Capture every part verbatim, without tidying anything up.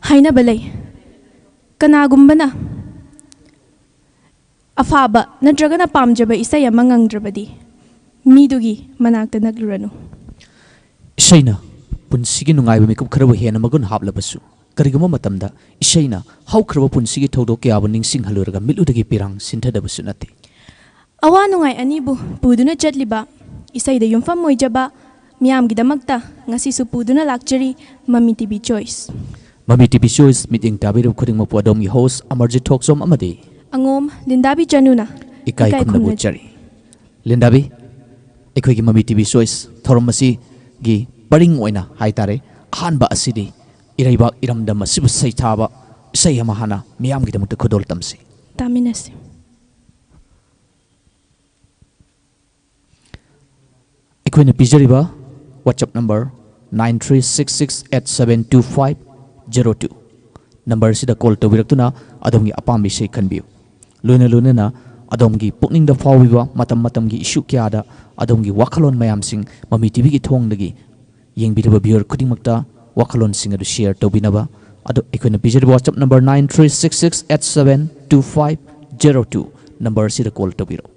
ꯍꯥꯏꯅꯕ ꯂꯩ, ꯀꯅꯥꯒꯨꯝꯕꯅ ꯑꯐꯕ ꯅꯠꯇ꯭ꯔꯒꯅ ꯄꯥꯝꯖꯕ ꯏꯁꯩ ꯑꯃ ꯉꯪꯗ꯭ꯔꯕꯗꯤ ꯃꯤꯗꯨꯒꯤ ꯃꯅꯥꯛꯇ ꯅꯛꯂꯨꯔꯅꯨ꯫ ꯏꯁꯩꯅ ꯄꯨꯟꯁꯤꯒꯤ ꯅꯨꯡꯉꯥꯏꯕ ꯃꯤꯀꯨꯞ ꯈꯔꯕꯨ ꯍꯦꯟꯅ ꯃꯒꯨꯟ ꯍꯥꯞꯂꯕꯁꯨ, ꯀꯔꯤꯒꯨꯝꯕ ꯃꯇꯝꯗ ꯏꯁꯩꯅ ꯍꯧꯈ꯭ꯔꯕ ꯄꯨꯟꯁꯤꯒꯤ ꯊꯧꯗꯣꯛ ꯀꯌꯥꯕꯨ ꯅꯤꯡꯁꯤꯡꯍꯜꯂꯨꯔꯒ ꯃꯤꯠꯂꯨꯗꯒꯤ ꯄꯤꯔꯥꯡ ꯁꯤꯟꯊꯗꯕꯁꯨ ꯅꯠꯇꯦ꯫ ꯑꯋꯥ ꯅꯨꯡꯉꯥꯏ ꯑꯅꯤꯕꯨ ꯄꯨꯗꯨꯅ ꯆꯠꯂꯤꯕ, ꯏꯁꯩꯗ ꯌꯨꯝꯐꯝ ꯑꯣꯏꯖꯕ ꯃꯤꯌꯥꯝꯒꯤꯗꯃꯛꯇ ꯉꯁꯤꯁꯨ ꯄꯨꯗꯨꯅ ꯂꯥꯛꯆꯔꯤ ꯃꯃꯤ ꯇꯤꯚꯤ ꯆꯣꯏꯁ꯫ ꯃꯃꯤ ꯇꯤꯚꯤ ꯆꯣꯏꯁ ꯃꯤꯠꯌꯦꯡ ꯇꯥꯕꯤꯔꯤꯕ ꯈꯨꯗꯤꯡꯃꯛꯄꯨ ꯑꯗꯣꯝꯒꯤ ꯍꯣꯁ ꯑꯃꯔꯖꯤꯠ ꯊꯣꯛꯆꯣꯝ ꯑꯃꯗꯤ ꯑꯉꯣꯝ ꯂꯤꯟꯗꯥꯕꯤ ꯆꯅꯨꯅ ꯏꯀꯥꯏ ꯈꯨꯝꯅꯕ ꯎꯠꯆꯔꯤ꯫ ꯂꯤꯟꯗꯥꯕꯤ, ꯑꯩꯈꯣꯏꯒꯤ ꯃꯃꯤ ꯇꯤꯚꯤ ꯆꯣꯏꯁ ꯊꯧꯔꯝ ꯑꯁꯤꯒꯤ ꯄꯔꯤꯡ ꯑꯣꯏꯅ ꯍꯥꯏꯇꯥꯔꯦ, ꯑꯍꯥꯟꯕ ꯑꯁꯤꯗꯤ ꯏꯔꯩꯕꯥꯛ ꯏꯔꯝꯗꯝ ꯑꯁꯤꯕꯨ ꯁꯩꯊꯥꯕ ꯏꯁꯩ ꯑꯃ ꯍꯥꯟꯅ ꯃꯤꯌꯥꯝꯒꯤꯗꯃꯛꯇ ꯈꯨꯗꯣꯜ ꯇꯝꯁꯤ꯫ ꯇꯥꯃꯤꯟꯅꯁꯤ꯫ ꯑꯩꯈꯣꯏꯅ ꯄꯤꯖꯔꯤꯕ WhatsApp number nine three six six eight seven two five zero two number ꯑꯁꯤꯗ ꯀꯣꯜ ꯇꯧꯕꯤꯔꯛꯇꯨꯅ ꯑꯗꯣꯝꯒꯤ ꯑꯄꯥꯝꯕ ꯏꯁꯩ ꯈꯟꯕꯤꯌꯨ꯫ ꯂꯣꯏꯅ ꯂꯣꯏꯅꯅ ꯑꯗꯣꯝꯒꯤ ꯄꯨꯛꯅꯤꯡꯗ ꯐꯥꯎꯔꯤꯕ ꯃꯇꯝ ꯃꯇꯝꯒꯤ ꯏꯁꯨ ꯀꯌꯥꯗ ꯑꯗꯣꯝꯒꯤ ꯋꯥꯈꯜꯂꯣꯟ ꯃꯌꯥꯝꯁꯤꯡ ꯃꯃꯤ ꯇꯤꯚꯤꯒꯤ ꯊꯣꯡꯗꯒꯤ ꯌꯦꯡꯕꯤꯔꯤꯕ ꯚ꯭ꯌꯨꯋꯔ ꯈꯨꯗꯤꯡꯃꯛꯇ ꯋꯥꯈꯜꯂꯣꯟꯁꯤꯡ ꯑꯗꯨ ꯁꯤꯌꯔ ꯇꯧꯕꯤꯅꯕ ꯑꯗꯣ ꯑꯩꯈꯣꯏꯅ ꯄꯤꯖꯔꯤꯕ WhatsApp number nine three six six eight seven two five zero two number ꯑꯁꯤꯗ ꯀꯣꯜ ꯇꯧꯕꯤꯔꯛꯎ꯫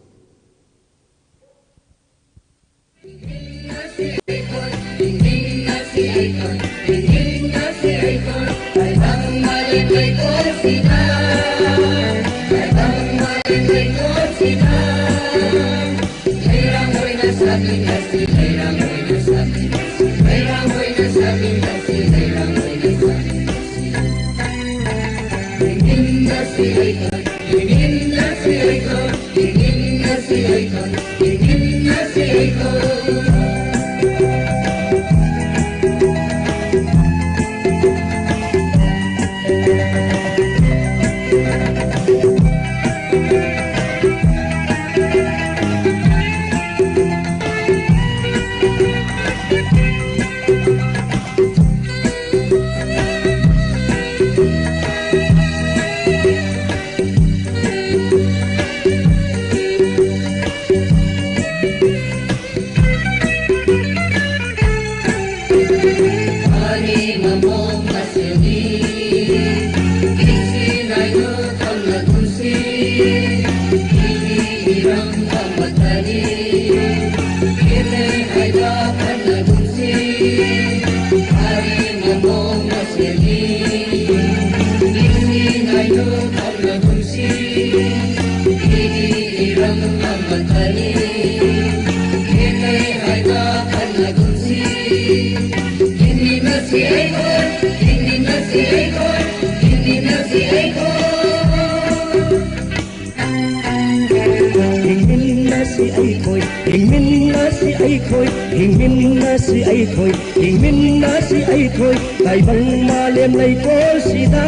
ꯍꯤꯡꯃꯤꯟꯅꯁꯤ ꯑꯩꯈꯣꯏ, ꯍꯤꯡꯃꯤꯟꯅꯁꯤ ꯑꯩꯈꯣꯏ, ꯍꯤꯡꯃꯤꯟꯅꯁꯤ ꯑꯩꯈꯣꯏ, ꯍꯤꯡꯃꯤꯟꯅꯁꯤ ꯑꯩꯈꯣꯏ, ꯇꯥꯏꯕꯪ ꯃꯥꯂꯦꯝ ꯂꯩꯀꯣꯜꯁꯤꯗ,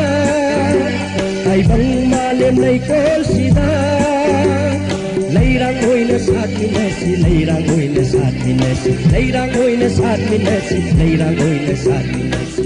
ꯇꯥꯏꯕꯪ ꯃꯥꯂꯦꯝ ꯂꯩꯀꯣꯜꯁꯤꯗ, ꯂꯩꯔꯥꯡ ꯑꯣꯏꯅ ꯁꯥꯠꯃꯤꯟꯅꯁꯤ, ꯂꯩꯔꯥꯡ ꯑꯣꯏꯅ ꯁꯥꯠꯃꯤꯟꯅꯁꯤ, ꯂꯩꯔꯥꯡ ꯑꯣꯏꯅ ꯁꯥꯠꯃꯤꯟꯅꯁꯤ, ꯂꯩꯔꯥꯡ ꯑꯣꯏꯅ ꯁꯥꯠꯃꯤꯟꯅꯁꯤ꯫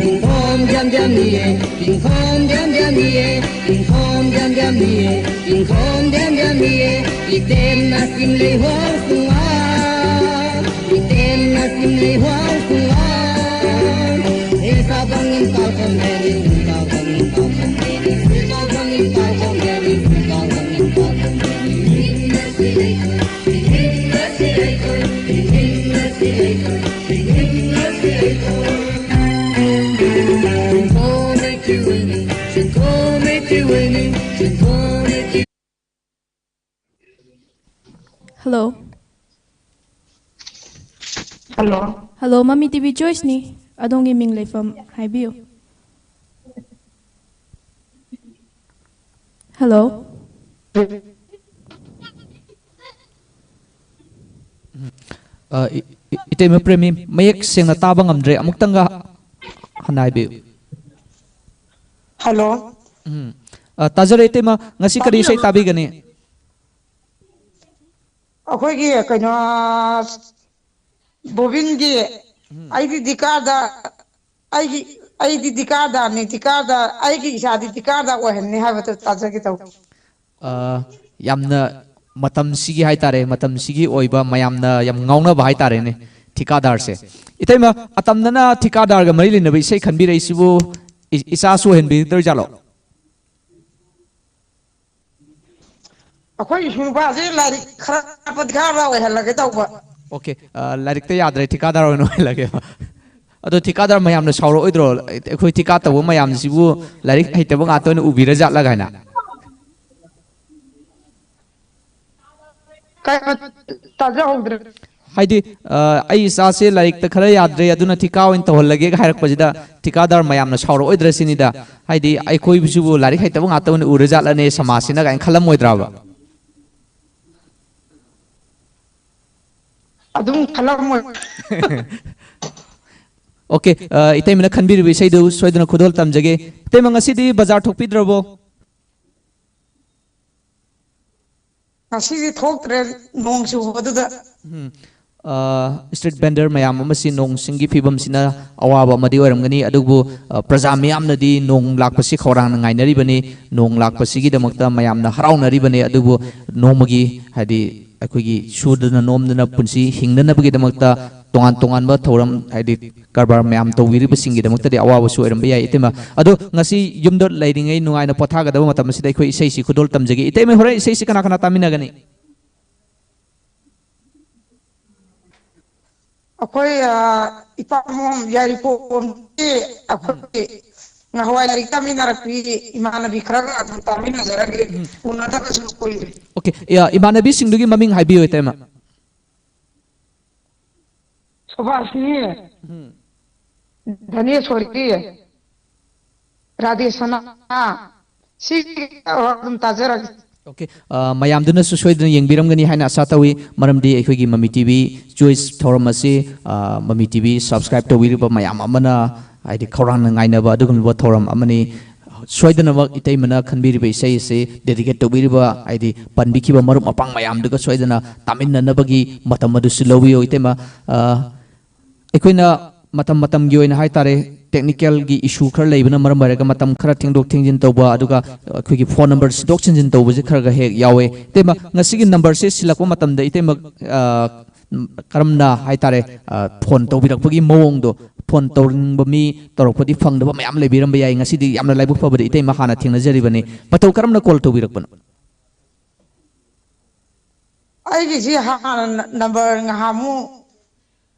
Pingkhom diam diam ni e, pingkhom diam diam ni e, pingkhom diam diam ni e, pingkhom diam diam ni e. Item na sim lei huang sunga, item na sim lei huang sunga. E sa bang in pau khom e ni, pau khom in pau khom e ni, pau bang in pau khom e ni, pau bang in pau khom e ni. Hello. Hello. Hello, Mami T V Choice ꯅꯤ꯫ ꯑꯗꯣꯝꯒꯤ ꯃꯤꯡ ꯂꯩꯐꯝ ꯍꯥꯏꯕꯤꯌꯨ꯫ Hello. ꯑ, E-, ꯏꯇꯩꯃ Premi, ꯃꯌꯦꯛ ꯁꯦꯡꯅ ꯇꯥꯕ ꯉꯝꯗ꯭ꯔꯦ, ꯑꯃꯨꯛꯇꯪꯒ ꯍꯟꯅ ꯍꯥꯏꯕꯤꯌꯨ꯫ ꯍꯜꯂꯣ꯫ ꯎꯝ꯫ ꯑ, ꯇꯥꯖꯔꯦ ꯏꯇꯩꯃ, ꯉꯁꯤ ꯀꯔꯤ ꯏꯁꯩ ꯇꯥꯕꯤꯔꯕ? ꯇꯥꯕꯤꯒꯅꯤ? ꯑꯩꯈꯣꯏꯒꯤ ꯀꯩꯅꯣ, ꯕꯣꯕꯤꯟꯒꯤ ꯎꯝ꯫ "ꯑꯩꯗꯤ ꯗꯤꯀꯥꯗ, ꯑꯩꯒꯤ, ꯑꯩꯗꯤ ꯗꯤꯀꯥꯗꯥꯔꯅꯤ, ꯗꯤꯀꯥꯗꯥ, ꯑꯩꯒꯤ ꯏꯆꯥꯗꯤ ꯗꯤꯀꯥꯗꯥ ꯑꯣꯏꯍꯟꯅꯤ" ꯍꯥꯏꯕꯗꯨ ꯇꯥꯖꯒꯦ ꯇꯧꯕ꯫ ꯑ, ꯌꯥꯝꯅ ꯃꯇꯝꯁꯤꯒꯤ ꯍꯥꯏꯇꯥꯔꯦ, ꯃꯇꯝꯁꯤꯒꯤ ꯑꯣꯏꯕ ꯃꯌꯥꯝꯅ ꯌꯥꯝ ꯉꯥꯎꯅꯕ ꯍꯥꯏꯇꯥꯔꯦꯅꯦ, ꯊꯤꯀꯥꯗꯥꯔꯁꯦ꯫ ꯏꯇꯩꯃ, ꯑꯇꯝꯅꯅ ꯊꯤꯀꯥꯗꯥꯔꯒ ꯃꯔꯤ ꯂꯩꯅꯕ ꯏꯁꯩ ꯈꯟꯕꯤꯔꯛꯏꯁꯤꯕꯨ ꯏ-, ꯏꯆꯥꯁꯨ ꯑꯣꯏꯍꯟꯕꯤꯗꯣꯏꯖꯥꯠꯂꯣ? ꯑꯩꯈꯣꯏ ꯏꯁꯨ ꯅꯨꯄꯥꯁꯦ ꯂꯥꯏꯔꯤꯛ ꯈꯔ ꯄꯗꯤ ꯈꯔ ꯑꯣꯏꯍꯜꯂꯒꯦ ꯇꯧꯕ꯫ ꯑꯣꯀꯦ, ꯑ, ꯂꯥꯏꯔꯤꯛꯇ ꯌꯥꯗ꯭ꯔꯦ, ꯊꯤꯀꯥꯗꯥꯔ ꯑꯣꯏꯅ ꯑꯣꯏꯍꯜꯂꯒꯦꯕ꯫ ꯑꯗꯣ ꯊꯤꯀꯥꯗꯥꯔ ꯃꯌꯥꯝꯅ ꯁꯥꯎꯔꯛꯑꯣꯏꯗ꯭ꯔꯣ? ꯑꯩꯈꯣꯏ ꯊꯤꯀꯥ ꯇꯧꯕ ꯃꯌꯥꯝꯁꯤꯕꯨ ꯂꯥꯏꯔꯤꯛ ꯍꯩꯇꯕ ꯉꯥꯛꯇ ꯑꯣꯏꯅ ꯎꯕꯤꯔꯖꯥꯠꯂ ꯀꯥꯏꯅ? ꯀꯩ ꯍꯥꯏꯕ? ꯇꯥꯖꯍꯧꯗ꯭ꯔꯦ꯫ ꯍꯥꯏꯗꯤ, ꯑ, "ꯑꯩ ꯏꯆꯥꯁꯦ ꯂꯥꯏꯔꯤꯛꯇ ꯈꯔ ꯌꯥꯗ꯭ꯔꯦ, ꯑꯗꯨꯅ ꯊꯤꯀꯥ ꯑꯣꯏꯅ ꯇꯧꯍꯜꯂꯒꯦꯒ" ꯍꯥꯏꯔꯛꯄꯁꯤꯗ ꯊꯤꯀꯥꯗꯥꯔ ꯃꯌꯥꯝꯅ ꯁꯥꯎꯔꯛꯑꯣꯏꯗ꯭ꯔꯥ ꯁꯤꯅꯤꯗ꯫ ꯍꯥꯏꯗꯤ, "ꯑꯩꯈꯣꯏꯕꯨꯁꯤꯕꯨ ꯂꯥꯏꯔꯤꯛ ꯍꯩꯇꯕ ꯉꯥꯛꯇ ꯑꯣꯏꯅ ꯎꯔꯖꯥꯠꯂꯅꯦ ꯁꯃꯥꯖꯁꯤꯅ" ꯀꯥꯏꯅ ꯈꯜꯂꯝꯃꯣꯏꯗ꯭ꯔꯥꯕ? ꯑꯗꯨꯝ ꯈꯜꯂꯝꯃꯣꯏ꯫ ꯑꯣꯀꯦ, ꯑ, ꯏꯇꯩꯃꯅ ꯈꯟꯕꯤꯔꯤꯕ ꯏꯁꯩꯗꯨ ꯁꯣꯏꯗꯅ ꯈꯨꯗꯣꯜ ꯇꯝꯖꯒꯦ꯫ ꯏꯇꯩꯃ, ꯉꯁꯤꯗꯤ ꯕꯖꯥꯔ ꯊꯣꯛꯄꯤꯗ꯭ꯔꯕꯣ? ꯉꯁꯤꯗꯤ ꯊꯣꯛꯇ꯭ꯔꯦ, ꯅꯣꯡ ꯆꯨꯕꯗꯨꯗ꯫ ꯎꯝ꯫ ꯑ, street vendor ꯃꯌꯥꯝ ꯑꯃꯁꯤ ꯅꯣꯡ ꯁꯤꯡꯒꯤ ꯐꯤꯕꯝꯁꯤꯅ ꯑꯋꯥꯕ ꯑꯃꯗꯤ ꯑꯣꯏꯔꯝꯒꯅꯤ, ꯑꯗꯨꯕꯨ, ꯑ, ꯄ꯭ꯔꯖꯥ ꯃꯤꯌꯥꯝꯅꯗꯤ ꯅꯣꯡ ꯂꯥꯛꯄꯁꯤ ꯈꯧꯔꯥꯡꯅ ꯉꯥꯏꯅꯔꯤꯕꯅꯤ, ꯅꯣꯡ ꯂꯥꯛꯄꯁꯤꯒꯤꯗꯃꯛꯇ ꯃꯌꯥꯝꯅ ꯍꯔꯥꯎꯅꯔꯤꯕꯅꯤ꯫ ꯑꯗꯨꯕꯨ ꯅꯣꯡꯃꯒꯤ, ꯍꯥꯏꯗꯤ, ꯑꯩꯈꯣꯏꯒꯤ ꯁꯨꯗꯅ ꯅꯣꯝꯗꯅ ꯄꯨꯟꯁꯤ ꯍꯤꯡꯅꯅꯕꯒꯤꯗꯃꯛꯇ ꯇꯣꯉꯥꯟ ꯇꯣꯉꯥꯟꯕ ꯊꯧꯔꯝ, ꯍꯥꯏꯗꯤ, ꯀꯔꯕꯥꯔ ꯃꯌꯥꯝ ꯇꯧꯕꯤꯔꯤꯕꯁꯤꯡꯒꯤꯗꯃꯛꯇꯗꯤ ꯑꯋꯥꯕꯁꯨ ꯑꯣꯏꯔꯝꯕ ꯌꯥꯏ, ꯏꯇꯩꯃ꯫ ꯑꯗꯣ ꯉꯁꯤ ꯌꯨꯝꯗ ꯂꯩꯔꯤꯉꯩ ꯅꯨꯡꯉꯥꯏꯅ ꯄꯣꯊꯥꯒꯗꯕ ꯃꯇꯝ ꯑꯁꯤꯗ ꯑꯩꯈꯣꯏ ꯏꯁꯩꯁꯤ ꯈꯨꯗꯣꯜ ꯇꯝꯖꯒꯦ꯫ ꯏꯇꯩꯃ, ꯍꯣꯔꯦꯟ ꯏꯁꯩꯁꯤ ꯀꯅꯥ ꯀꯅꯥ ꯇꯥꯃꯤꯟꯅꯒꯅꯤ? ꯑꯩꯈꯣꯏ, ꯑ, ꯏꯄꯥꯝꯂꯣꯝ ꯌꯥꯏꯔꯤꯄꯣꯛꯂꯣꯝꯒꯤ ꯑꯩꯈꯣꯏꯒꯤ ꯉꯍꯥꯟꯋꯥꯏ ꯂꯥꯏꯔꯤꯛ ꯇꯝꯃꯤꯟꯅꯔꯛꯄꯤ ꯏꯃꯥꯟꯅꯕꯤ ꯈꯔꯒ ꯑꯗꯨꯝ ꯇꯥꯃꯤꯟꯅꯖꯔꯒꯦ꯫ ꯎꯝ꯫ ꯎꯅꯗꯕꯁꯨ ꯀꯨꯏꯔꯦ꯫ ꯑꯣꯀꯦ, ꯑ, ꯏꯃꯥꯟꯅꯕꯤꯁꯤꯡꯗꯨꯒꯤ ꯃꯃꯤꯡ ꯍꯥꯏꯕꯤꯌꯨ, ꯏꯇꯩꯃ꯫ ꯁꯨꯕꯥꯁꯤꯅꯤ, ꯎꯝ꯫ ꯙꯅꯦꯁꯣꯔꯤ, ꯔꯥꯙꯦꯁꯅꯥ, ꯁꯤ ꯑꯗꯨꯝ ꯇꯥꯖꯔꯒꯦ꯫ ꯑꯣꯀꯦ, ꯑ, ꯃꯌꯥꯝꯗꯨꯅꯁꯨ ꯁꯣꯏꯗꯅ ꯌꯦꯡꯕꯤꯔꯝꯒꯅꯤ ꯍꯥꯏꯅ ꯑꯁꯥ ꯇꯧꯏ, ꯃꯔꯝꯗꯤ ꯑꯩꯈꯣꯏꯒꯤ ꯃꯃꯤ ꯇꯤ ꯚꯤ ꯆꯣꯏꯁ ꯊꯧꯔꯝ ꯑꯁꯤ, ꯑ, ꯃꯃꯤ ꯇꯤ ꯚꯤ ꯁꯕꯁꯀ꯭ꯔꯥꯏꯕ ꯇꯧꯕꯤꯔꯤꯕ ꯃꯌꯥꯝ ꯑꯃꯅ, ꯍꯥꯏꯗꯤ, ꯈꯧꯔꯥꯡꯅ ꯉꯥꯏꯅꯕ ꯑꯗꯨꯒꯨꯝꯂꯕ ꯊꯧꯔꯝ ꯑꯃꯅꯤ꯫ ꯁꯣꯏꯗꯅꯃꯛ ꯏꯇꯩꯃꯅ ꯈꯟꯕꯤꯔꯤꯕ ꯏꯁꯩ ꯑꯁꯤ ꯗꯦꯗꯤꯀꯦꯠ ꯇꯧꯕꯤꯔꯤꯕ, ꯍꯥꯏꯗꯤ, ꯄꯟꯕꯤꯈꯤꯕ ꯃꯔꯨꯞ ꯃꯄꯥꯡ ꯃꯌꯥꯝꯗꯨꯒ ꯁꯣꯏꯗꯅ ꯇꯥꯃꯤꯟꯅꯅꯕꯒꯤ ꯃꯇꯝ ꯑꯗꯨꯁꯨ ꯂꯧꯕꯤꯌꯨ꯫ ꯏꯇꯩꯃ, ꯑ, ꯑꯩꯈꯣꯏꯅ ꯃꯇꯝ ꯃꯇꯝꯒꯤ ꯑꯣꯏꯅ ꯍꯥꯏ ꯇꯥꯔꯦ, ꯇꯦꯛꯅꯤꯀꯦꯜꯒꯤ ꯏꯁꯨ ꯈꯔ ꯂꯩꯕꯅ ꯃꯔꯝ ꯑꯣꯏꯔꯒ ꯃꯇꯝ ꯈꯔ ꯊꯦꯡꯗꯣꯛ ꯊꯦꯡꯖꯤꯟ ꯇꯧꯕ, ꯑꯗꯨꯒ ꯑꯩꯈꯣꯏꯒꯤ ꯐꯣꯟ ꯅꯝꯕꯔ ꯁꯤꯟꯗꯣꯛ ꯁꯤꯟꯖꯤꯟ ꯇꯧꯕꯁꯦ ꯈꯔ ꯈꯔ ꯍꯦꯛ ꯌꯥꯎꯋꯦ꯫ ꯏꯇꯩꯃ, ꯉꯁꯤꯒꯤ ꯅꯝꯕꯔꯁꯦ ꯁꯤꯜꯂꯛꯄ ꯃꯇꯝꯗ, ꯏꯇꯩꯃ, ꯑ, ꯀꯔꯝꯅ ꯍꯥꯏ ꯇꯥꯔꯦ, ꯑ, ꯐꯣꯟ ꯇꯧꯕꯤꯔꯛꯄꯒꯤ ꯃꯑꯣꯡꯗꯣ, ꯐꯣꯟ ꯇꯧꯅꯤꯡꯕ ꯃꯤ ꯇꯧꯔꯛꯄꯗꯤ ꯐꯪꯗꯕ ꯃꯌꯥꯝ ꯂꯩꯕꯤꯔꯝꯕ ꯌꯥꯏ꯫ ꯉꯁꯤꯗꯤ ꯌꯥꯝꯅ ꯂꯥꯏꯕꯛ ꯐꯕꯗ ꯏꯇꯩꯃ ꯍꯥꯟꯅ ꯊꯦꯡꯅꯖꯔꯤꯕꯅꯤ꯫ ꯃꯇꯧ ꯀꯔꯝꯅ ꯀꯣꯜ ꯇꯧꯕꯤꯔꯛꯄꯅꯣ? ꯑꯩꯒꯤꯁꯤ ꯍꯥꯟꯅ ꯅ-, ꯅꯝꯕꯔ ꯉꯍꯥꯟꯃꯨꯛ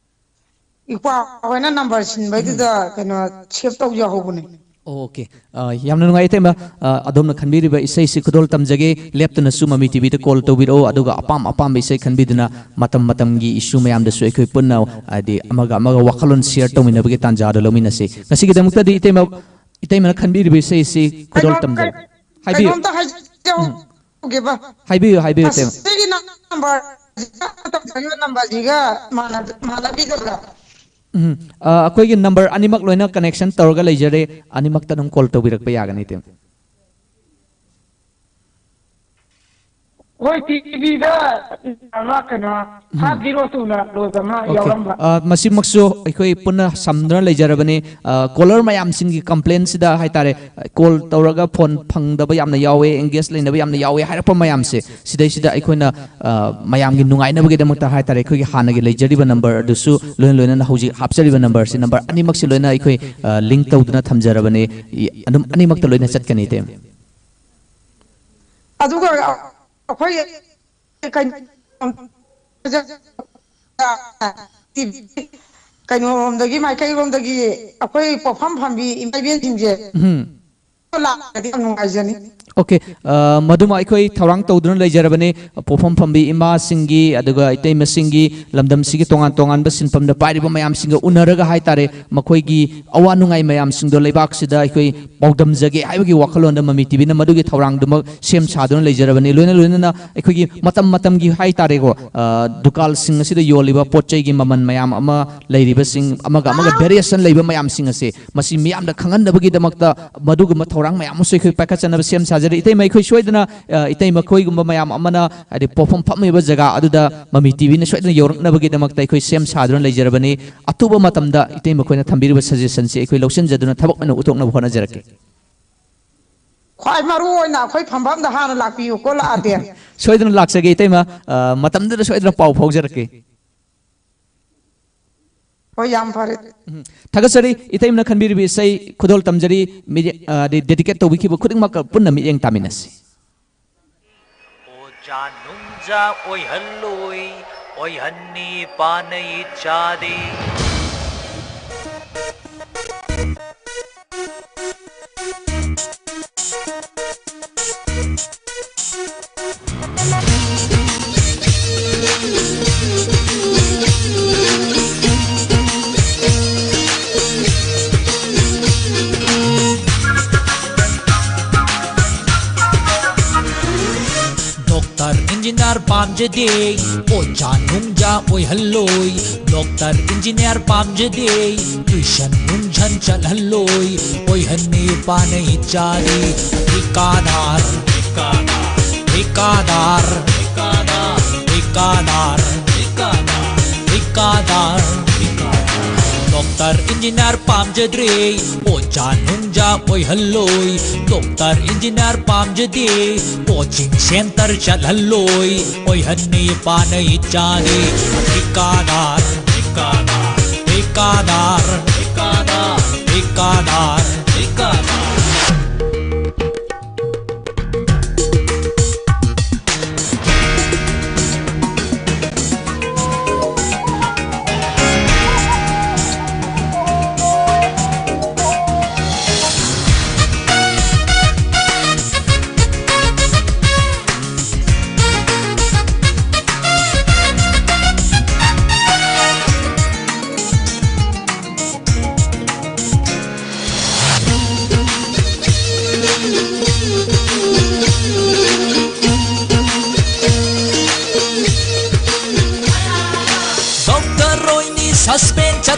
ꯏꯄ꯭ꯋꯥ ꯍꯣꯏꯅ ꯅꯝꯕꯔ ꯁꯤꯟꯕꯩꯗꯨꯗ ꯀꯩꯅꯣ ꯁꯦꯚ ꯇꯧꯖꯍꯧꯕꯅꯦ꯫ ꯑꯣꯀꯦ꯫ ꯑ, ꯌꯥꯝꯅ ꯅꯨꯡꯉꯥꯏ, ꯏꯇꯩꯃ꯫ ꯑ, ꯑꯗꯣꯝꯅ ꯈꯟꯕꯤꯔꯤꯕ ꯏꯁꯩꯁꯤ ꯈꯨꯗꯣꯜ ꯇꯝꯖꯒꯦ꯫ ꯂꯦꯞꯇꯅꯁꯨ ꯃꯃꯤ ꯇꯤ ꯚꯤꯗ ꯀꯣꯜ ꯇꯧꯕꯤꯔꯛꯑꯣ, ꯑꯗꯨꯒ ꯑꯄꯥꯝ ꯑꯄꯥꯝꯕ ꯏꯁꯩ ꯈꯟꯕꯤꯗꯨꯅ ꯃꯇꯝ ꯃꯇꯝꯒꯤ ꯏꯁꯨ ꯃꯌꯥꯝꯗꯁꯨ ꯑꯩꯈꯣꯏ ꯄꯨꯟꯅ, ꯍꯥꯏꯗꯤ, ꯑꯃꯒ ꯑꯃꯒ ꯋꯥꯈꯜꯂꯣꯟ ꯁꯤꯌꯔ ꯇꯧꯃꯤꯟꯅꯕꯒꯤ ꯇꯥꯟꯖꯥꯗꯣ ꯂꯧꯃꯤꯟꯅꯁꯤ꯫ ꯉꯁꯤꯒꯤꯗꯃꯛꯇꯗꯤ ꯏꯇꯩꯃ, ꯏꯇꯩꯃꯅ ꯈꯟꯕꯤꯔꯤꯕ ꯏꯁꯩꯁꯤ ꯈꯨꯗꯣꯜ ꯀꯩꯅꯣꯝ-, ꯀꯩ-, ꯇꯝꯖꯒꯦ꯫ ꯍꯥꯏꯕꯤꯌꯨ꯫ ꯀꯩꯅꯣꯝꯇ ꯍꯥꯏꯖꯍꯧꯒꯦꯕ꯫ ꯍꯥꯏꯕꯤꯌꯨ, ꯍꯥꯏꯕꯤꯌꯨ, ꯏꯇꯩꯃ꯫ ꯑꯁꯤꯒꯤ ꯅꯝꯕꯔꯁꯤꯒ ꯇꯧꯖꯔꯤꯕ ꯅꯝꯕꯔꯁꯤꯒ ꯃꯥꯟꯅ-, ꯃꯥꯟꯅꯕꯤꯗꯕ꯭ꯔꯥ? ꯎꯝ, ꯑ, ꯑꯩꯈꯣꯏꯒꯤ ꯅꯝꯕꯔ ꯑꯅꯤꯃꯛ ꯂꯣꯏꯅ ꯀꯅꯦꯛꯁꯟ ꯇꯧꯔꯒ ꯂꯩꯖꯔꯦ, ꯑꯅꯤꯃꯛꯇ ꯑꯗꯨꯝ ꯀꯣꯜ ꯇꯧꯕꯤꯔꯛꯄ ꯌꯥꯒꯅꯤ, ꯏꯇꯩꯃ꯫ ꯍꯣꯏ, ꯇꯤ ꯚꯤꯗ ꯑꯃ ꯀꯩꯅꯣ, ꯎꯝ꯫ ꯐꯥꯏꯚ ꯖꯤꯔꯣ ꯇꯨꯅ ꯂꯣꯏꯕ ꯑꯃ ꯑꯣꯀꯦ꯫ ꯌꯥꯎꯔꯝꯕ꯫ ꯑ, ꯃꯁꯤꯃꯛꯁꯨ ꯑꯩꯈꯣꯏ ꯄꯨꯟꯅ ꯁꯝꯗꯨꯅ ꯂꯩꯖꯔꯕꯅꯤ꯫ ꯑ, ꯀꯣꯂꯔ ꯃꯌꯥꯝꯁꯤꯡꯒꯤ ꯀꯝꯄ꯭ꯂꯦꯟꯁꯤꯗ ꯍꯥꯏ ꯇꯥꯔꯦ, ꯀꯣꯜ ꯇꯧꯔꯒ ꯐꯣꯟ ꯐꯪꯗꯕ ꯌꯥꯝꯅ ꯌꯥꯎꯋꯦ, ꯑꯦꯡꯒꯦꯖ ꯂꯩꯅꯕ ꯌꯥꯝꯅ ꯌꯥꯎꯋꯦ ꯍꯥꯏꯔꯛꯄ ꯃꯌꯥꯝꯁꯦ, ꯁꯤꯗꯩꯁꯤꯗ ꯑꯩꯈꯣꯏꯅ, ꯑ, ꯃꯌꯥꯝꯒꯤ ꯅꯨꯡꯉꯥꯏꯅꯕꯒꯤꯗꯃꯛꯇ ꯍꯥꯏ ꯇꯥꯔꯦ, ꯑꯩꯈꯣꯏꯒꯤ ꯍꯥꯟꯅꯒꯤ ꯂꯩꯖꯔꯤꯕ ꯅꯝꯕꯔ ꯑꯗꯨꯁꯨ ꯂꯣꯏꯅ ꯂꯣꯏꯅꯅ ꯍꯧꯖꯤꯛ ꯍꯥꯞꯆꯔꯤꯕ ꯅꯝꯕꯔꯁꯤ, ꯅꯝꯕꯔ ꯑꯅꯤꯃꯛꯁꯤ ꯂꯣꯏꯅ ꯑꯩꯈꯣꯏ, ꯑ, ꯂꯤꯡ ꯇꯧꯗꯨꯅ ꯊꯝꯖꯔꯕꯅꯤ꯫ ꯏ-, ꯑꯗꯨꯝ ꯑꯅꯤꯃꯛꯇ ꯂꯣꯏꯅ ꯆꯠꯀꯅꯤ, ꯏꯇꯩꯃ꯫ ꯑꯗꯨꯒ ꯑꯩꯈꯣꯏ ꯀꯩꯅꯣ-, ꯀꯩꯅꯣꯔꯣꯝꯗꯒꯤ, ꯃꯥꯏꯀꯩꯔꯣꯝꯗꯒꯤ ꯑꯩꯈꯣꯏ ꯄꯣꯠꯐꯝ ꯐꯝꯕꯤ ꯏꯃꯥ ꯏꯕꯦꯟꯁꯤꯡꯁꯦ, ꯎꯝ꯫ ꯂꯥꯛꯑꯒꯗꯤ ꯌꯥꯝ ꯅꯨꯡꯉꯥꯏꯖꯅꯤ꯫ ꯑꯣꯀꯦ, ꯃꯗꯨꯃ ꯑꯩꯈꯣꯏ ꯊꯧꯔꯥꯡ ꯇꯧꯗꯨꯅ ꯂꯩꯖꯔꯕꯅꯤ꯫ ꯄꯣꯠꯐꯝ ꯐꯝꯕꯤ ꯏꯃꯥꯁꯤꯡꯒꯤ, ꯑꯗꯨꯒ ꯏꯇꯩꯃꯁꯤꯡꯒꯤ, ꯂꯝꯗꯝꯁꯤꯒꯤ ꯇꯣꯉꯥꯟ ꯇꯣꯉꯥꯟꯕ ꯁꯤꯟꯐꯝꯗ ꯄꯥꯏꯔꯤꯕ ꯃꯌꯥꯝꯁꯤꯡꯒ ꯎꯅꯔꯒ ꯍꯥꯏꯇꯥꯔꯦ, ꯃꯈꯣꯏꯒꯤ ꯑꯋꯥ ꯅꯨꯡꯉꯥꯏ ꯃꯌꯥꯝꯁꯤꯡꯗꯣ ꯂꯩꯕꯥꯛꯁꯤꯗ ꯑꯩꯈꯣꯏ ꯄꯥꯎꯗꯝꯖꯒꯦ ꯍꯥꯏꯕꯒꯤ ꯋꯥꯈꯜꯂꯣꯟꯗ ꯃꯃꯤ ꯇꯤꯚꯤꯅ ꯃꯗꯨꯒꯤ ꯊꯧꯔꯥꯡꯗꯨꯃꯛ ꯁꯦꯝ ꯁꯥꯗꯨꯅ ꯂꯩꯖꯔꯕꯅꯤ꯫ ꯂꯣꯏꯅ ꯂꯣꯏꯅꯅ ꯑꯩꯈꯣꯏꯒꯤ ꯃꯇꯝ ꯃꯇꯝꯒꯤ ꯍꯥꯏꯇꯥꯔꯦꯀꯣ, ꯗꯨꯀꯥꯟꯁꯤꯡ ꯑꯁꯤꯗ ꯌꯣꯜꯂꯤꯕ ꯄꯣꯠ ꯆꯩꯒꯤ ꯃꯃꯜ ꯃꯌꯥꯝ ꯑꯃ, ꯂꯩꯔꯤꯕꯁꯤꯡ ꯑꯃꯒ ꯑꯃꯒ ꯚꯦꯔꯤꯌꯦꯁꯟ ꯂꯩꯕ ꯃꯌꯥꯝꯁꯤꯡ ꯑꯁꯦ ꯃꯁꯤ ꯃꯤꯌꯥꯝꯗ ꯈꯪꯍꯟꯅꯕꯒꯤꯗꯃꯛꯇ ꯃꯗꯨꯒꯨꯝꯕ ꯊꯧꯔꯥꯡ ꯃꯌꯥꯝ ꯑꯃꯁꯨ ꯑꯩꯈꯣꯏ ꯄꯥꯏꯈꯠꯆꯅꯕ ꯁꯦꯝ ꯁꯥꯖꯔꯤ꯫ ꯏꯇꯩꯃ, ꯑꯩꯈꯣꯏ ꯁꯣꯏꯗꯅ, ꯑ, ꯏꯇꯩꯃ ꯈꯣꯏꯒꯨꯝꯕ ꯃꯌꯥꯝ ꯑꯃꯅ, ꯍꯥꯏꯗꯤ, ꯄꯣꯠꯐꯝ ꯐꯝꯃꯤꯕ ꯖꯒꯥ ꯑꯗꯨꯗ ꯃꯃꯤ ꯇꯤꯚꯤꯅ ꯁꯣꯏꯗꯅ ꯌꯧꯔꯛꯅꯕꯒꯤꯗꯃꯛꯇ ꯑꯩꯈꯣꯏ ꯁꯦꯝ ꯁꯥꯗꯨꯅ ꯂꯩꯖꯔꯕꯅꯤ꯫ ꯑꯊꯨꯕ ꯃꯇꯝꯗ ꯏꯇꯩꯃ ꯈꯣꯏꯅ ꯊꯝꯕꯤꯔꯤꯕ ꯁꯖꯦꯁꯟꯁꯤ ꯑꯩꯈꯣꯏ ꯂꯧꯁꯤꯟꯖꯗꯨꯅ ꯊꯕꯛ ꯑꯣꯏꯅ ꯎꯊꯣꯛꯅꯕ ꯍꯣꯠꯅꯖꯔꯛꯀꯦ꯫ ꯈ꯭ꯋꯥꯏ ꯃꯔꯨ ꯑꯣꯏꯅ ꯑꯩꯈꯣꯏ ꯐꯝꯐꯝꯗ ꯍꯥꯟꯅ ꯂꯥꯛꯄꯤꯌꯨꯀꯣ, ꯂꯥꯛꯑꯗꯤ꯫ ꯁꯣꯏꯗꯅ ꯂꯥꯛꯆꯒꯦ ꯏꯇꯩꯃ, ꯑ, ꯃꯇꯝꯗꯨꯗ ꯁꯣꯏꯗꯅ ꯄꯥꯎ ꯐꯥꯎꯖꯔꯛꯀꯦ꯫ ꯍꯣꯏ, ꯌꯥꯝ ꯐꯔꯦ꯫ ꯎꯝ꯫ ꯊꯥꯒꯠꯆꯔꯤ ꯏꯇꯩꯃꯅ ꯈꯟꯕꯤꯔꯤꯕ ꯏꯁꯩ ꯈꯨꯗꯣꯜ ꯇꯝꯖꯔꯤ, ꯃꯤꯗꯤ-, ꯑ, ꯗꯤ-, ꯗꯦꯗꯤꯀꯦꯠ ꯇꯧꯕꯤꯈꯤꯕ ꯈꯨꯗꯤꯡꯃꯛꯀ ꯄꯨꯟꯅ ꯃꯤꯠꯌꯦꯡ ꯇꯥꯃꯤꯟꯅꯁꯤ꯫ ꯑꯣꯖꯥ ꯅꯨꯡꯖꯥ ꯑꯣꯏꯍꯜꯂꯣꯏ, ꯑꯣꯏꯍꯟꯅꯤ ꯄꯥꯅꯩ ꯆꯥꯗꯦ꯫ ꯗꯣꯛꯇꯔ ꯏꯟꯖꯤꯅꯤꯌꯥꯔ ꯄꯥꯝꯖꯗꯦ, ꯑꯣꯖꯥ ꯅꯨꯡꯖꯥ ꯑꯣꯏꯍꯜꯂꯣꯏ꯫ ꯗꯣꯛꯇꯔ ꯏꯟꯖꯤꯅꯤꯌꯥꯔ ꯄꯥꯝꯖꯗꯦ, ꯇꯨꯏꯁꯟ ꯅꯨꯡꯁꯟ ꯆꯠꯍꯜꯂꯣꯏ꯫ ꯑꯣꯏꯍꯟꯅꯤ ꯄꯥꯅꯩ ꯆꯥꯔꯤ ꯊꯤꯀꯥꯗꯥꯔ, ꯊꯤꯀꯥꯗꯥꯔ, ꯊꯤꯀꯥꯗꯥꯔ꯫ ꯗꯣꯛꯇꯔ ꯏꯟꯖꯤꯅꯤꯌꯥꯔ ꯄꯥꯝꯖꯗ꯭ꯔꯦ, ꯑꯣꯖꯥ ꯅꯨꯡꯖꯥ ꯑꯣꯏꯍꯜꯂꯣꯏ꯫ ꯗꯣꯛꯇꯔ ꯏꯟꯖꯤꯅꯤꯌꯥꯔ ꯄꯥꯝꯖꯗꯦ, ꯀꯣꯆꯤꯡ ꯁꯦꯟꯇꯔ ꯆꯠꯍꯜꯂꯣꯏ꯫ ꯑꯣꯏꯍꯟꯅꯤ ꯄꯥꯅꯩ ꯆꯥꯔꯤ ꯊꯤꯀꯥꯗꯥꯔ, ꯊꯤꯀꯥꯗꯥꯔ, ꯊꯤꯀꯥꯗꯥꯔ꯫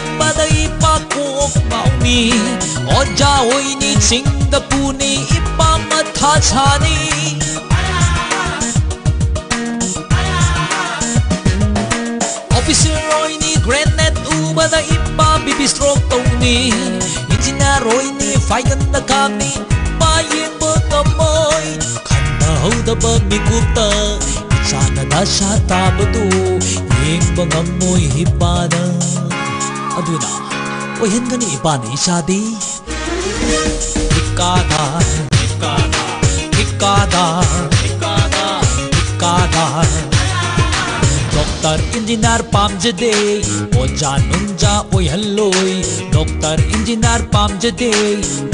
ꯎꯕꯗ ꯏꯄꯥ ꯀꯣꯛ ꯉꯥꯎꯅꯤ꯫ ꯑꯣꯖꯥ ꯑꯣꯏꯅꯤ, ꯆꯤꯡꯗ ꯄꯨꯅꯤ, ꯏꯄꯥ ꯃꯊꯥ ꯁꯥꯅꯤ꯫ ꯑꯣꯐꯤꯁꯔ ꯑꯣꯏꯅꯤ, ꯒ꯭ꯔꯦꯅꯦꯠ ꯎꯕꯗ ꯏꯄꯥ ꯕꯤꯕꯤ ꯁ꯭ꯇ꯭ꯔꯣꯛ ꯇꯧꯅꯤ꯫ ꯏꯟꯖꯤꯅꯤꯌꯥꯔ ꯑꯣꯏꯅꯤ, ꯐꯥꯏꯒꯟꯗ ꯀꯥꯞꯅꯤ, ꯏꯄꯥ ꯌꯦꯡꯕ ꯉꯝꯃꯣꯏ꯫ ꯈꯟꯊꯍꯧꯗꯕ ꯃꯤꯀꯨꯞꯇ ꯏꯆꯥꯅ ꯗꯁꯥ ꯇꯥꯕꯗꯨ ꯌꯦꯡꯕ ꯉꯝꯃꯣꯏ ꯏꯄꯥꯅ꯫ ꯑꯗꯨꯅ ꯑꯣꯏꯍꯟꯒꯅꯤ ꯏꯄꯥꯅ ꯏꯆꯥꯗꯤ꯫ ꯊꯤꯀꯥꯗꯥꯔ, ꯊꯤꯀꯥꯗꯥꯔ, ꯊꯤꯀꯥꯗꯥꯔ, ꯊꯤꯀꯥꯗꯥꯔ꯫ ꯗꯣꯛꯇꯔ ꯏꯟꯖꯤꯅꯤꯌꯥꯔ ꯄꯥꯝꯖꯗꯦ, ꯑꯣꯖꯥ ꯅꯨꯡꯖꯥ ꯑꯣꯏꯍꯜꯂꯣꯏ꯫ ꯗꯣꯛꯇꯔ ꯏꯟꯖꯤꯅꯤꯌꯥꯔ ꯄꯥꯝꯖꯗꯦ,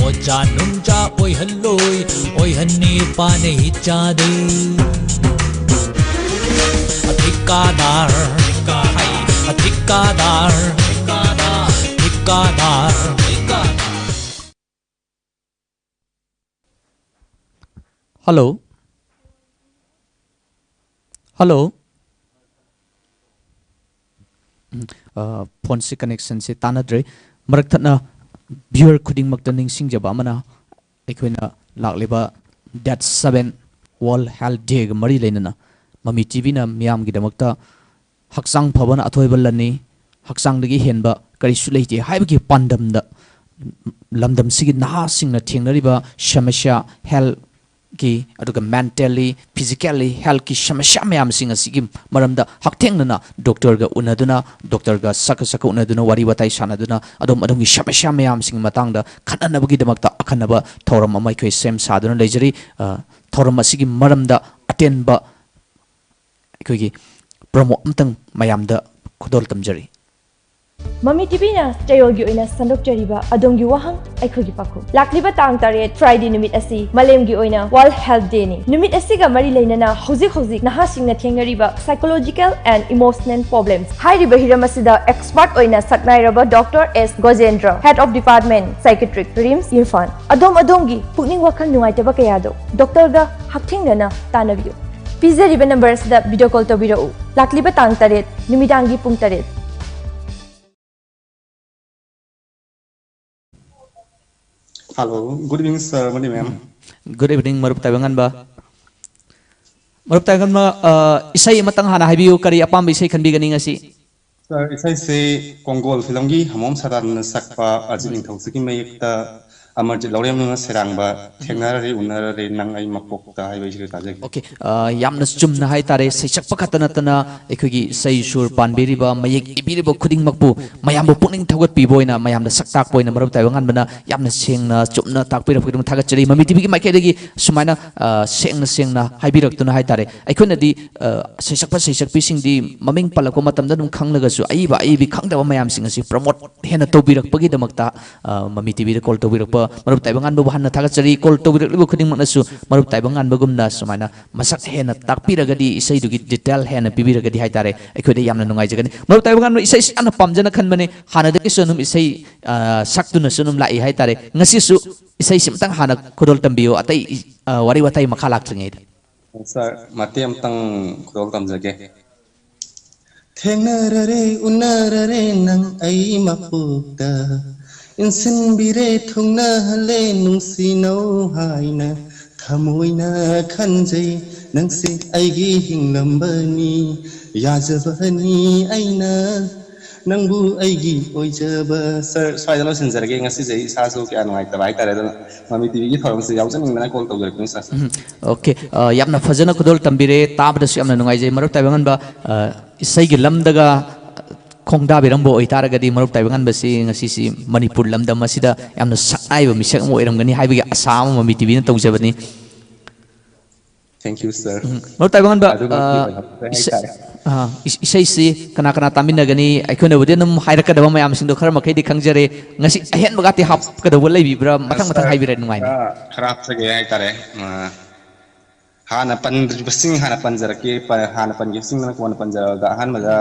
ꯑꯣꯖꯥ ꯅꯨꯡꯖꯥ ꯑꯣꯏꯍꯜꯂꯣꯏ꯫ ꯑꯣꯏꯍꯟꯅꯤ ꯏꯄꯥꯅ ꯏꯆꯥꯗꯤ꯫ ꯊꯤꯀꯥꯗꯥꯔ, ꯍꯩ, ꯊꯤꯀꯥꯗꯥꯔ, ꯊꯤꯀꯥꯗꯥꯔ꯫ ꯍꯜꯂꯣ꯫ ꯍꯜꯂꯣ꯫ ꯎꯝ, ꯑ, ꯐꯣꯟꯁꯤ ꯀꯅꯦꯛꯁꯟꯁꯤ ꯇꯥꯟꯅꯗ꯭ꯔꯦ꯫ ꯃꯔꯛ ꯊꯠꯅ ꯚ꯭ꯌꯨꯋꯔ ꯈꯨꯗꯤꯡꯃꯛꯇ ꯅꯤꯡꯁꯤꯡꯖꯕ ꯑꯃꯅ, ꯑꯩꯈꯣꯏꯅ ꯂꯥꯛꯂꯤꯕ ꯗꯦꯠ ꯁꯕꯦꯟ ꯋꯥꯔꯜ ꯍꯦꯜꯊ ꯗꯦꯒ ꯃꯔꯤ ꯂꯩꯅꯅ ꯃꯃꯤ ꯇꯤꯚꯤꯅ ꯃꯤꯌꯥꯝꯒꯤꯗꯃꯛꯇ ꯍꯛꯆꯥꯡ ꯐꯕꯅ ꯑꯊꯣꯏꯕ ꯂꯟꯅꯤ, ꯍꯛꯆꯥꯡꯗꯒꯤ ꯍꯦꯟꯕ ꯀꯔꯤꯁꯨ ꯂꯩꯇꯦ ꯍꯥꯏꯕꯒꯤ ꯄꯥꯟꯗꯝꯗ ꯂꯝꯗꯝꯁꯤꯒꯤ ꯅꯍꯥꯁꯤꯡꯅ ꯊꯦꯡꯅꯔꯤꯕ ꯁꯃꯁ꯭ꯌꯥ, ꯍꯦꯜꯊꯀꯤ, ꯑꯗꯨꯒ ꯃꯦꯟꯇꯦꯜꯂꯤ, ꯐꯤꯖꯤꯀꯦꯜꯂꯤ ꯍꯦꯜꯊꯀꯤ ꯁꯃꯁ꯭ꯌꯥ ꯃꯌꯥꯝꯁꯤꯡ ꯑꯁꯤꯒꯤ ꯃꯔꯝꯗ ꯍꯛꯊꯦꯡꯅꯅ ꯗꯣꯛꯇꯔꯒ ꯎꯅꯗꯨꯅ, ꯗꯣꯛꯇꯔꯒ ꯁꯛꯀ ꯁꯛꯀ ꯎꯅꯗꯨꯅ ꯋꯥꯔꯤ ꯋꯥꯇꯥꯏ ꯁꯥꯟꯅꯗꯨꯅ ꯑꯗꯣꯝ ꯑꯗꯣꯝꯒꯤ ꯁꯃꯁ꯭ꯌꯥ ꯃꯌꯥꯝꯁꯤꯡꯒꯤ ꯃꯇꯥꯡꯗ ꯈꯟꯅꯅꯕꯒꯤꯗꯃꯛꯇ ꯑꯈꯟꯅꯕ ꯊꯧꯔꯝ ꯑꯃ ꯑꯩꯈꯣꯏ ꯁꯦꯝ ꯁꯥꯗꯨꯅ ꯂꯩꯖꯔꯤ꯫ ꯑ, ꯊꯧꯔꯝ ꯑꯁꯤꯒꯤ ꯃꯔꯝꯗ ꯑꯇꯦꯟꯕ ꯑꯩꯈꯣꯏꯒꯤ ꯄ꯭ꯔꯣꯃꯣ ꯑꯃꯇꯪ ꯃꯌꯥꯝꯗ ꯈꯨꯗꯣꯜ ꯇꯝꯖꯔꯤ꯫ ꯃꯃꯤ ꯇꯤꯚꯤꯅ ꯆꯌꯣꯜꯒꯤ ꯑꯣꯏꯅ ꯁꯟꯗꯣꯛꯆꯔꯤꯕ ꯑꯗꯣꯝꯒꯤ ꯋꯥꯍꯪ ꯑꯩꯈꯣꯏꯒꯤ ꯄꯥꯎꯈꯨꯝ꯫ ꯂꯥꯛꯂꯤꯕ ꯇꯥꯡ ꯇꯔꯦꯠ Friday ꯅꯨꯃꯤꯠ ꯑꯁꯤ ꯃꯥꯂꯦꯝꯒꯤ ꯑꯣꯏꯅ ꯋꯥꯔꯜꯗ ꯍꯦꯜꯊ ꯗꯦꯅꯤ꯫ ꯅꯨꯃꯤꯠ ꯑꯁꯤꯒ ꯃꯔꯤ ꯂꯩꯅꯅ ꯍꯧꯖꯤꯛ ꯍꯧꯖꯤꯛ ꯅꯍꯥꯁꯤꯡꯅ ꯊꯦꯡꯅꯔꯤꯕ psychological and emotional problems ꯍꯥꯏꯔꯤꯕ ꯍꯤꯔꯝ ꯑꯁꯤꯗ ꯑꯦꯛꯁꯄꯔꯠ ꯑꯣꯏꯅ ꯁꯛꯅꯥꯏꯔꯕ doctor S Gojendra, Head of Department Psychiatric, RIMS Imphal, ꯑꯗꯣꯝ ꯑꯗꯣꯝꯒꯤ ꯄꯨꯛꯅꯤꯡ ꯋꯥꯈꯜ ꯅꯨꯡꯉꯥꯏꯇꯕ ꯀꯌꯥꯗꯣ ꯗꯣꯛꯇꯔꯒ ꯍꯛꯊꯦꯡꯅꯅ ꯇꯥꯟꯅꯕꯤꯌꯨ꯫ ꯄꯤꯖꯔꯤꯕ ꯅꯝꯕꯔ ꯑꯁꯤꯗ ꯚꯤꯗꯤꯑꯣ ꯀꯣꯜ ꯇꯧꯕꯤꯔꯛꯎ꯫ ꯂꯥꯛꯂꯤꯕ ꯇꯥꯡ ꯇꯔꯦꯠ ꯅꯨꯃꯤꯗꯥꯡꯒꯤ ꯄꯨꯡ ꯇꯔꯦꯠ꯫ Hello, good evening, sir. Good evening, ma'am. Good evening, ꯃꯔꯨꯞ ꯇꯥꯏꯕꯪꯉꯥꯟꯕ꯫ ꯃꯔꯨꯞ ꯇꯥꯏꯕꯪꯉꯥꯟꯕ, ꯑ, ꯏꯁꯩ ꯑꯃꯇꯪ ꯍꯥꯟꯅ ꯍꯥꯏꯕꯤꯌꯨ, ꯀꯔꯤ ꯑꯄꯥꯝꯕ ꯏꯁꯩ ꯈꯟꯕꯤꯒꯅꯤ ꯉꯁꯤ? Sir, ꯏꯁꯩꯁꯦ ꯀꯣꯡꯒꯣꯜ ꯐꯤꯂꯝꯒꯤ ꯍꯃꯣꯝ ꯁꯔꯥꯟꯅ ꯁꯛꯄ ꯑꯔꯖꯤꯠ ꯅꯤꯡꯊꯧꯖꯤꯠꯀꯤ ꯃꯌꯦꯛꯇ ꯑꯃꯔꯖꯤꯠ ꯂꯧꯔꯦꯝꯅ ꯁꯩꯔꯥꯡꯕ "ꯊꯦꯡꯅꯔꯔꯦ ꯎꯅꯔꯔꯦ ꯅꯪ ꯑꯩ ꯃꯄꯣꯛꯇ" ꯍꯥꯏꯕ ꯏꯁꯩꯗꯨ ꯇꯥꯖꯒꯦ꯫ Okay, ꯑ, ꯌꯥꯝꯅ ꯆꯨꯝꯅ ꯍꯥꯏꯇꯥꯔꯦ, ꯁꯩꯁꯛꯄ ꯈꯛꯇ ꯅꯠꯇꯅ ꯑꯩꯈꯣꯏꯒꯤ ꯏꯁꯩ ꯁꯨꯔ ꯄꯥꯟꯕꯤꯔꯤꯕ, ꯃꯌꯦꯛ ꯏꯕꯤꯔꯤꯕ ꯈꯨꯗꯤꯡꯃꯛꯄꯨ ꯃꯌꯥꯝꯕꯨ ꯄꯨꯛꯅꯤꯡ ꯊꯧꯒꯠꯄꯤꯕ ꯑꯣꯏꯅ, ꯃꯌꯥꯝꯗ ꯁꯛ ꯇꯥꯛꯄ ꯑꯣꯏꯅ ꯃꯔꯨꯞ ꯇꯥꯏꯕꯪꯉꯥꯟꯕꯅ ꯌꯥꯝꯅ ꯁꯦꯡꯅ ꯆꯨꯝꯅ ꯇꯥꯛꯄꯤꯔꯛꯄꯒꯤꯗꯃꯛ ꯊꯥꯒꯠꯆꯔꯤ꯫ ꯃꯃꯤ ꯇꯤꯚꯤꯒꯤ ꯃꯥꯏꯀꯩꯗꯒꯤ ꯁꯨꯃꯥꯏꯅ, ꯑ, ꯁꯦꯡꯅ ꯁꯦꯡꯅ ꯍꯥꯏꯕꯤꯔꯛꯇꯨꯅ ꯍꯥꯏꯇꯥꯔꯦ꯫ ꯑꯩꯈꯣꯏꯅꯗꯤ, ꯑ, ꯁꯩꯁꯛꯄ ꯁꯩꯁꯛꯄꯤꯁꯤꯡꯗꯤ ꯃꯃꯤꯡ ꯄꯜꯂꯛꯄ ꯃꯇꯝꯗ ꯑꯗꯨꯝ ꯈꯪꯂꯒꯁꯨ ꯑꯏꯕ ꯑꯏꯕꯤ ꯈꯪꯗꯕ ꯃꯌꯥꯝꯁꯤꯡ ꯑꯁꯤ promote ꯍꯦꯟꯅ ꯇꯧꯕꯤꯔꯛꯄꯒꯤꯗꯃꯛꯇ, ꯑ, ꯃꯃꯤ ꯇꯤꯚꯤꯗ call ꯇꯧꯕꯤꯔꯛꯄ ꯃꯔꯨꯞ ꯇꯥꯏꯕꯪꯉꯥꯟꯕꯕꯨ ꯍꯟꯅ ꯊꯥꯒꯠꯆꯔꯤ꯫ Call ꯇꯧꯕꯤꯔꯛꯂꯤꯕ ꯈꯨꯗꯤꯡꯃꯛꯅꯁꯨ ꯃꯔꯨꯞ ꯇꯥꯏꯕꯪꯉꯥꯟꯕꯒꯨꯝꯅ ꯁꯨꯃꯥꯏꯅ ꯃꯁꯛ ꯍꯦꯟꯅ ꯇꯥꯛꯄꯤꯔꯒꯗꯤ, ꯏꯁꯩꯗꯨꯒꯤ detail ꯍꯦꯟꯅ ꯄꯤꯕꯤꯔꯒꯗꯤ ꯍꯥꯏꯇꯥꯔꯦ, ꯑꯩꯈꯣꯏꯗ ꯌꯥꯝꯅ ꯅꯨꯡꯉꯥꯏꯖꯒꯅꯤ꯫ ꯃꯔꯨꯞ ꯇꯥꯏꯕꯪꯉꯥꯟꯕ ꯏꯁꯩꯁꯤ ꯌꯥꯝꯅ ꯄꯥꯝꯖꯅ ꯈꯟꯕꯅꯤ, ꯍꯥꯟꯅꯗꯒꯤꯁꯨ ꯑꯗꯨꯝ ꯏꯁꯩ, ꯑ, ꯁꯛꯇꯨꯅꯁꯨ ꯑꯗꯨꯝ ꯂꯥꯛꯏ ꯍꯥꯏꯇꯥꯔꯦ꯫ ꯉꯁꯤꯁꯨ ꯏꯁꯩꯁꯤ ꯑꯃꯇꯪ ꯍꯥꯟꯅ ꯈꯨꯗꯣꯜ ꯇꯝꯕꯤꯌꯨ, ꯑꯇꯩ, ꯑ, ꯋꯥꯔꯤ ꯋꯥꯇꯥꯏ ꯃꯈꯥ ꯂꯥꯛꯇ꯭ꯔꯤꯉꯩꯗ꯫ Sir, ꯃꯇꯦꯛ ꯑꯃꯇꯪ ꯈꯨꯗꯣꯜ ꯇꯝꯖꯒꯦ꯫ "ꯊꯦꯡꯅꯔꯔꯦ ꯎꯅꯔꯔꯦ ꯅꯪ ꯑꯩ ꯃꯄꯣꯛꯇ, ꯏꯟꯁꯤꯟꯕꯤꯔꯦ ꯊꯨꯡꯅꯍꯜꯂꯦ ꯅꯨꯡꯁꯤꯅꯧ ꯍꯥꯏꯅ, ꯊꯃꯣꯏꯅ ꯈꯟꯖꯩ ꯅꯪꯁꯦ ꯑꯩꯒꯤ ꯍꯤꯡꯂꯝꯕꯅꯤ, ꯌꯥꯖꯕꯅꯤ ꯑꯩꯅ ꯅꯪꯕꯨ ꯑꯩꯒꯤ ꯑꯣꯏꯖꯕ"꯫ Sir, ꯁ꯭ꯋꯥꯏꯗ ꯂꯣꯏꯁꯤꯟꯖꯔꯒꯦ꯫ ꯉꯁꯤꯁꯦ ꯑꯩ ꯏꯁꯥꯁꯨ ꯀꯌꯥ ꯅꯨꯡꯉꯥꯏꯇꯕ ꯍꯥꯏꯇꯥꯔꯦ, ꯑꯗꯨꯅ ꯃꯃꯤ ꯇꯤꯚꯤꯒꯤ ꯊꯧꯔꯝꯁꯦ ꯌꯥꯎꯖꯅꯤꯡꯗꯅ call ꯇꯧꯖꯔꯛꯄꯅꯤ, sir꯫ ꯎꯝ, okay, ꯑ, ꯌꯥꯝꯅ ꯐꯖꯅ ꯈꯨꯗꯣꯜ ꯇꯝꯕꯤꯔꯦ, ꯇꯥꯕꯗꯁꯨ ꯌꯥꯝꯅ ꯅꯨꯡꯉꯥꯏꯖꯩ꯫ ꯃꯔꯨꯞ ꯇꯥꯏꯕꯪꯉꯥꯟꯕ, ꯑ, ꯏꯁꯩꯒꯤ ꯂꯝꯗꯒ ꯈꯣꯡꯗꯥꯕꯤꯔꯝꯕ ꯑꯣꯏꯇꯥꯔꯒꯗꯤ, ꯃꯔꯨꯞ ꯇꯥꯏꯕꯪꯉꯥꯟꯕꯁꯤ ꯉꯁꯤꯁꯤ ꯃꯅꯤꯄꯨꯔ ꯂꯝꯗꯝ ꯑꯁꯤꯗ ꯌꯥꯝꯅ ꯁꯛꯅꯥꯏꯕ ꯃꯤꯁꯛ ꯑꯃ ꯑꯣꯏꯔꯝꯒꯅꯤ ꯍꯥꯏꯕꯒꯤ ꯑꯁꯥ ꯑꯃ ꯃꯃꯤ ꯇꯤꯚꯤꯅ ꯇꯧꯖꯕꯅꯤ꯫ Thank you, sir꯫ ꯎꯝ, ꯃꯔꯨꯞ ꯇꯥꯏꯕꯪꯉꯥꯟꯕ, ꯑꯗꯨꯃꯛꯇꯤ ꯑ, ꯑꯣꯏꯍꯧꯗ꯭ꯔꯦ ꯏꯁꯩ-, ꯍꯥꯏꯇꯥꯔꯦ꯫ ꯑ, ꯏꯁ-, ꯏꯁꯩꯁꯤ ꯀꯅꯥ ꯀꯅꯥ ꯇꯥꯃꯤꯟꯅꯒꯅꯤ? ꯑꯩꯈꯣꯏꯅꯕꯨꯗꯤ ꯑꯗꯨꯝ ꯍꯥꯏꯔꯛꯀꯗꯕ ꯃꯌꯥꯝꯁꯤꯡꯗꯣ ꯈꯔ ꯃꯈꯩꯗꯤ ꯈꯪꯖꯔꯦ꯫ ꯉꯁꯤ ꯑꯍꯦꯟꯕꯒꯗꯤ ꯍꯥꯞꯀꯗꯧꯕ ꯂꯩꯕꯤꯕ꯭ꯔꯥ? ꯃꯊꯪ ꯃꯊꯪ Sir, ꯍꯥꯏꯕꯤꯔꯦ, ꯅꯨꯡꯉꯥꯏꯅꯤ꯫ ꯈꯔ, ꯈꯔ ꯍꯥꯞꯆꯒꯦ ꯍꯥꯏꯇꯥꯔꯦ꯫ ꯑ, ꯍꯥꯟꯅ ꯄꯟꯗ꯭ꯔꯤꯕꯁꯤꯡ ꯍꯥꯟꯅ ꯄꯟꯖꯔꯛꯀꯦ꯫ ꯄ-, ꯍꯥꯟꯅ ꯄꯟꯈꯤꯕꯁꯤꯡꯗꯨꯅ ꯀꯣꯟꯅ ꯄꯟꯖꯔꯛꯑꯒ, ꯑꯍꯥꯟꯕꯗ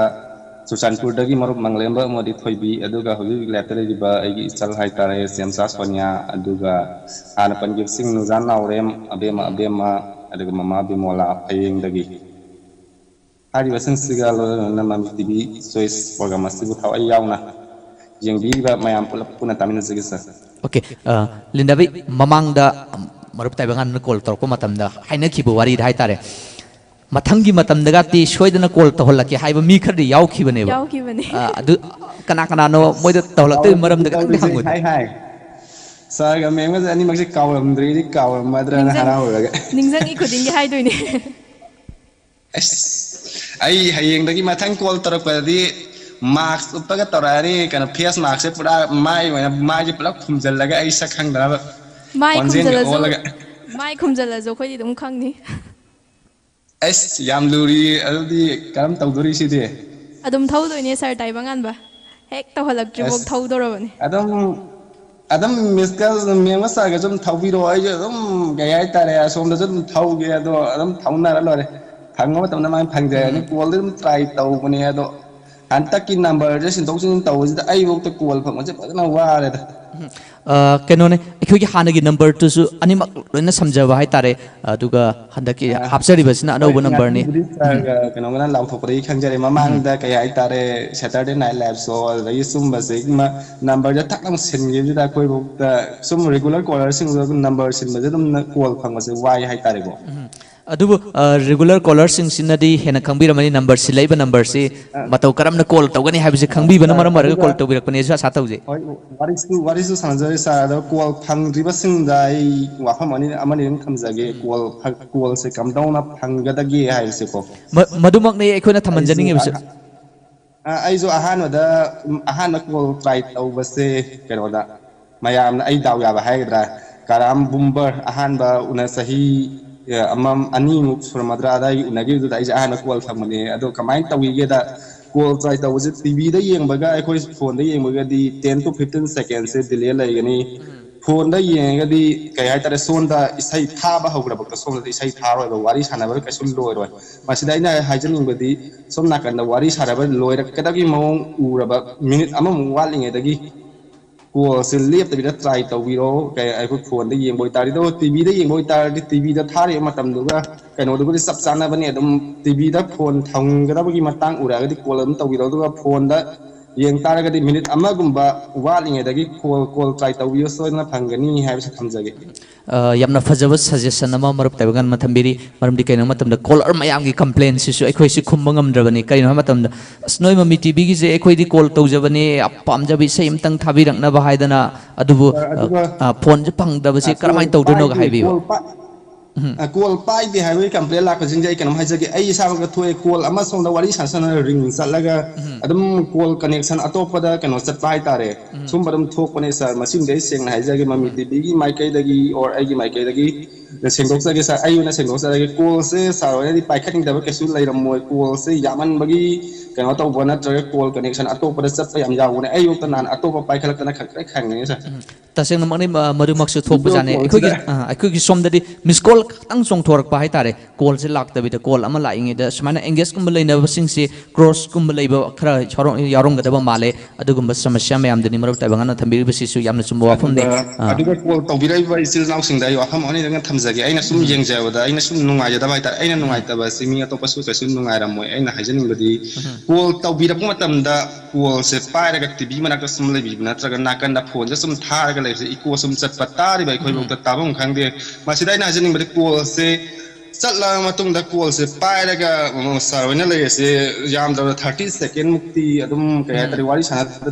ꯆꯨꯔꯆꯥꯟꯄꯨꯔꯗꯒꯤ ꯃꯔꯨꯞ ꯃꯪꯂꯦꯝꯕ ꯑꯃꯗꯤ ꯊꯣꯏꯕꯤ, ꯑꯗꯨꯒ ꯍꯧꯖꯤꯛ ꯍꯧꯖꯤꯛ ꯂꯦꯞꯇ ꯂꯩꯔꯤꯕ ꯑꯩꯒꯤ ꯏꯆꯜ ꯍꯥꯏꯇꯥꯔꯦ, ꯆꯦꯝꯆꯥ ꯁꯣꯅꯤꯌꯥ, ꯑꯗꯨꯒ ꯍꯥꯟꯅ ꯄꯟꯈꯤꯕꯁꯤꯡ ꯅꯨꯡꯖꯥ ꯅꯥꯎꯔꯦꯝ, ꯑꯕꯦꯝꯃ ꯑꯕꯦꯝꯃ, ꯑꯗꯨꯒ ꯃꯃꯥ ꯕꯤꯃꯣꯂꯥ ꯐꯌꯦꯡꯗꯒꯤ꯫ ꯍꯥꯏꯔꯤꯕꯁꯤꯡꯁꯤꯒ ꯂꯣꯏꯅꯅ ꯃꯃꯤ ꯇꯤꯚꯤ ꯆꯣꯏꯁ ꯄ꯭ꯔꯣꯒ꯭ꯔꯥꯝ ꯑꯁꯤꯕꯨ ꯊꯋꯥꯏ ꯌꯥꯎꯅ ꯌꯦꯡꯕꯤꯔꯤꯕ ꯃꯌꯥꯝ ꯄꯨꯂꯞ ꯄꯨꯟꯅ ꯇꯥꯃꯤꯟꯅꯖꯒꯦ ꯁꯥꯔ꯫ ꯑꯣꯀꯦ, ꯂꯤꯟꯗꯥꯕꯤ, ꯃꯃꯥꯡꯗ ꯃꯔꯨꯞ ꯇꯥꯏꯕꯪꯉꯥꯟꯕꯅ ꯀꯣꯜ ꯇꯧꯔꯛꯄ ꯃꯇꯝꯗ ꯍꯥꯏꯅꯈꯤꯕ ꯋꯥꯔꯤꯗ ꯍꯥꯏꯇꯥꯔꯦ, ꯃꯊꯪꯒꯤ ꯃꯇꯝꯗꯒꯗꯤ ꯁꯣꯏꯗꯅ ꯀꯣꯜ ꯇꯧꯍꯜꯂꯛꯀꯦ ꯍꯥꯏꯕ ꯃꯤ ꯈꯔꯗꯤ ꯌꯥꯎꯈꯤꯕꯅꯦꯕ꯫ ꯌꯥꯎꯈꯤꯕꯅꯦ꯫ ꯑ, ꯑꯗꯨ ꯀꯅꯥ ꯀꯅꯥꯅꯣ, ꯃꯣꯏꯗ ꯇꯧꯍꯜꯂꯛꯇꯣꯏ ꯃꯔꯝꯗ ꯈꯤꯇꯪꯗꯤ ꯍꯪꯉꯨꯗ꯫ ꯍꯥꯏ ꯍꯥꯏ ꯁꯥꯔꯒ ꯃꯦꯝꯒꯁꯦ ꯑꯅꯤꯃꯛꯁꯦ ꯀꯥꯎꯔꯝꯗ꯭ꯔꯤꯗꯤ ꯀꯥꯎꯔꯝꯃꯗ꯭ꯔꯅ ꯅꯤꯡꯁꯤꯡ- ꯍꯔꯥꯎꯔꯒ꯫ ꯅꯤꯡꯁꯤꯡꯉꯤ ꯈꯨꯗꯤꯡꯒꯤ ꯍꯥꯏꯗꯣꯏꯅꯦ꯫ ꯑꯁ, ꯑꯩ ꯍꯌꯦꯡꯗꯒꯤ ꯃꯊꯪ ꯀꯣꯜ ꯇꯧꯔꯛꯄꯗꯗꯤ ꯃꯥꯛꯁ ꯎꯞꯄꯒ ꯇꯧꯔꯛꯑꯅꯤ, ꯀꯩꯅꯣ, ꯐꯦꯁ ꯃꯥꯛꯁꯁꯦ ꯄꯨꯔꯥ ꯃꯥꯏ ꯑꯣꯏꯅ, ꯃꯥꯏꯁꯦ ꯄꯨꯂꯞ ꯈꯨꯝꯖꯤꯜꯂꯒ ꯑꯩ ꯁꯛ ꯈꯪꯗꯅꯕ ꯃꯥꯏ ꯈꯣꯟꯖꯦꯜꯒ ꯈꯨꯝꯖꯤꯜꯂꯁꯨ ꯑꯣꯜꯂꯒ꯫ ꯃꯥꯏ ꯈꯨꯝꯖꯤꯜꯂꯁꯨ ꯑꯩꯈꯣꯏꯗꯤ ꯑꯗꯨꯝ ꯈꯪꯅꯤ꯫ ꯑꯁ, ꯌꯥꯝ ꯂꯨꯔꯤ꯫ ꯑꯗꯨꯗꯤ ꯀꯔꯝ ꯇꯧꯗꯣꯔꯤ ꯁꯤꯗꯤ? ꯑꯗꯨꯝ ꯊꯧꯗꯣꯏꯅꯦ ꯁꯥꯔ ꯇꯥꯏꯕꯪꯉꯥꯟꯕ, ꯍꯦꯛ ꯇꯧꯍꯜꯂꯛꯇ꯭ꯔꯤꯐꯥꯎ ꯑꯁ, ꯊꯧꯗꯧꯔꯕꯅꯤ꯫ ꯑꯗꯨꯝ ꯑꯗꯨꯝ ꯃꯤꯁ ꯀꯣꯜ ꯃꯦꯝꯒ ꯁꯥꯔꯒ ꯁꯨꯝ ꯊꯧꯕꯤꯔꯛꯑꯣ, ꯑꯩꯁꯨ ꯑꯗꯨꯝ, ꯀꯩ ꯍꯥꯏꯇꯥꯔꯦ, ꯑꯁꯣꯝꯗꯁꯨ ꯑꯗꯨꯝ ꯊꯧꯒꯦ, ꯑꯗꯣ ꯑꯗꯨꯝ ꯊꯧꯅꯔ ꯂꯣꯏꯔꯦ꯫ ꯐꯪꯕ ꯃꯇꯝꯗ ꯃꯥꯏꯅ ꯐꯪꯖꯔꯅꯤ꯫ ꯀꯣꯜꯗꯤ ꯑꯗꯨꯝ ꯇ꯭ꯔꯥꯏ ꯇꯧꯕꯅꯦ, ꯑꯗꯣ ꯍꯟꯗꯛꯀꯤ ꯅꯝꯕꯔꯁꯦ ꯁꯤꯟꯗꯣꯛ ꯁꯤꯟꯖꯤꯟ ꯇꯧꯕꯁꯤꯗ ꯑꯩꯐꯧꯗ ꯀꯣꯜ ꯐꯪꯕꯁꯦ ꯐꯖꯅ ꯋꯥꯔꯦꯗ꯫ ꯑ, ꯀꯩꯅꯣꯅꯦ, ꯑꯩꯈꯣꯏꯒꯤ ꯍꯥꯟꯅꯒꯤ ꯅꯝꯕꯔꯗꯨꯁꯨ ꯑꯅꯤꯃꯛ ꯂꯣꯏꯅ ꯁꯝꯖꯕ ꯍꯥꯏꯇꯥꯔꯦ, ꯑꯗꯨꯒ ꯍꯟꯗꯛꯀꯤ ꯑ, ꯍꯥꯞꯆꯔꯤꯕꯁꯤꯅ ꯑꯅꯧꯕ ꯍꯣꯏ, ꯅꯝꯕꯔꯅꯤ꯫ ꯉꯥꯛꯇꯪꯕꯨꯗꯤ ꯁꯥꯔꯒ ꯀꯩꯅꯣꯒꯅ ꯂꯥꯎꯊꯣꯛꯄꯗꯒꯤ ꯈꯪꯖꯔꯦ꯫ ꯃꯃꯥꯡꯗ, ꯀꯩ ꯍꯥꯏꯇꯥꯔꯦ, ꯁꯦꯇꯔꯗꯦ ꯅꯥꯏꯠ ꯂꯥꯏꯞ ꯁꯣ, ꯑꯗꯒꯤ ꯁꯨꯝꯕꯁꯦ ꯅꯝꯕꯔꯁꯦ ꯊꯛ ꯂꯥꯎꯅ ꯁꯤꯟꯈꯤꯕꯁꯤꯗ ꯑꯩꯈꯣꯏꯐꯧꯗ ꯁꯨꯝ ꯔꯤꯒꯨꯂꯔ ꯀꯣꯂꯔꯁꯤꯡꯗ ꯅꯝꯕꯔ ꯁꯤꯟꯕꯁꯦ ꯑꯗꯨꯝ ꯀꯣꯜ ꯐꯪꯕꯁꯦ ꯋꯥꯏ ꯍꯥꯏꯇꯥꯔꯦꯀꯣ꯫ ꯑꯗꯨꯕꯨ ꯔꯤꯒꯨꯂꯔ ꯀꯣꯂꯔꯁꯤꯡꯁꯤꯅꯗꯤ ꯍꯦꯟꯅ ꯈꯪꯕꯤꯔꯝꯃꯅꯤ, ꯅꯝꯕꯔ ꯁꯤꯜꯂꯛꯏꯕ ꯅꯝꯕꯔꯁꯤ ꯃꯇꯧ ꯀꯔꯝꯅ ꯀꯣꯜ ꯇꯧꯒꯅꯤ ꯍꯥꯏꯕꯁꯤ ꯈꯪꯕꯤꯕꯅ ꯃꯔꯝ ꯑꯣꯏꯔꯒ ꯑꯗꯨꯒ ꯀꯣꯜ ꯇꯧꯕꯤꯔꯛꯄꯅꯦꯁꯨ ꯑꯁꯥ ꯇꯧꯖꯩ꯫ ꯍꯣꯏ, ꯋꯥꯔꯤꯁꯨ ꯋꯥꯔꯤꯁꯨ ꯁꯥꯟꯅꯖꯔꯤ ꯁꯥꯔ꯫ ꯑꯗꯣ ꯀꯣꯜ ꯐꯪꯗ꯭ꯔꯤꯕꯁꯤꯡꯗ ꯑꯩ ꯋꯥꯐꯝ ꯑꯅꯤ ꯑꯃꯅꯤ ꯑꯗꯨꯝ ꯊꯝꯖꯒꯦ꯫ ꯀꯣꯜ ꯐ- ꯀꯣꯜꯁꯦ ꯀꯝꯗꯧꯅ ꯐꯪꯒꯗꯒꯦ ꯍꯥꯏꯕꯁꯦꯀꯣ꯫ ꯃ- ꯃꯗꯨꯃꯛꯅꯤ ꯑꯩꯈꯣꯏꯅ ꯊꯝꯍꯟꯖꯅꯤꯡꯉꯤꯕꯁꯨ꯫ ꯑꯩꯁꯨ ꯑꯍꯥ- ꯑ, ꯑꯩꯁꯨ ꯑꯍꯥꯟꯕꯗ ꯎꯝ, ꯑꯍꯥꯟꯕ ꯀꯣꯜ ꯇ꯭ꯔꯥꯏ ꯇꯧꯕꯁꯦ ꯀꯩꯅꯣꯗ, ꯃꯌꯥꯝꯅ ꯑꯩ ꯗꯥꯎ ꯌꯥꯕ ꯍꯥꯏꯒꯗ꯭ꯔꯥ, ꯀꯔꯥꯝ ꯕꯨꯝꯕꯔ ꯑꯍꯥꯟꯕ ꯎꯅ ꯆꯍꯤ ꯑ, ꯑꯃ ꯑꯅꯤꯃꯨꯛ ꯁꯨꯔꯝꯃꯗ꯭ꯔꯥ ꯑꯗꯥꯏꯒꯤ ꯎꯅꯈꯤꯕꯗꯨꯗ ꯑꯩꯁꯦ ꯑꯍꯥꯟꯕ ꯀꯣꯜ ꯐꯪꯕꯅꯦ꯫ ꯑꯗꯣ ꯀꯃꯥꯏꯅ ꯇꯧꯈꯤꯒꯦꯗ, ꯀꯣꯜ ꯇ꯭ꯔꯥꯏ ꯇꯧꯕꯁꯦ ꯇꯤꯚꯤꯗ ꯌꯦꯡꯕꯒ ꯑꯩꯈꯣꯏ ꯐꯣꯟꯗ ꯌꯦꯡꯕꯒꯗꯤ ten to fifteen secondꯁꯦ delay ꯂꯩꯒꯅꯤ꯫ ꯐꯣꯟꯗ ꯌꯦꯡꯉꯒꯗꯤ, ꯀꯩ ꯍꯥꯏꯇꯥꯔꯦ, ꯁꯣꯝꯗ ꯏꯁꯩ ꯊꯥꯕ ꯍꯧꯈ꯭ꯔꯕꯗ ꯁꯣꯝꯗꯗꯤ ꯏꯁꯩ ꯊꯥꯔꯣꯏꯕ, ꯋꯥꯔꯤ ꯁꯥꯟꯅꯕ ꯀꯩꯁꯨ ꯂꯣꯏꯔꯣꯏ꯫ ꯃꯁꯤꯗ ꯑꯩꯅ ꯍꯥꯏꯖꯅꯤꯡꯕꯗꯤ, ꯁꯣꯝ ꯅꯥꯀꯟꯗ ꯋꯥꯔꯤ ꯁꯥꯟꯅꯕ ꯂꯣꯏꯔꯛꯀꯗꯕꯒꯤ ꯃꯑꯣꯡ ꯎꯔꯕ, ꯃꯤꯅꯤꯠ ꯑꯃꯃꯨꯛ ꯋꯥꯠꯂꯤꯉꯩꯗꯒꯤ ꯀꯣꯜꯁꯦ ꯂꯦꯞꯇꯕꯤꯗ ꯇ꯭ꯔꯥꯏ ꯇꯧꯕꯤꯔꯣ꯫ ꯀꯩ, ꯑꯩꯈꯣꯏ ꯐꯣꯟꯗ ꯌꯦꯡꯕ ꯑꯣꯏꯇꯥꯔꯗꯤ, ꯑꯗꯨꯒ ꯇꯤꯚꯤꯗ ꯌꯦꯡꯕ ꯑꯣꯏꯇꯥꯔꯗꯤ, ꯇꯤꯚꯤꯗ ꯊꯥꯔꯤꯕ ꯃꯇꯝꯗꯨꯒ ꯀꯩꯅꯣꯗꯨꯕꯨꯗꯤ ꯆꯞ ꯆꯥꯅꯕꯅꯤ꯫ ꯑꯗꯨꯝ ꯇꯤꯚꯤꯗ ꯐꯣꯟ ꯊꯝꯒꯗꯕꯒꯤ ꯃꯇꯥꯡ ꯎꯔꯛꯑꯒꯗꯤ ꯀꯣꯜ ꯑꯗꯨꯝ ꯇꯧꯕꯤꯔꯣ꯫ ꯑꯗꯨꯒ ꯐꯣꯟꯗ ꯌꯦꯡ ꯇꯥꯔꯒꯗꯤ ꯃꯤꯅꯤꯠ ꯑꯃꯒꯨꯝꯕ ꯋꯥꯠꯂꯤꯉꯩꯗꯒꯤ ꯀꯣꯜ ꯀꯣꯜ ꯇ꯭ꯔꯥꯏ ꯇꯧꯕꯤꯌꯨ, ꯁꯣꯏꯗꯅ ꯐꯪꯒꯅꯤ ꯍꯥꯏꯕꯁꯤ ꯊꯝꯖꯒꯦ꯫ ꯑ, ꯌꯥꯝꯅ ꯐꯖꯕ ꯁꯖꯦꯁꯟ ꯑꯃ ꯃꯔꯨꯞ ꯇꯥꯏꯕꯪꯉꯥꯟꯕꯅ ꯊꯝꯕꯤꯔꯤ꯫ ꯃꯔꯝꯗꯤ ꯀꯩꯅꯣ ꯍꯥꯏꯕ ꯃꯇꯝꯗ ꯀꯣꯂꯔ ꯃꯌꯥꯝꯒꯤ ꯀꯝꯄ꯭ꯂꯦꯟꯁꯤꯁꯨ ꯑꯩꯈꯣꯏꯁꯤ ꯈꯨꯝꯕ ꯉꯝꯗ꯭ꯔꯕꯅꯤ꯫ ꯀꯔꯤꯅꯣ ꯍꯥꯏꯕ ꯃꯇꯝꯗ, "ꯑꯁ, ꯅꯣꯏ ꯃꯃꯤ ꯇꯤꯚꯤꯒꯤꯁꯦ ꯑꯩꯈꯣꯏꯗꯤ ꯀꯣꯜ ꯇꯧꯖꯕꯅꯦ, ꯄꯥꯝꯖꯕ ꯏꯁꯩ ꯑꯃꯇꯪ ꯊꯥꯕꯤꯔꯛꯅꯕ" ꯍꯥꯏꯗꯅ, ꯑꯗꯨꯕꯨ ꯑ, ꯑꯗꯨꯒ ꯑ, ꯐꯣꯟꯁꯦ ꯐꯪꯗꯕꯁꯦ ꯑ, ꯀꯔꯝꯍꯥꯏꯅ ꯀꯣꯜ ꯇꯧꯗꯣꯏꯅꯣꯒ ꯄꯥꯏꯗꯦ, ꯍꯥꯏꯕꯤꯌꯨ꯫ ꯀꯣꯜ ꯄꯥꯏ-, ꯑ, ꯀꯣꯜ ꯄꯥꯏꯗꯦ ꯍꯥꯏꯕꯒꯤ ꯀꯝꯄ꯭ꯂꯦꯟ ꯂꯥꯛꯄꯁꯤꯡꯁꯦ ꯑꯩ ꯀꯩꯅꯣꯝ ꯍꯥꯏꯖꯒꯦ꯫ ꯑꯩ ꯏꯁꯥꯃꯛꯇ ꯊꯣꯛꯑꯦ, ꯀꯣꯜ ꯑꯃ ꯁꯣꯝꯗ ꯋꯥꯔꯤ ꯁꯥꯟꯅ ꯁꯥꯟꯅꯅ ꯔꯤꯡ ꯆꯠꯂꯒ ꯑꯗꯨꯝ ꯀꯣꯜ ꯀꯅꯦꯛꯁꯟ ꯑꯇꯣꯞꯄꯗ ꯀꯩꯅꯣ ꯆꯠꯄ ꯍꯥꯏꯇꯥꯔꯦ꯫ ꯁꯨꯝꯕ ꯑꯗꯨꯝ ꯊꯣꯛꯄꯅꯦ ꯁꯥꯔ꯫ ꯃꯁꯤꯃꯗꯤ ꯑꯩ ꯁꯦꯡꯅ ꯍꯥꯏꯖꯒꯦ, ꯃꯃꯤ ꯇꯤꯚꯤꯒꯤ ꯃꯥꯏꯀꯩꯗꯒꯤ ꯑꯣꯔ ꯑꯩꯒꯤ ꯃꯥꯏꯀꯩꯗꯒꯤ ꯁꯦꯡꯗꯣꯛꯆꯒꯦ ꯁꯥꯔ꯫ ꯑꯩ ꯑꯣꯏꯅ ꯁꯦꯡꯗꯣꯛꯆꯔꯒꯦ꯫ ꯀꯣꯜꯁꯦ ꯁꯥꯔ ꯍꯣꯏꯅꯗꯤ ꯄꯥꯏꯈꯠꯅꯤꯡꯗꯕ ꯀꯩꯁꯨ ꯂꯩꯔꯝꯃꯣꯏ꯫ ꯀꯣꯜꯁꯦ ꯌꯥꯝꯃꯟꯕꯒꯤ ꯀꯩꯅꯣ ꯇꯧꯕ ꯅꯠꯇ꯭ꯔꯒ ꯀꯣꯜ ꯀꯅꯦꯛꯁꯟ ꯑꯇꯣꯞꯄꯗ ꯆꯠꯄ ꯌꯥꯝ ꯌꯥꯎꯕꯅꯦ꯫ ꯑꯩ ꯌꯣꯛꯇ ꯅꯍꯥꯟ ꯑꯇꯣꯞꯄ ꯄꯥꯏꯈꯠꯂꯛꯇꯅ ꯈꯪꯄ꯭ꯔꯦꯛ ꯈꯪꯉꯦ ꯁꯥꯔ꯫ ꯇꯁꯦꯡꯅꯃꯛꯅꯤ, ꯃ-, ꯃꯗꯨꯃꯛꯁꯨ ꯊꯣꯛꯄꯖꯥꯠꯅꯤ꯫ ꯀꯣꯜꯁꯤꯗ ꯑꯩꯈꯣꯏꯒꯤ, ꯑ, ꯑꯩꯈꯣꯏꯒꯤ ꯁꯣꯝꯗꯗꯤ ꯃꯤꯁ ꯀꯣꯜ ꯈꯛꯇꯪ ꯆꯣꯡꯊꯣꯔꯛꯄ ꯍꯥꯏꯇꯥꯔꯦ, ꯀꯣꯜꯁꯦ ꯂꯥꯛꯇꯕꯤꯗ꯫ ꯀꯣꯜ ꯑꯃ ꯂꯥꯛꯏꯉꯩꯗ ꯁꯨꯃꯥꯏꯅ ꯑꯦꯡꯒꯦꯖꯀꯨꯝꯕ ꯂꯩꯅꯕꯁꯤꯡꯁꯤ ꯀ꯭ꯔꯣꯁꯀꯨꯝꯕ ꯂꯩꯕ ꯈꯔ ꯌꯥꯎꯔꯝ-, ꯌꯥꯎꯔꯝꯒꯗꯕ ꯃꯥꯜꯂꯦ꯫ ꯑꯗꯨꯒꯨꯝꯕ ꯁꯃꯁ꯭ꯌꯥ ꯃꯌꯥꯝꯗꯨꯅꯤ ꯃꯔꯨꯞ ꯇꯥꯏꯕꯪꯉꯥꯟꯅ ꯊꯝꯕꯤꯔꯤꯕꯁꯤꯁꯨ ꯌꯥꯝꯅ ꯆꯨꯝꯕ ꯋꯥꯐꯝꯅꯤ꯫ ꯑꯗꯨꯒ ꯑ,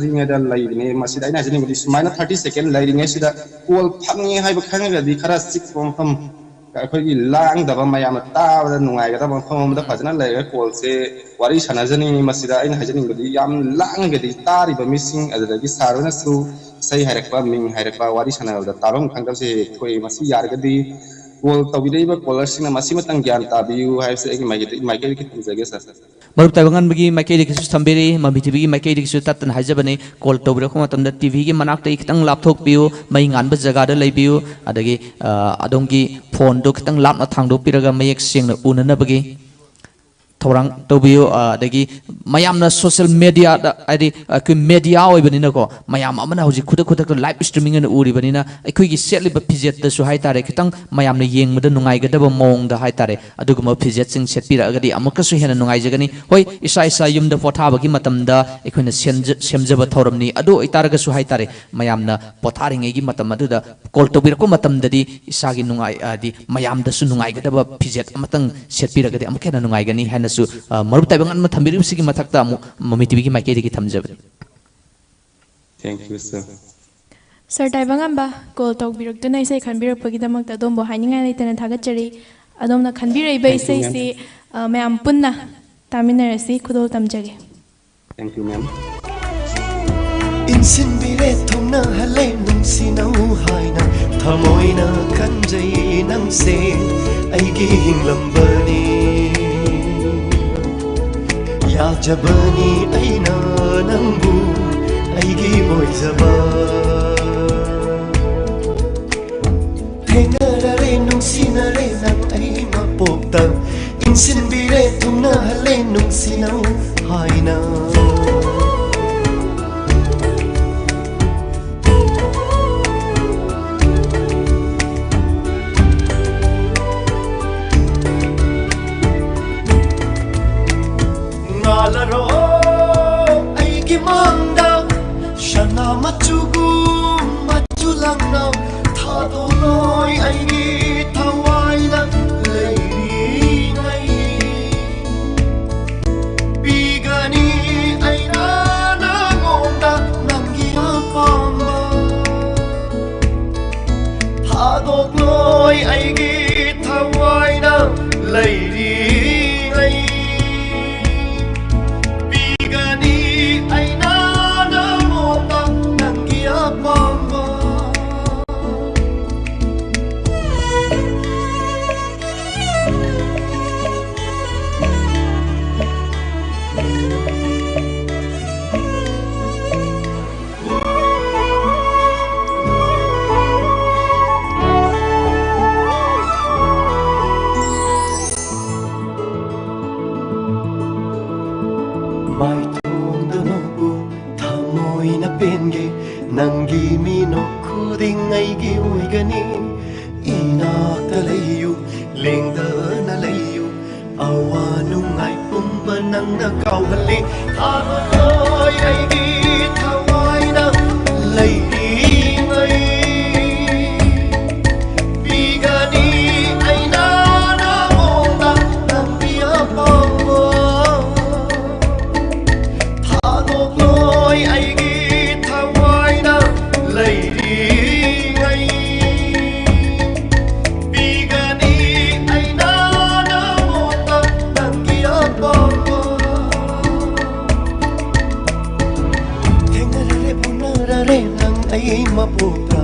ꯃꯔꯨꯞ ꯇꯥꯏꯕꯪꯉꯥꯟꯕꯒꯤ ꯃꯥꯏꯀꯩꯗꯒꯤꯁꯨ ꯊꯝꯕꯤꯔꯤ, ꯃꯃꯤ ꯇꯤꯚꯤꯒꯤ ꯃꯥꯏꯀꯩꯗꯒꯤꯁꯨ ꯇꯠꯇꯅ ꯍꯥꯏꯖꯕꯅꯤ, ꯀꯣꯜ ꯇꯧꯕꯤꯔꯛꯄ ꯃꯇꯝꯗ ꯇꯤꯚꯤꯒꯤ ꯃꯅꯥꯛꯇꯒꯤ ꯈꯤꯇꯪ ꯂꯥꯞꯊꯣꯛꯄꯤꯌꯨ, ꯃꯩ ꯉꯥꯟꯕ ꯖꯒꯥꯗ ꯂꯩꯕꯤꯌꯨ, ꯑꯗꯒꯤ, ꯑ, ꯑꯗꯣꯝꯒꯤ ꯐꯣꯟꯗꯣ ꯈꯤꯇꯪ ꯂꯥꯞꯅ ꯊꯥꯡꯗꯣꯛꯄꯤꯔꯒ ꯃꯌꯦꯛ ꯁꯦꯡꯅ ꯎꯅꯅꯕꯒꯤ꯫ ꯊꯧꯔꯥꯡ ꯇꯧꯕꯤꯌꯨ꯫ ꯑ, ꯑꯗꯒꯤ ꯃꯌꯥꯝꯅ social mediaꯗ, ꯍꯥꯏꯗꯤ ꯑꯩꯈꯣꯏ media ꯑꯣꯏꯕꯅꯤꯅꯀꯣ, ꯃꯌꯥꯝ ꯑꯃꯅ ꯍꯧꯖꯤꯛ ꯈꯨꯗꯛ ꯈꯨꯗꯛꯇ live streaming ꯑꯣꯏꯅ ꯎꯔꯤꯕꯅꯤꯅ, ꯑꯩꯈꯣꯏꯒꯤ ꯁꯦꯠꯂꯤꯕ ꯐꯤꯖꯦꯠꯇꯁꯨ ꯍꯥꯏꯇꯥꯔꯦ, ꯈꯤꯇꯪ ꯃꯌꯥꯝꯅ ꯌꯦꯡꯕꯗ ꯅꯨꯡꯉꯥꯏꯒꯗꯕ ꯃꯑꯣꯡꯗ ꯍꯥꯏꯇꯥꯔꯦ, ꯑꯗꯨꯒꯨꯝꯕ ꯐꯤꯖꯦꯠꯁꯤꯡ ꯁꯦꯠꯄꯤꯔꯛꯑꯒꯗꯤ ꯑꯃꯨꯛꯀꯁꯨ ꯍꯦꯟꯅ ꯅꯨꯡꯉꯥꯏꯖꯒꯅꯤ꯫ ꯍꯣꯏ, ꯏꯁꯥ ꯏꯁꯥ ꯌꯨꯝꯗ ꯄꯣꯊꯥꯕꯒꯤ ꯃꯇꯝꯗ ꯑꯩꯈꯣꯏꯅ ꯁꯦꯝꯖ-, ꯁꯦꯝꯖꯕ ꯊꯧꯔꯝꯅꯤ꯫ ꯑꯗꯨ ꯑꯣꯏꯇꯥꯔꯒꯁꯨ ꯍꯥꯏꯇꯥꯔꯦ, ꯃꯌꯥꯝꯅ ꯄꯣꯊꯥꯔꯤꯉꯩꯒꯤ ꯃꯇꯝ ꯑꯗꯨꯗ call ꯇꯧꯕꯤꯔꯛꯄ ꯃꯇꯝꯗꯗꯤ ꯏꯁꯥꯒꯤ ꯅꯨꯡꯉꯥꯏ-, ꯍꯥꯏꯗꯤ ꯃꯌꯥꯝꯗꯁꯨ ꯅꯨꯡꯉꯥꯏꯒꯗꯕ ꯐꯤꯖꯦꯠ ꯑꯃꯇꯪ ꯁꯦꯠꯄꯤꯔꯒꯗꯤ ꯑꯃꯨꯛꯀ ꯍꯦꯟꯅ ꯅꯨꯡꯉꯥꯏꯒꯅꯤ ꯍꯥꯏꯅꯁꯨ, ꯑ, ꯃꯔꯨꯞ ꯇꯥꯏꯕꯪꯉꯥꯟꯕ ꯊꯝꯕꯤꯔꯤꯕꯁꯤꯒꯤ ꯃꯊꯛꯇ ꯑꯃꯨꯛ ꯃꯃꯤ ꯇꯤꯚꯤꯒꯤ ꯃꯥꯏꯀꯩꯗꯒꯤ ꯊꯝꯖꯕꯅꯤ꯫ Thank you, sir. Sir ꯇꯥꯏꯕꯪꯉꯥꯟꯕ, call ꯇꯧꯕꯤꯔꯛꯇꯨꯅ ꯏꯁꯩ ꯈꯟꯕꯤꯔꯛꯄꯒꯤꯗꯃꯛꯇ ꯑꯗꯣꯝꯕꯨ ꯍꯥꯏꯅꯤꯡꯉꯥꯏ ꯂꯩꯇꯅ ꯊꯥꯒꯠꯆꯔꯤ꯫ ꯑꯗꯣꯝꯅ ꯈꯟꯕꯤꯔꯛꯏꯕ Thank you, ma'am. ꯏꯁꯩꯁꯤ, ꯑ, ꯃꯌꯥꯝ ꯄꯨꯟꯅ ꯇꯥꯃꯤꯟꯅꯔꯁꯤ꯫ ꯈꯨꯗꯣꯜ ꯇꯝꯖꯒꯦ꯫ Thank you, ma'am. ꯏꯟꯁꯤꯟꯕꯤꯔꯦ ꯊꯨꯡꯅꯍꯜꯂꯦ ꯅꯨꯡꯁꯤꯅꯧ ꯍꯥꯏꯅ ꯊꯃꯣꯏꯅ ꯈꯟꯖꯩ ꯅꯪꯁꯦ ꯑꯩꯒꯤ ꯍꯤꯡꯂꯝꯕꯅꯤ꯫ ꯌꯥꯖꯕꯅꯤ ꯑꯩꯅ ꯅꯪꯕꯨ ꯑꯩꯒꯤ ꯑꯣꯏꯖꯕ꯫ ꯊꯦꯡꯅꯔꯦ ꯅꯨꯡꯁꯤꯅꯔꯦ ꯅꯪ ꯑꯩ ꯃꯄꯣꯛꯇ ꯏꯟꯁꯤꯟꯕꯤꯔꯦ ꯊꯨꯡꯅꯍꯜꯂꯦ ꯅꯨꯡꯁꯤꯅꯧ ꯍꯥꯏꯅ꯫ ꯉꯥꯜꯂꯔꯣ ꯑꯩꯒꯤ ꯃꯥꯡꯗ ꯁꯅꯥ ꯃꯆꯨꯒꯨꯝ ꯃꯆꯨ ꯂꯪꯅ ꯊꯥꯗꯣꯛꯂꯣꯏ ꯑꯩꯒꯤ ꯊꯋꯥꯏꯅ ꯂꯩꯔꯤꯉꯩ꯫ ꯄꯤꯒꯅꯤ ꯑꯩꯅ ꯅꯉꯣꯟꯗ ꯅꯪꯒꯤ ꯑꯄꯥꯝꯕ꯫ ꯊꯥꯗꯣꯛꯂꯣꯏ ꯑꯩꯒꯤ ꯊꯋꯥꯏꯅ ꯂꯩꯔꯤꯉꯩ꯫ ꯄꯤꯒꯅꯤ ꯑꯩꯅ ꯅꯉꯣꯟꯗ ꯅꯪꯒꯤ ꯑꯄꯥꯝꯕ꯫ ꯅꯪꯒꯤ ꯃꯤꯅꯣꯛ ꯈꯨꯗꯤꯡ ꯑꯩꯒꯤ ꯑꯣꯏꯒꯅꯤ꯫ ꯏꯅꯥꯛꯇ ꯂꯩꯌꯨ, ꯂꯦꯡꯗꯅ ꯂꯩꯌꯨ, ꯑꯋꯥ ꯅꯨꯡꯉꯥꯏ ꯄꯨꯝꯕ ꯅꯪꯅ ꯀꯥꯎꯍꯜꯂꯤ꯫ ꯊꯥꯔꯣꯏ ꯑꯩꯒꯤ ꯊꯋꯥꯏꯅ ꯂꯩꯔꯤꯉꯩ꯫ ꯄꯤꯒꯅꯤ ꯑꯩꯅ ꯅꯉꯣꯟꯗ ꯅꯪꯒꯤ ꯑꯄꯥꯝꯕ꯫ ꯊꯥꯗꯣꯛꯂꯣꯏ ꯑꯩꯒꯤ ꯊꯋꯥꯏꯅ ꯂꯩꯔꯤꯉꯩ꯫ ꯄꯤꯒꯅꯤ ꯑꯩꯅ ꯅꯉꯣꯟꯗ ꯅꯪꯒꯤ ꯑꯄꯥꯝꯕ꯫ ꯊꯦꯡꯅꯔꯦ ꯎꯅꯔꯦ ꯅꯪ ꯑꯩ ꯃꯄꯣꯛꯇ꯫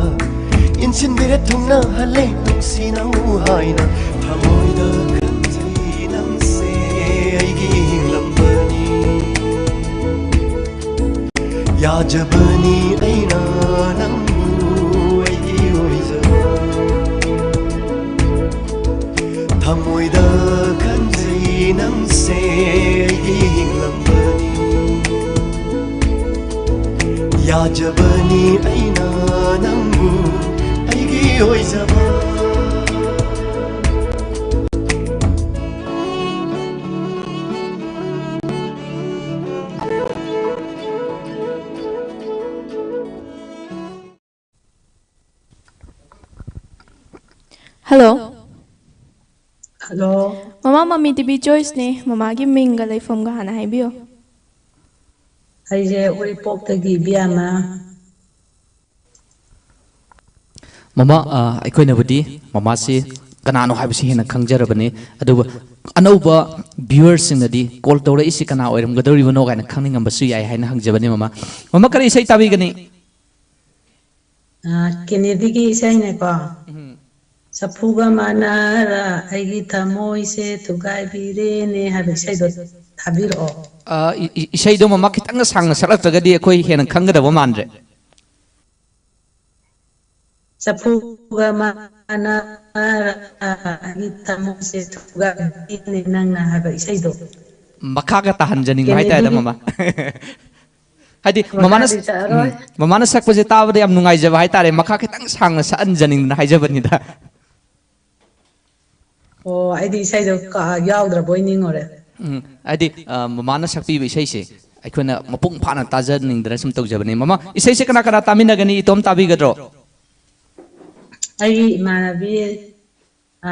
ꯏꯟꯁꯤꯟꯕꯤꯔꯦ ꯊꯨꯡꯅꯍꯜꯂꯦ ꯅꯨꯡꯁꯤꯅꯧ ꯍꯥꯏꯅ꯫ ꯊꯃꯣꯏꯗ ꯈꯟꯖꯩ ꯅꯪꯁꯦ ꯑꯩꯒꯤ ꯍꯤꯡꯂꯝꯕꯅꯤ꯫ ꯌꯥꯖꯕꯅꯤ ꯑꯩꯅ ꯅꯪꯕꯨ ꯑꯩꯒꯤ ꯑꯣꯏꯖꯕ꯫ ꯊꯃꯣꯏꯗ ꯈꯟꯖꯩ ꯅꯪꯁꯦ ꯑꯩꯒꯤ ꯍꯤꯡꯂꯝꯕꯅꯤ꯫ ꯌꯥꯖꯕꯅꯤ ꯑꯩꯅ ꯅꯪꯕꯨ ꯑꯩꯒꯤ ꯑꯣꯏꯖꯕ꯫ Hello. Hello. ꯃꯃꯥ, ꯃꯃꯤ ꯇꯤꯚꯤ ꯆꯣꯏꯁꯅꯦ꯫ ꯃꯃꯥꯒꯤ ꯃꯤꯡꯒ ꯂꯩꯐꯝꯒ ꯍꯥꯟꯅ ꯍꯥꯏꯕꯤꯌꯨ꯫ ꯑꯩꯁꯦ ꯎꯔꯤꯄꯣꯛꯇꯒꯤ ꯏꯕꯦꯝꯃ꯫ ꯃꯃꯥ, ꯑ, ꯑꯩꯈꯣꯏꯅꯕꯨꯗꯤ ꯃꯃꯥꯁꯤ ꯀꯅꯥꯅꯣ ꯍꯥꯏꯕꯁꯤ ꯍꯦꯟꯅ ꯈꯪꯖꯔꯕꯅꯤ, ꯑꯗꯨꯕꯨ ꯑꯅꯧꯕ viewerꯁꯤꯡꯅꯗꯤ call ꯇꯧꯔꯛꯏꯁꯤ ꯀꯅꯥ ꯑꯣꯏꯔꯝꯒꯗꯧꯔꯤꯕꯅꯣ ꯀꯥꯏꯅ ꯈꯪꯅꯤꯡꯉꯝꯕꯁꯨ ꯌꯥꯏ ꯍꯥꯏꯅ ꯍꯪꯖꯕꯅꯤ꯫ ꯃꯃꯥ, ꯃꯃꯥ ꯀꯔꯤ ꯏꯁꯩ ꯇꯥꯕꯤꯒꯅꯤ? ꯑ, ꯀꯦꯅꯦꯗꯤꯒꯤ ꯏꯁꯩꯅꯦꯀꯣ꯫ ꯎꯝ꯫ ꯆꯐꯨꯒ ꯃꯥꯟꯅꯔ ꯑꯩꯒꯤ ꯊꯃꯣꯏꯁꯦ ꯊꯨꯒꯥꯏꯕꯤꯔꯦꯅꯦ ꯍꯥꯏꯕ ꯏꯁꯩꯗꯣ ꯊꯥꯕꯤꯔꯛꯑꯣ꯫ ꯑ, ꯏ-, ꯏ-, ꯏꯁꯩꯗꯣ ꯃꯃꯥ ꯈꯤꯇꯪꯒ ꯁꯥꯡꯅ ꯁꯛꯂꯛꯇ꯭ꯔꯒꯗꯤ ꯑꯩꯈꯣꯏ ꯍꯦꯟꯅ ꯈꯪꯒꯗꯕ ꯃꯥꯟꯗ꯭ꯔꯦ꯫ ꯆꯐꯨꯒ ꯃꯥꯟꯅꯔ ꯑꯩꯒꯤ ꯊꯃꯣꯏꯁꯦ ꯊꯨꯒꯥꯏꯕꯤꯔꯦꯅꯦ ꯅꯪꯅ ꯍꯥꯏꯕ ꯏꯁꯩꯗꯣ꯫ ꯃꯈꯥꯒ ꯇꯥꯍꯟꯖꯅꯤꯡꯕ ꯍꯥꯏꯇꯥꯔꯦꯗ, ꯀꯦꯅꯦꯗꯤꯒꯤ ꯃꯃꯥ꯫ ꯍꯥꯏꯗꯤ ꯃꯃꯥꯅ ꯃꯈꯥꯗꯤ ꯁꯛꯑꯔꯣꯏ꯫ ꯎꯝ, ꯃꯃꯥꯅ ꯁꯛꯄꯁꯦ ꯇꯥꯕꯗ ꯌꯥꯝ ꯅꯨꯡꯉꯥꯏꯖꯕ ꯍꯥꯏꯇꯥꯔꯦ, ꯃꯈꯥ ꯈꯤꯇꯪ ꯁꯥꯡꯅ ꯁꯛꯍꯟꯖꯅꯤꯡꯗꯅ ꯍꯥꯏꯖꯕꯅꯤꯗ꯫ ꯑꯣ, ꯑꯩꯗꯤ ꯏꯁꯩꯗꯣ ꯀ-, ꯌꯥꯎꯗ꯭ꯔꯕꯣꯏ ꯅꯤꯡꯉꯨꯔꯦ꯫ ꯎꯝ, ꯍꯥꯏꯗꯤ, ꯑ, ꯃꯃꯥꯅ ꯁꯛꯄꯤꯕ ꯏꯁꯩꯁꯦ ꯑꯩꯈꯣꯏꯅ ꯃꯄꯨꯡ ꯐꯥꯅ ꯇꯥꯖꯅꯤꯡꯗꯅ ꯁꯨꯝ ꯇꯧꯖꯕꯅꯤ꯫ ꯃꯃꯥ, ꯏꯁꯩꯁꯦ ꯀꯅꯥ ꯀꯅꯥ ꯇꯥꯃꯤꯟꯅꯒꯅꯤ? ꯏꯇꯣꯝ ꯇꯥꯕꯤꯒꯗ꯭ꯔꯣ? ꯑꯩꯒꯤ ꯏꯃꯥꯟꯅꯕꯤ, ꯑ,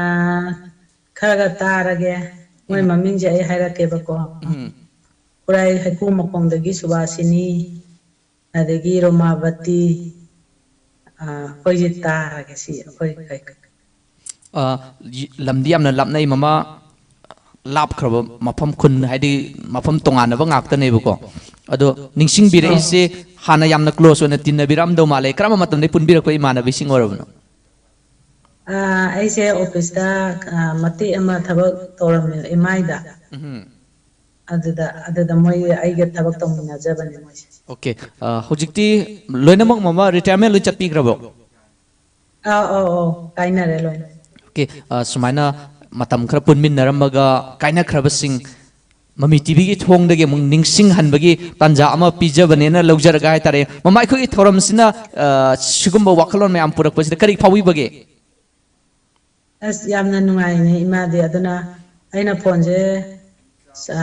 ꯈꯔꯒ ꯇꯥꯔꯒꯦ꯫ ꯃꯣꯏ ꯎꯝ꯫ ꯃꯃꯤꯡꯁꯦ ꯑꯩ ꯍꯥꯏꯔꯛꯀꯦꯕꯀꯣ꯫ ꯎꯝ꯫ ꯈꯨꯔꯥꯏ ꯍꯩꯀꯨ ꯃꯈꯣꯡꯗꯒꯤ ꯁꯨꯕꯥꯁꯤꯅꯤ, ꯑꯗꯒꯤ ꯔꯣꯃꯥꯕꯇꯤ, ꯑ, ꯑꯩꯈꯣꯏꯁꯦ ꯇꯥꯔꯒꯦ ꯁꯤ ꯑꯩꯈꯣꯏ ꯀꯩ-, ꯑ, ꯂꯝꯗꯤ ꯌꯥꯝꯅ ꯂꯥꯞꯅꯩ, ꯃꯃꯥ꯫ ꯂꯥꯞꯈ꯭ꯔꯕ ꯃꯐꯝ, ꯈꯨꯟ ꯍꯥꯏꯗꯤ ꯃꯐꯝ ꯇꯣꯉꯥꯟꯅꯕ ꯉꯥꯛꯇꯅꯦꯕꯀꯣ꯫ ꯑꯗꯣ ꯅꯤꯡꯁꯤꯡꯕꯤꯔꯛꯏꯁꯦ, ꯑꯥ꯫ ꯍꯥꯟꯅ ꯌꯥꯝꯅ close ꯑꯣꯏꯅ ꯇꯤꯟꯅꯕꯤꯔꯝꯗꯧ ꯃꯥꯜꯂꯦ꯫ ꯀꯔꯝꯕ ꯃꯇꯝꯗꯒꯤ ꯄꯨꯟꯕꯤꯔꯛꯄ ꯏꯃꯥꯟꯅꯕꯤꯁꯤꯡ ꯑꯣꯏꯔꯕꯅꯣ? ꯑꯥ, ꯑꯩꯁꯦ office ꯇ, ꯑꯥ, ꯃꯇꯦꯛ ꯑꯃ ꯊꯕꯛ ꯇꯧꯔꯝꯃꯦ ꯑꯦꯝ ꯑꯥꯏ ꯗ꯫ ꯎꯝ꯫ ꯑꯗꯨꯗ, ꯑꯗꯨꯗ ꯃꯣꯏ ꯑꯩꯒ ꯊꯕꯛ ꯇꯧꯃꯤꯟꯅꯖꯕꯅꯦ ꯃꯣꯏꯁꯦ꯫ Okay꯫ ꯑ, ꯍꯧꯖꯤꯛꯇꯤ ꯂꯣꯏꯅꯃꯛ ꯃꯃꯥ retirement ꯂꯣꯏ ꯆꯠꯄꯤꯈ꯭ꯔꯕꯣ? ꯑꯧ, ꯑꯧ, ꯑꯧ, ꯀꯥꯏꯅꯔꯦ ꯂꯣꯏꯅ꯫ Okay꯫ ꯑ, ꯁꯨꯃꯥꯏꯅ ꯃꯇꯝ ꯈꯔ ꯄꯨꯟꯃꯤꯟꯅꯔꯝꯃꯒ ꯀꯥꯏꯅꯈ꯭ꯔꯕꯁꯤꯡ ꯃꯃꯤ ꯇꯤꯚꯤꯒꯤ ꯊꯣꯡꯗꯒꯤ ꯑꯃꯨꯛ ꯅꯤꯡꯁꯤꯡꯍꯟꯕꯒꯤ ꯇꯥꯟꯖꯥ ꯑꯃ ꯄꯤꯖꯕꯅꯦꯅ ꯂꯧꯖꯔꯒ ꯍꯥꯏꯇꯥꯔꯦ꯫ ꯃꯃꯥ, ꯑꯩꯈꯣꯏꯒꯤ ꯊꯧꯔꯝꯁꯤꯅ, ꯑ, ꯁꯤꯒꯨꯝꯕ ꯋꯥꯈꯜꯂꯣꯟ ꯃꯌꯥꯝ ꯄꯨꯔꯛꯄꯁꯤꯗ ꯀꯔꯤ ꯐꯥꯎꯕꯤꯕꯒꯦ? ꯑꯁ, ꯌꯥꯝꯅ ꯅꯨꯡꯉꯥꯏꯅꯦ ꯏꯃꯥꯗꯤ꯫ ꯑꯗꯨꯅ ꯑꯩꯅ ꯐꯣꯟꯁꯦ, ꯑ,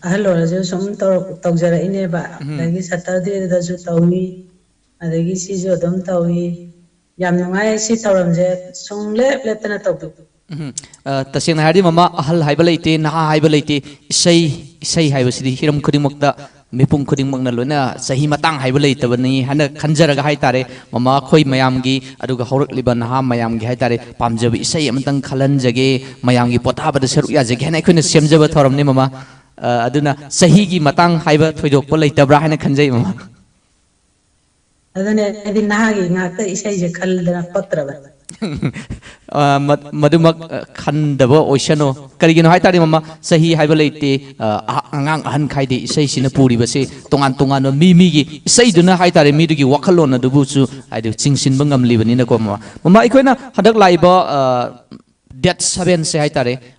ꯑꯍꯜ ꯑꯣꯏꯔꯁꯨ ꯁꯨꯝ ꯇꯧꯔꯛ-, ꯇꯧꯖꯔꯛꯏꯅꯦꯕ꯫ ꯎꯝ꯫ ꯑꯗꯒꯤ Saturday ꯗꯁꯨ ꯇꯧꯏ, ꯑꯗꯒꯤ ꯁꯤꯁꯨ ꯑꯗꯨꯝ ꯇꯧꯏ꯫ ꯌꯥꯝ ꯅꯨꯡꯉꯥꯏ ꯁꯤ ꯊꯧꯔꯝꯁꯦ, ꯁꯨꯡꯂꯦꯞ ꯂꯦꯞꯇꯅ ꯇꯧꯕꯤꯌꯨ꯫ ꯎꯝ꯫ ꯑ, ꯇꯁꯦꯡꯅ ꯍꯥꯏꯔꯗꯤ ꯃꯃꯥ, ꯑꯍꯜ ꯍꯥꯏꯕ ꯂꯩꯇꯦ, ꯅꯍꯥ ꯍꯥꯏꯕ ꯂꯩꯇꯦ꯫ ꯏꯁꯩ, ꯏꯁꯩ ꯍꯥꯏꯕꯁꯤꯗꯤ ꯍꯤꯔꯝ ꯈꯨꯗꯤꯡꯃꯛꯇ, ꯃꯤꯄꯨꯝ ꯈꯨꯗꯤꯡꯃꯛꯅ ꯂꯣꯏꯅ ꯆꯍꯤ ꯃꯇꯥꯡ ꯍꯥꯏꯕ ꯂꯩꯇꯕꯅꯤ ꯍꯥꯏꯅ ꯈꯟꯖꯔꯒ ꯍꯥꯏꯇꯥꯔꯦ, ꯃꯃꯥ, ꯑꯩꯈꯣꯏ ꯃꯌꯥꯝꯒꯤ, ꯑꯗꯨꯒ ꯍꯧꯔꯛꯂꯤꯕ ꯅꯍꯥ ꯃꯌꯥꯝꯒꯤ ꯍꯥꯏꯇꯥꯔꯦ, ꯄꯥꯝꯖꯕ ꯏꯁꯩ ꯑꯃꯇꯪ ꯈꯜꯍꯟꯖꯒꯦ, ꯃꯌꯥꯝꯒꯤ ꯄꯣꯊꯥꯕꯗ ꯁꯔꯨꯛ ꯌꯥꯖꯒꯦ ꯍꯥꯏꯅ ꯑꯩꯈꯣꯏꯅ ꯁꯦꯝꯖꯕ ꯊꯧꯔꯝꯅꯤ, ꯃꯃꯥ꯫ ꯑ, ꯑꯗꯨꯅ ꯆꯍꯤꯒꯤ ꯃꯇꯥꯡ ꯍꯥꯏꯕ ꯊꯣꯏꯗꯣꯛꯄ ꯂꯩꯇꯕ꯭ꯔꯥ ꯍꯥꯏꯅ ꯈꯟꯖꯩ, ꯃꯃꯥ꯫ ꯑꯗꯨꯅꯦ ꯑꯩꯗꯤ ꯅꯍꯥꯒꯤ ꯉꯥꯛꯇ ꯏꯁꯩꯁꯦ ꯈꯜꯗꯅ ꯄꯛꯇ꯭ꯔꯕꯅꯤ꯫ ꯑ, ꯃ-, ꯃꯗꯨꯃꯛ, ꯑ, ꯈꯟꯗꯕ ꯑꯣꯏꯁꯅꯨ꯫ ꯀꯔꯤꯒꯤꯅꯣ ꯍꯥꯏ ꯇꯥꯔꯗꯤ, ꯃꯃꯥ, ꯆꯍꯤ ꯍꯥꯏꯕ ꯂꯩꯇꯦ, ꯑ, ꯑ-, ꯑꯉꯥꯡ ꯑꯍꯟ ꯈꯥꯏꯗꯦ꯫ ꯏꯁꯩꯁꯤꯅ ꯄꯨꯔꯤꯕꯁꯦ ꯇꯣꯉꯥꯟ ꯇꯣꯉꯥꯟꯕ ꯃꯤ ꯃꯤꯒꯤ ꯏꯁꯩꯗꯨꯅ ꯍꯥꯏ ꯇꯥꯔꯦ, ꯃꯤꯗꯨꯒꯤ ꯋꯥꯈꯜꯂꯣꯟ ꯑꯗꯨꯕꯨꯁꯨ ꯍꯥꯏꯗꯤ ꯆꯤꯡꯁꯤꯟꯕ ꯉꯝꯂꯤꯕꯅꯤꯅꯀꯣ, ꯃꯃꯥ꯫ ꯃꯃꯥ, ꯑꯩꯈꯣꯏꯅ ꯍꯟꯗꯛ ꯂꯥꯛꯏꯕ, ꯑ, date seven ꯁꯦ ꯍꯥꯏ ꯇꯥꯔꯦ,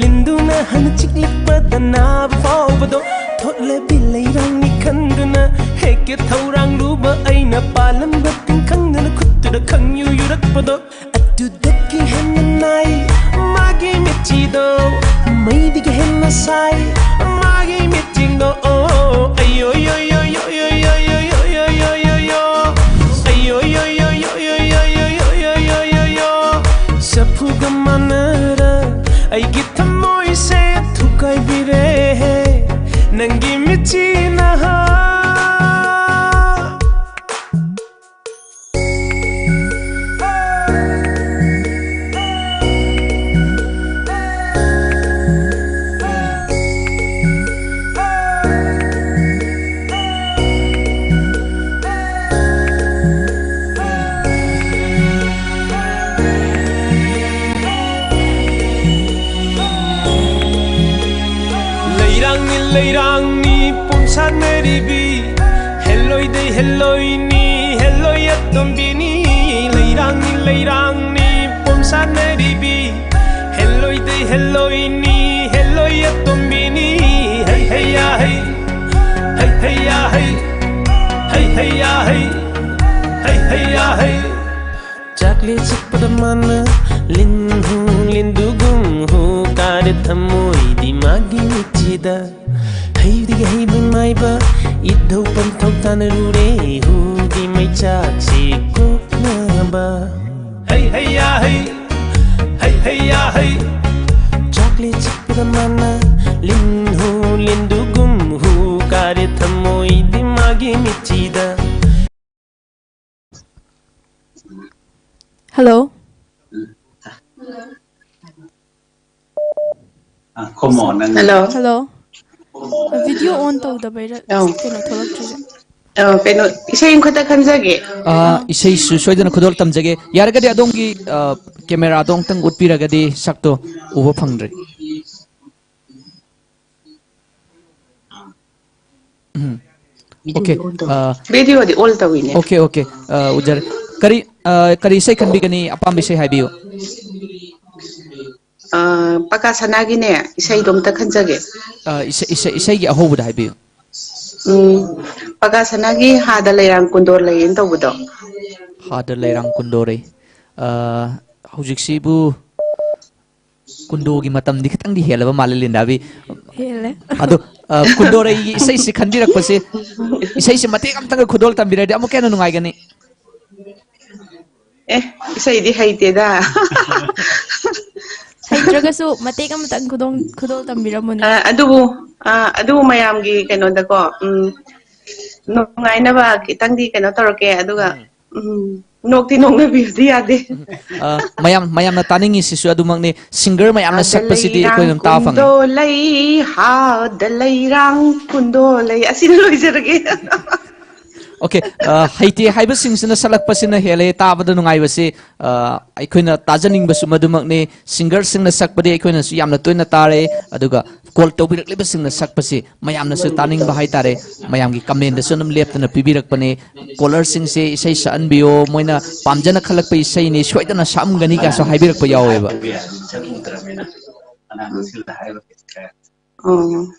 ꯂꯤꯟꯗꯨꯅ ꯍꯟꯅ ꯆꯤꯛꯂꯛꯄꯗ ꯅꯥꯕ ꯐꯥꯎꯕꯗꯣ, ꯊꯣꯠꯂꯕꯤ ꯂꯩꯔꯥꯡꯅꯤ ꯈꯟꯗꯨꯅ ꯍꯦꯛꯀꯦ ꯊꯧꯔꯥꯡꯂꯨꯕ ꯑꯩꯅ, ꯄꯥꯜꯂꯝꯕ ꯇꯤꯟ ꯈꯪꯗꯅ ꯈꯨꯠꯇꯨꯗ ꯈꯪꯌꯨ ꯌꯨꯔꯛꯄꯗꯣ, ꯑꯗꯨꯗꯒꯤ ꯍꯦꯟꯅ ꯅꯥꯏ ꯃꯥꯒꯤ ꯃꯤꯠꯆꯤꯗꯣ, ꯃꯩꯗꯒꯤ ꯍꯦꯟꯅ ꯁꯥꯏ ꯃꯥꯒꯤ ꯃꯤꯠꯆꯤꯡꯗꯣ꯫ ꯑꯣ, ꯑꯌꯣ, ꯌꯣ, ꯌꯣ, ꯌꯣ, ꯌꯣ, ꯌꯣ, ꯌꯣ, ꯌꯣ, ꯌꯣ, ꯌꯣ, ꯌꯣ, ꯌꯣ꯫ ꯑꯌꯣ, ꯌꯣ, ꯌꯣ, ꯌꯣ, ꯌꯣ, ꯌꯣ, ꯌꯣ, ꯌꯣ, ꯌꯣ, ꯌꯣ, ꯌꯣ, ꯌꯣ, ꯌꯣ꯫ ꯆꯐꯨꯒ ꯃꯥꯟꯅꯔ ꯑꯩꯒꯤ ꯊꯃꯣꯏꯁꯦ ꯊꯨꯒꯥꯏꯕꯤꯔꯦ ꯅꯪꯒꯤ ꯃꯤꯠꯆꯤꯅ꯫ ꯂꯩꯔꯥꯡꯅꯤ, ꯂꯩꯔꯥꯡꯅꯤ ꯄꯣꯝꯁꯥꯠꯅꯔꯤꯕꯤ, ꯍꯦꯜꯂꯣꯏꯗꯩ ꯍꯦꯜꯂꯣꯏꯅꯤ, ꯍꯦꯜꯂꯣꯏ ꯑꯇꯣꯝꯕꯤꯅꯤ꯫ ꯂꯩꯔꯥꯡꯅꯤ, ꯂꯩꯔꯥꯡꯅꯤ ꯄꯣꯝꯁꯥꯠꯅꯔꯤꯕꯤ, ꯍꯦꯜꯂꯣꯏꯗꯩ ꯍꯦꯜꯂꯣꯏꯅꯤ, ꯍꯦꯜꯂꯣꯏ ꯑꯇꯣꯝꯕꯤꯅꯤ꯫ ꯍꯩ ꯍꯩ ꯌꯥ ꯍꯩ, ꯍꯩ ꯍꯩ ꯌꯥ ꯍꯩ, ꯍꯩ ꯍꯩ ꯌꯥ ꯍꯩ, ꯍꯩ ꯍꯩ ꯌꯥ ꯍꯩ꯫ ꯆꯥꯛꯂꯦ ꯆꯤꯛꯄꯗ ꯃꯥꯅ ꯂꯤꯟ ꯍꯨ, ꯂꯤꯟꯗꯨꯒꯨꯝ ꯍꯨ ꯀꯥꯔꯦ ꯊꯃꯣꯏꯗꯤ ꯃꯥꯒꯤ ꯃꯤꯠꯆꯤꯗ꯫ ꯍꯩꯗꯒꯤ ꯍꯩꯕ ꯃꯥꯏꯕ ꯏꯙꯧ ꯄꯟꯊꯧ ꯇꯥꯟꯅꯔꯨꯔꯦ ꯍꯨꯒꯤ ꯃꯩꯆꯥꯛꯁꯤ ꯀꯣꯛꯅꯕ꯫ ꯍꯩ ꯍꯩ ꯌꯥ ꯍꯩ, ꯍꯩ ꯍꯩ ꯌꯥ ꯍꯩ꯫ ꯆꯥꯛꯂꯦ ꯆꯤꯛꯄꯗ ꯃꯥꯅ ꯂꯤꯟ ꯍꯨ, ꯂꯤꯟꯗꯨꯒꯨꯝ ꯍꯨ ꯀꯥꯔꯦ ꯊꯃꯣꯏꯗꯤ ꯃꯥꯒꯤ ꯃꯤꯠꯆꯤꯗ꯫ Hello. ꯑ, ꯈꯨꯝꯃꯣ, ꯅꯪ꯫ Hello. Hello. ꯑ, video on ꯇꯧꯗꯕꯩꯔ ꯑꯧ꯫ ꯀꯩꯅꯣ ꯊꯣꯛꯂꯛꯇ꯭ꯔꯤꯁꯦ? ꯑꯧ, ꯀꯩꯅꯣ, ꯏꯁꯩ ꯑꯃꯈꯛꯇ ꯈꯟꯖꯒꯦ꯫ ꯑ, ꯑꯥ꯫ ꯏꯁꯩꯁꯨ ꯁꯣꯏꯗꯅ ꯈꯨꯗꯣꯜ ꯇꯝꯖꯒꯦ꯫ ꯌꯥꯔꯒꯗꯤ ꯑꯗꯣꯝꯒꯤ, ꯑ, camera ꯗꯣ ꯑꯃꯨꯛꯇꯪ ꯎꯠꯄꯤꯔꯒꯗꯤ ꯁꯛꯇꯣ ꯎꯕ ꯐꯪꯗ꯭ꯔꯦ꯫ ꯎꯝ꯫ Okay, video ꯗꯤ on ꯇꯧ-, ꯑ, video ꯗꯤ all ꯇꯧꯋꯤꯅꯦ꯫ Okay, okay, ꯑ, ꯎꯖꯔꯦ꯫ ꯀꯔꯤ, ꯑ, ꯀꯔꯤ ꯏꯁꯩ ꯈꯟꯕꯤꯒꯅꯤ? ꯑꯄꯥꯝꯕ ꯏꯁꯩ ꯍꯥꯏꯕꯤꯌꯨ꯫ ꯑ, ꯄꯀꯥ ꯁꯅꯥꯒꯤꯅꯦ, ꯏꯁꯩꯗꯣ ꯑꯝꯇ ꯈꯟꯖꯒꯦ꯫ ꯑ, ꯏꯁꯩ, ꯏꯁꯩ, ꯏꯁꯩꯒꯤ ꯑꯍꯧꯕꯗ ꯍꯥꯏꯕꯤꯌꯨ꯫ ꯎꯝ, ꯄꯀꯥ ꯁꯅꯥꯒꯤ ꯍꯥꯗ ꯂꯩꯔꯥꯡ ꯀꯨꯟꯗꯣ ꯂꯩꯌꯦꯅ ꯇꯧꯕꯗꯣ꯫ ꯍꯥꯗ ꯂꯩꯔꯥꯡ ꯀꯨꯟꯗꯣꯔꯩ꯫ ꯑ, ꯍꯧꯖꯤꯛꯁꯤꯕꯨ ꯀꯨꯟꯗꯣꯒꯤ ꯃꯇꯝꯗꯤ ꯈꯤꯇꯪꯗꯤ ꯍꯦꯜꯂꯕ ꯃꯥꯜꯂꯦ, ꯂꯤꯟꯗꯥꯕꯤ꯫ ꯍꯦꯜꯂꯦ꯫ ꯑꯗꯣ, ꯑ, ꯀꯨꯟꯗꯣꯔꯩꯒꯤ ꯏꯁꯩꯁꯤ ꯈꯟꯕꯤꯔꯛꯄꯁꯦ, ꯏꯁꯩꯁꯤ ꯃꯇꯦꯛ ꯑꯝꯇꯪꯒ ꯈꯨꯗꯣꯜ ꯇꯝꯕꯤꯔꯗꯤ ꯑꯃꯨꯛꯀ ꯍꯦꯟꯅ ꯅꯨꯡꯉꯥꯏꯒꯅꯤ꯫ ꯑꯦ, ꯏꯁꯩꯗꯤ ꯍꯩꯇꯦꯗ꯫ ꯍꯩꯇ꯭ꯔꯒꯁꯨ ꯃꯇꯦꯛ ꯑꯃꯇꯪ ꯈꯨꯗꯣꯡ-, ꯈꯨꯗꯣꯜ ꯇꯝꯕꯤꯔꯝꯃꯨꯅꯦ꯫ ꯑ, ꯑꯗꯨꯕꯨ, ꯑ, ꯑꯗꯨꯕꯨ ꯃꯌꯥꯝꯒꯤ ꯀꯩꯅꯣꯗꯀꯣ, ꯎꯝ, ꯅꯨꯡꯉꯥꯏꯅꯕ ꯈꯤꯇꯪꯗꯤ ꯀꯩꯅꯣ ꯇꯧꯔꯛꯀꯦ, ꯑꯗꯨꯒ, ꯎꯝ꯫ ꯎꯝ, ꯅꯣꯛꯇꯤ ꯅꯣꯛꯅꯕꯤꯕꯗꯤ ꯌꯥꯗꯦ꯫ ꯎꯝ, ꯑ, ꯃꯌꯥꯝ, ꯃꯌꯥꯝꯅ ꯇꯥꯅꯤꯡꯉꯤꯁꯤꯁꯨ ꯑꯗꯨꯃꯛꯅꯤ, ꯁꯤꯡꯒꯔ ꯃꯌꯥꯝꯅ ꯍꯥꯗ ꯁꯛꯄꯁꯤꯗꯤ ꯑꯩꯈꯣꯏ ꯂꯩꯔꯥꯡ ꯑꯗꯨꯝ ꯇꯥꯕ ꯐꯪꯉꯤ꯫ ꯀꯨꯟꯗꯣ ꯂꯩ, ꯍꯥꯗ ꯂꯩꯔꯥꯡ ꯀꯨꯟꯗꯣ ꯂꯩ, ꯑꯁꯤꯅ ꯂꯣꯏꯖꯔꯒꯦ꯫ ꯑꯣꯀꯦ, ꯑ, ꯍꯩꯇꯦ ꯍꯥꯏꯕꯁꯤꯡꯁꯤꯅ ꯁꯛꯂꯛꯄꯁꯤꯅ ꯍꯦꯜꯂꯦ ꯇꯥꯕꯗ ꯅꯨꯡꯉꯥꯏꯕꯁꯤ꯫ ꯑ, ꯑꯩꯈꯣꯏꯅ ꯇꯥꯖꯅꯤꯡꯕꯁꯨ ꯃꯗꯨꯃꯛꯅꯤ, ꯁꯤꯡꯒꯔꯁꯤꯡꯅ ꯁꯛꯄꯗꯤ ꯑꯩꯈꯣꯏꯅꯁꯨ ꯌꯥꯝꯅ ꯇꯣꯏꯅ ꯇꯥꯔꯦ, ꯑꯗꯨꯒ ꯀꯣꯜ ꯇꯧꯕꯤꯔꯛꯂꯤꯕꯁꯤꯡꯅ ꯁꯛꯄꯁꯤ ꯃꯌꯥꯝꯅꯁꯨ ꯇꯥꯅꯤꯡꯕ ꯍꯥꯏꯇꯥꯔꯦ꯫ ꯃꯌꯥꯝꯒꯤ ꯀꯃꯦꯟꯗꯁꯨ ꯑꯗꯨꯝ ꯂꯦꯞꯇꯅ ꯄꯤꯕꯤꯔꯛꯄꯅꯦ, ꯀꯣꯂꯔꯁꯤꯡꯁꯦ ꯏꯁꯩ ꯁꯛꯍꯟꯕꯤꯌꯣ, ꯃꯣꯏꯅ ꯄꯥꯝꯖꯅ ꯈꯜꯂꯛꯄ ꯏꯁꯩꯅꯤ, ꯁꯣꯏꯗꯅ ꯁꯛꯑꯝꯒꯅꯤ ꯀꯥꯏꯁꯨ ꯍꯥꯏꯕꯤꯔꯛꯄ ꯌꯥꯎꯋꯦꯕ꯫ ꯎꯝ꯫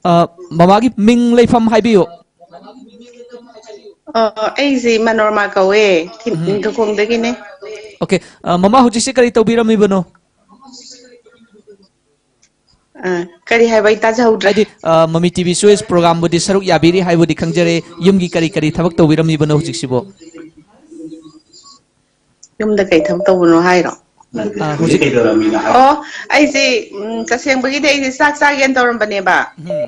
ꯑ, ꯃꯃꯥꯒꯤ ꯃꯤꯡ ꯂꯩꯐꯝ ꯍꯥꯏꯕꯤꯌꯨ꯫ ꯑ, ꯑꯩꯁꯦ ꯃꯅꯣꯔꯃꯥ ꯀꯧꯋꯦ, ꯊꯤ-, ꯎꯝ꯫ ꯅꯤꯡꯊꯧꯈꯣꯡꯗꯒꯤꯅꯦ꯫ ꯑꯣꯀꯦ, ꯑ, ꯃꯃꯥ ꯍꯧꯖꯤꯛꯁꯦ ꯀꯔꯤ ꯇꯧꯕꯤꯔꯝꯃꯤꯕꯅꯣ? ꯑ, ꯀꯔꯤ ꯍꯥꯏꯕ? ꯑꯩ ꯇꯥꯖꯍꯧꯗ꯭ꯔꯦ꯫ ꯍꯥꯏꯗꯤ, ꯑ, ꯃꯃꯤ ꯇꯤ ꯚꯤ ꯆꯣꯏꯁ ꯄ꯭ꯔꯣꯒꯥꯝꯕꯨꯗꯤ ꯁꯔꯨꯛ ꯌꯥꯕꯤꯔꯤ ꯍꯥꯏꯕꯨꯗꯤ ꯈꯪꯖꯔꯦ, ꯌꯨꯝꯒꯤ ꯀꯔꯤ ꯀꯔꯤ ꯊꯕꯛ ꯇꯧꯕꯤꯔꯝꯃꯤꯕꯅꯣ ꯍꯧꯖꯤꯛꯁꯤꯕꯣ? ꯌꯨꯝꯗ ꯀꯩ ꯊꯕꯛ ꯇꯧꯕꯅꯣ ꯍꯥꯏꯔꯣ? ꯑ, ꯍꯧꯖꯤꯛ ꯑꯣ, ꯑꯩꯁꯦ, ꯎꯝ, ꯇꯁꯦꯡꯕꯒꯤꯗꯤ ꯑꯩꯁꯦ ꯆꯥꯛ ꯆꯥꯒꯦꯅ ꯇꯧꯔꯝꯕꯅꯦꯕ꯫ ꯎꯝ꯫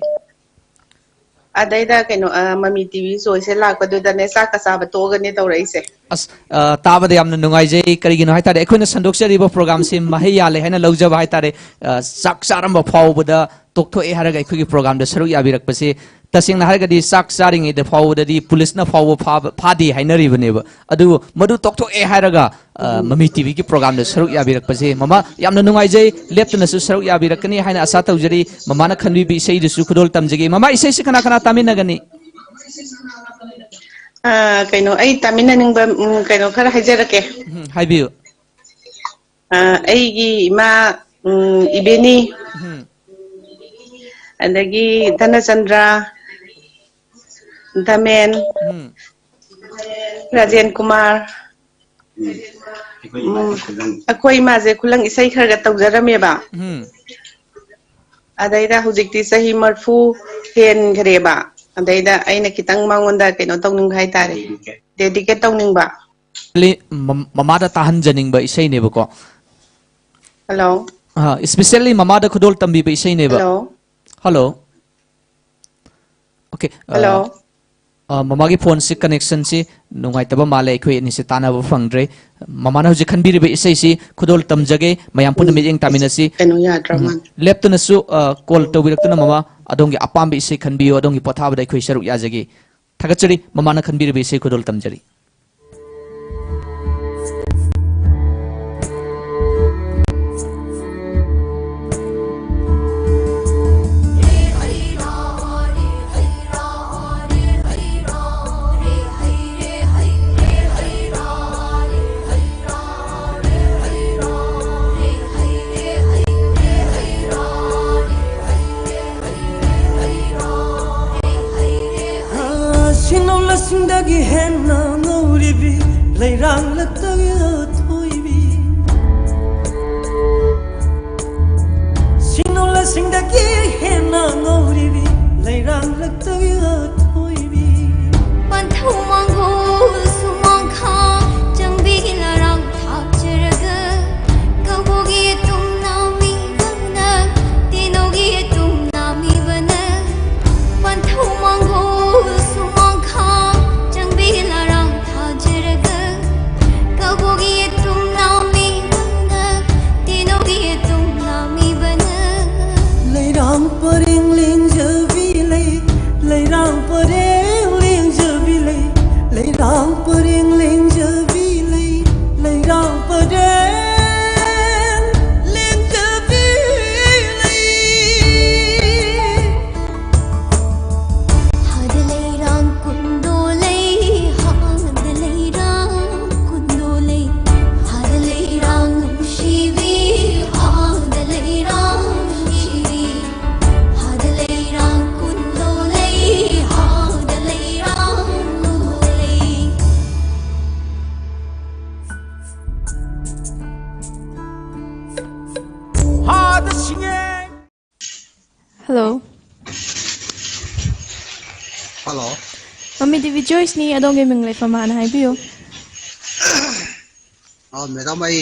ꯑꯗꯩꯗ ꯀꯩꯅꯣ, ꯑ, ꯃꯃꯤ ꯇꯤ ꯚꯤ ꯆꯣꯏꯁꯁꯦ ꯂꯥꯛꯄꯗꯨꯗꯅꯦ ꯆꯥꯛꯀ ꯆꯥꯕ ꯇꯣꯛꯑꯒꯅꯦ ꯇꯧꯔꯛꯏꯁꯦ꯫ ꯑꯁ, ꯑ, ꯇꯥꯕꯗ ꯌꯥꯝꯅ ꯅꯨꯡꯉꯥꯏꯖꯩ꯫ ꯀꯔꯤꯒꯤꯅꯣ ꯍꯥꯏ ꯇꯥꯔꯗꯤ, ꯑꯩꯈꯣꯏꯅ ꯁꯟꯗꯣꯛꯆꯔꯤꯕ ꯄ꯭ꯔꯣꯒꯥꯝꯁꯤ ꯃꯍꯩ ꯌꯥꯜꯂꯦ ꯍꯥꯏꯅ ꯂꯧꯖꯕ ꯍꯥꯏ ꯇꯥꯔꯦ꯫ ꯑ, ꯆꯥꯛ ꯆꯥꯔꯝꯕ ꯐꯥꯎꯕꯗ ꯇꯣꯛꯊꯣꯛꯑꯦ ꯍꯥꯏꯔꯒ ꯑꯩꯈꯣꯏꯒꯤ ꯄ꯭ꯔꯣꯒꯥꯝꯗ ꯁꯔꯨꯛ ꯌꯥꯕꯤꯔꯛꯄꯁꯤ, ꯇꯁꯦꯡꯅ ꯍꯥꯏꯔꯒꯗꯤ, ꯆꯥꯛ ꯆꯥꯔꯤꯉꯩꯗ ꯐꯥꯎꯕꯗꯗꯤ ꯄꯨꯂꯤꯁꯅ ꯐꯥꯎꯕ ꯐꯥꯕ, ꯐꯥꯗꯦ ꯍꯥꯏꯅꯔꯤꯕꯅꯦꯕ꯫ ꯑꯗꯨꯕꯨ ꯃꯗꯨ ꯇꯣꯛꯊꯣꯛꯑꯦ ꯍꯥꯏꯔꯒ, ꯑ, ꯎꯝ꯫ ꯃꯃꯤ ꯇꯤ ꯚꯤꯒꯤ ꯄ꯭ꯔꯣꯒꯥꯝꯗ ꯁꯔꯨꯛ ꯌꯥꯕꯤꯔꯛꯄꯁꯦ, ꯃꯃꯥ, ꯌꯥꯝꯅ ꯅꯨꯡꯉꯥꯏꯖꯩ꯫ ꯂꯦꯞꯇꯅꯁꯨ ꯁꯔꯨꯛ ꯌꯥꯕꯤꯔꯛꯀꯅꯤ ꯍꯥꯏꯅ ꯑꯁꯥ ꯇꯧꯖꯔꯤ꯫ ꯃꯃꯥꯅ ꯈꯟꯕꯤꯕ ꯏꯁꯩꯗꯨꯁꯨ ꯈꯨꯗꯣꯜ ꯇꯝꯖꯒꯦ꯫ ꯃꯃꯥ, ꯏꯁꯩꯁꯤ ꯀꯅꯥ ꯀꯅꯥ ꯇꯥꯃꯤꯟꯅꯒꯅꯤ? ꯑ, ꯀꯩꯅꯣ, ꯑꯩ ꯇꯥꯃꯤꯟꯅꯅꯤꯡꯕ, ꯎꯝ, ꯀꯩꯅꯣ ꯈꯔ ꯍꯥꯏꯖꯔꯛꯀꯦ꯫ ꯎꯝ, ꯍꯥꯏꯕꯤꯌꯨ꯫ ꯑ, ꯑꯩꯒꯤ ꯏꯃꯥ, ꯎꯝ, ꯏꯕꯦꯅꯤ, ꯎꯝ꯫ ꯑꯗꯒꯤ ꯙꯅꯆꯟꯗ꯭ꯔ, ꯙꯃꯦꯟ, ꯎꯝ꯫ ꯔꯥꯖꯦꯟ ꯀꯨꯃꯥꯔ꯫ ꯎꯝ꯫ ꯑꯩꯈꯣꯏ ꯏꯃꯥꯁꯦ ꯈꯨꯂꯪ ꯏꯁꯩ ꯈꯔ ꯈꯔ ꯇꯧꯖꯔꯝꯃꯦꯕ꯫ ꯎꯝ꯫ ꯑꯗꯩꯗ ꯍꯧꯖꯤꯛꯇꯤ ꯆꯍꯤ ꯃꯔꯐꯨ ꯍꯦꯟꯈ꯭ꯔꯦꯕ꯫ ꯑꯗꯩꯗ ꯑꯩꯅ ꯈꯤꯇꯪ ꯃꯉꯣꯟꯗ ꯀꯩꯅꯣ ꯇꯧꯅꯤꯡꯕ ꯍꯥꯏꯇꯥꯔꯦ, dedicate ꯇꯧꯅꯤꯡꯕ꯫ ꯃ-, ꯃꯃꯥꯗ ꯇꯥꯍꯟꯖꯅꯤꯡꯕ ꯏꯁꯩꯅꯦꯕꯀꯣ꯫ Hello꯫ ꯑꯥ, especially ꯃꯃꯥꯗ ꯈꯨꯗꯣꯜ ꯇꯝꯕꯤꯕ ꯏꯁꯩꯅꯦꯕ꯫ Hello꯫ Hello꯫ Okay, ꯑ, hello꯫ ꯑ, ꯃꯃꯥꯒꯤ ꯐꯣꯟꯁꯤ connectionꯁꯤ ꯅꯨꯡꯉꯥꯏꯇꯕ ꯃꯥꯜꯂꯦ, ꯑꯩꯈꯣꯏ ꯑꯅꯤꯁꯤ ꯇꯥꯟꯅꯕ ꯐꯪꯗ꯭ꯔꯦ꯫ ꯃꯃꯥꯅ ꯍꯧꯖꯤꯛ ꯈꯟꯕꯤꯔꯤꯕ ꯏꯁꯩꯁꯤ ꯈꯨꯗꯣꯜ ꯇꯝꯖꯒꯦ, ꯃꯌꯥꯝ ꯄꯨꯟꯅ ꯎꯝ, ꯃꯤꯠꯌꯦꯡ ꯇꯥꯃꯤꯟꯅꯁꯤ꯫ ꯀꯩꯅꯣ ꯌꯥꯗ꯭ꯔ ꯎꯝ, ꯃꯥꯜꯂꯦ꯫ ꯂꯦꯞꯇꯅꯁꯨ, ꯑ, call ꯇꯧꯕꯤꯔꯛꯇꯨꯅ ꯃꯃꯥ, ꯑꯗꯣꯝꯒꯤ ꯑꯄꯥꯝꯕ ꯏꯁꯩ ꯈꯟꯕꯤꯌꯨ, ꯑꯗꯣꯝꯒꯤ ꯄꯣꯊꯥꯕꯗ ꯑꯩꯈꯣꯏ ꯁꯔꯨꯛ ꯌꯥꯖꯒꯦ꯫ ꯊꯥꯒꯠꯆꯔꯤ, ꯃꯃꯥꯅ ꯈꯟꯕꯤꯔꯤꯕ ꯏꯁꯩ ꯈꯨꯗꯣꯜ ꯇꯝꯖꯔꯤ꯫ ꯁꯤꯡꯅꯧ ꯂꯁꯤꯡꯗꯒꯤ ꯍꯦꯟꯅ ꯉꯧꯔꯤꯕꯤ ꯂꯩꯔꯥꯡꯂꯛꯇꯒꯤ ꯑꯊꯣꯏꯕꯤ꯫ ꯁꯤꯡꯅꯧ ꯂꯁꯤꯡꯗꯒꯤ ꯍꯦꯟꯅ ꯉꯧꯔꯤꯕꯤ ꯂꯩꯔꯥꯡꯂꯛꯇꯒꯤ ꯑꯊꯣꯏꯕꯤ꯫ ꯄꯟꯊꯧ ꯃꯥꯡꯒꯣꯜ ꯁꯨꯃꯥꯡꯈꯥ ꯆꯪꯕꯤ ꯂꯔꯥꯡ ꯊꯥꯛꯆꯔꯒ ꯀꯕꯣꯛꯒꯤ ꯇꯨꯝꯅ ꯃꯤꯕꯅ ꯇꯦꯅꯧꯒꯤ ꯇꯨꯝꯅ ꯃꯤꯕꯅ ꯄꯟꯊꯧ ꯃꯥꯡꯒꯣꯜ ꯁꯨꯃꯥꯡꯈꯥ ꯆꯪꯕꯤ ꯂꯔꯥꯡ ꯊꯥꯖꯔꯒ ꯀꯕꯣꯛꯒꯤ ꯇꯨꯝꯅ ꯃꯤꯕꯅ ꯇꯦꯅꯧꯒꯤ ꯇꯨꯝꯅ ꯃꯤꯕꯅ ꯂꯩꯔꯥꯡ ꯄꯔꯦꯡ ꯂꯦꯡ ꯃꯃꯤ ꯇꯤꯚꯤ ꯆꯣꯏꯁꯅꯤ, ꯑꯗꯣꯝꯒꯤ ꯃꯤꯡ ꯂꯩꯐꯝ ꯍꯥꯟꯅ ꯍꯥꯏꯕꯤꯌꯨ꯫ ꯑ, ꯃꯦꯗꯥꯝ, ꯑꯩ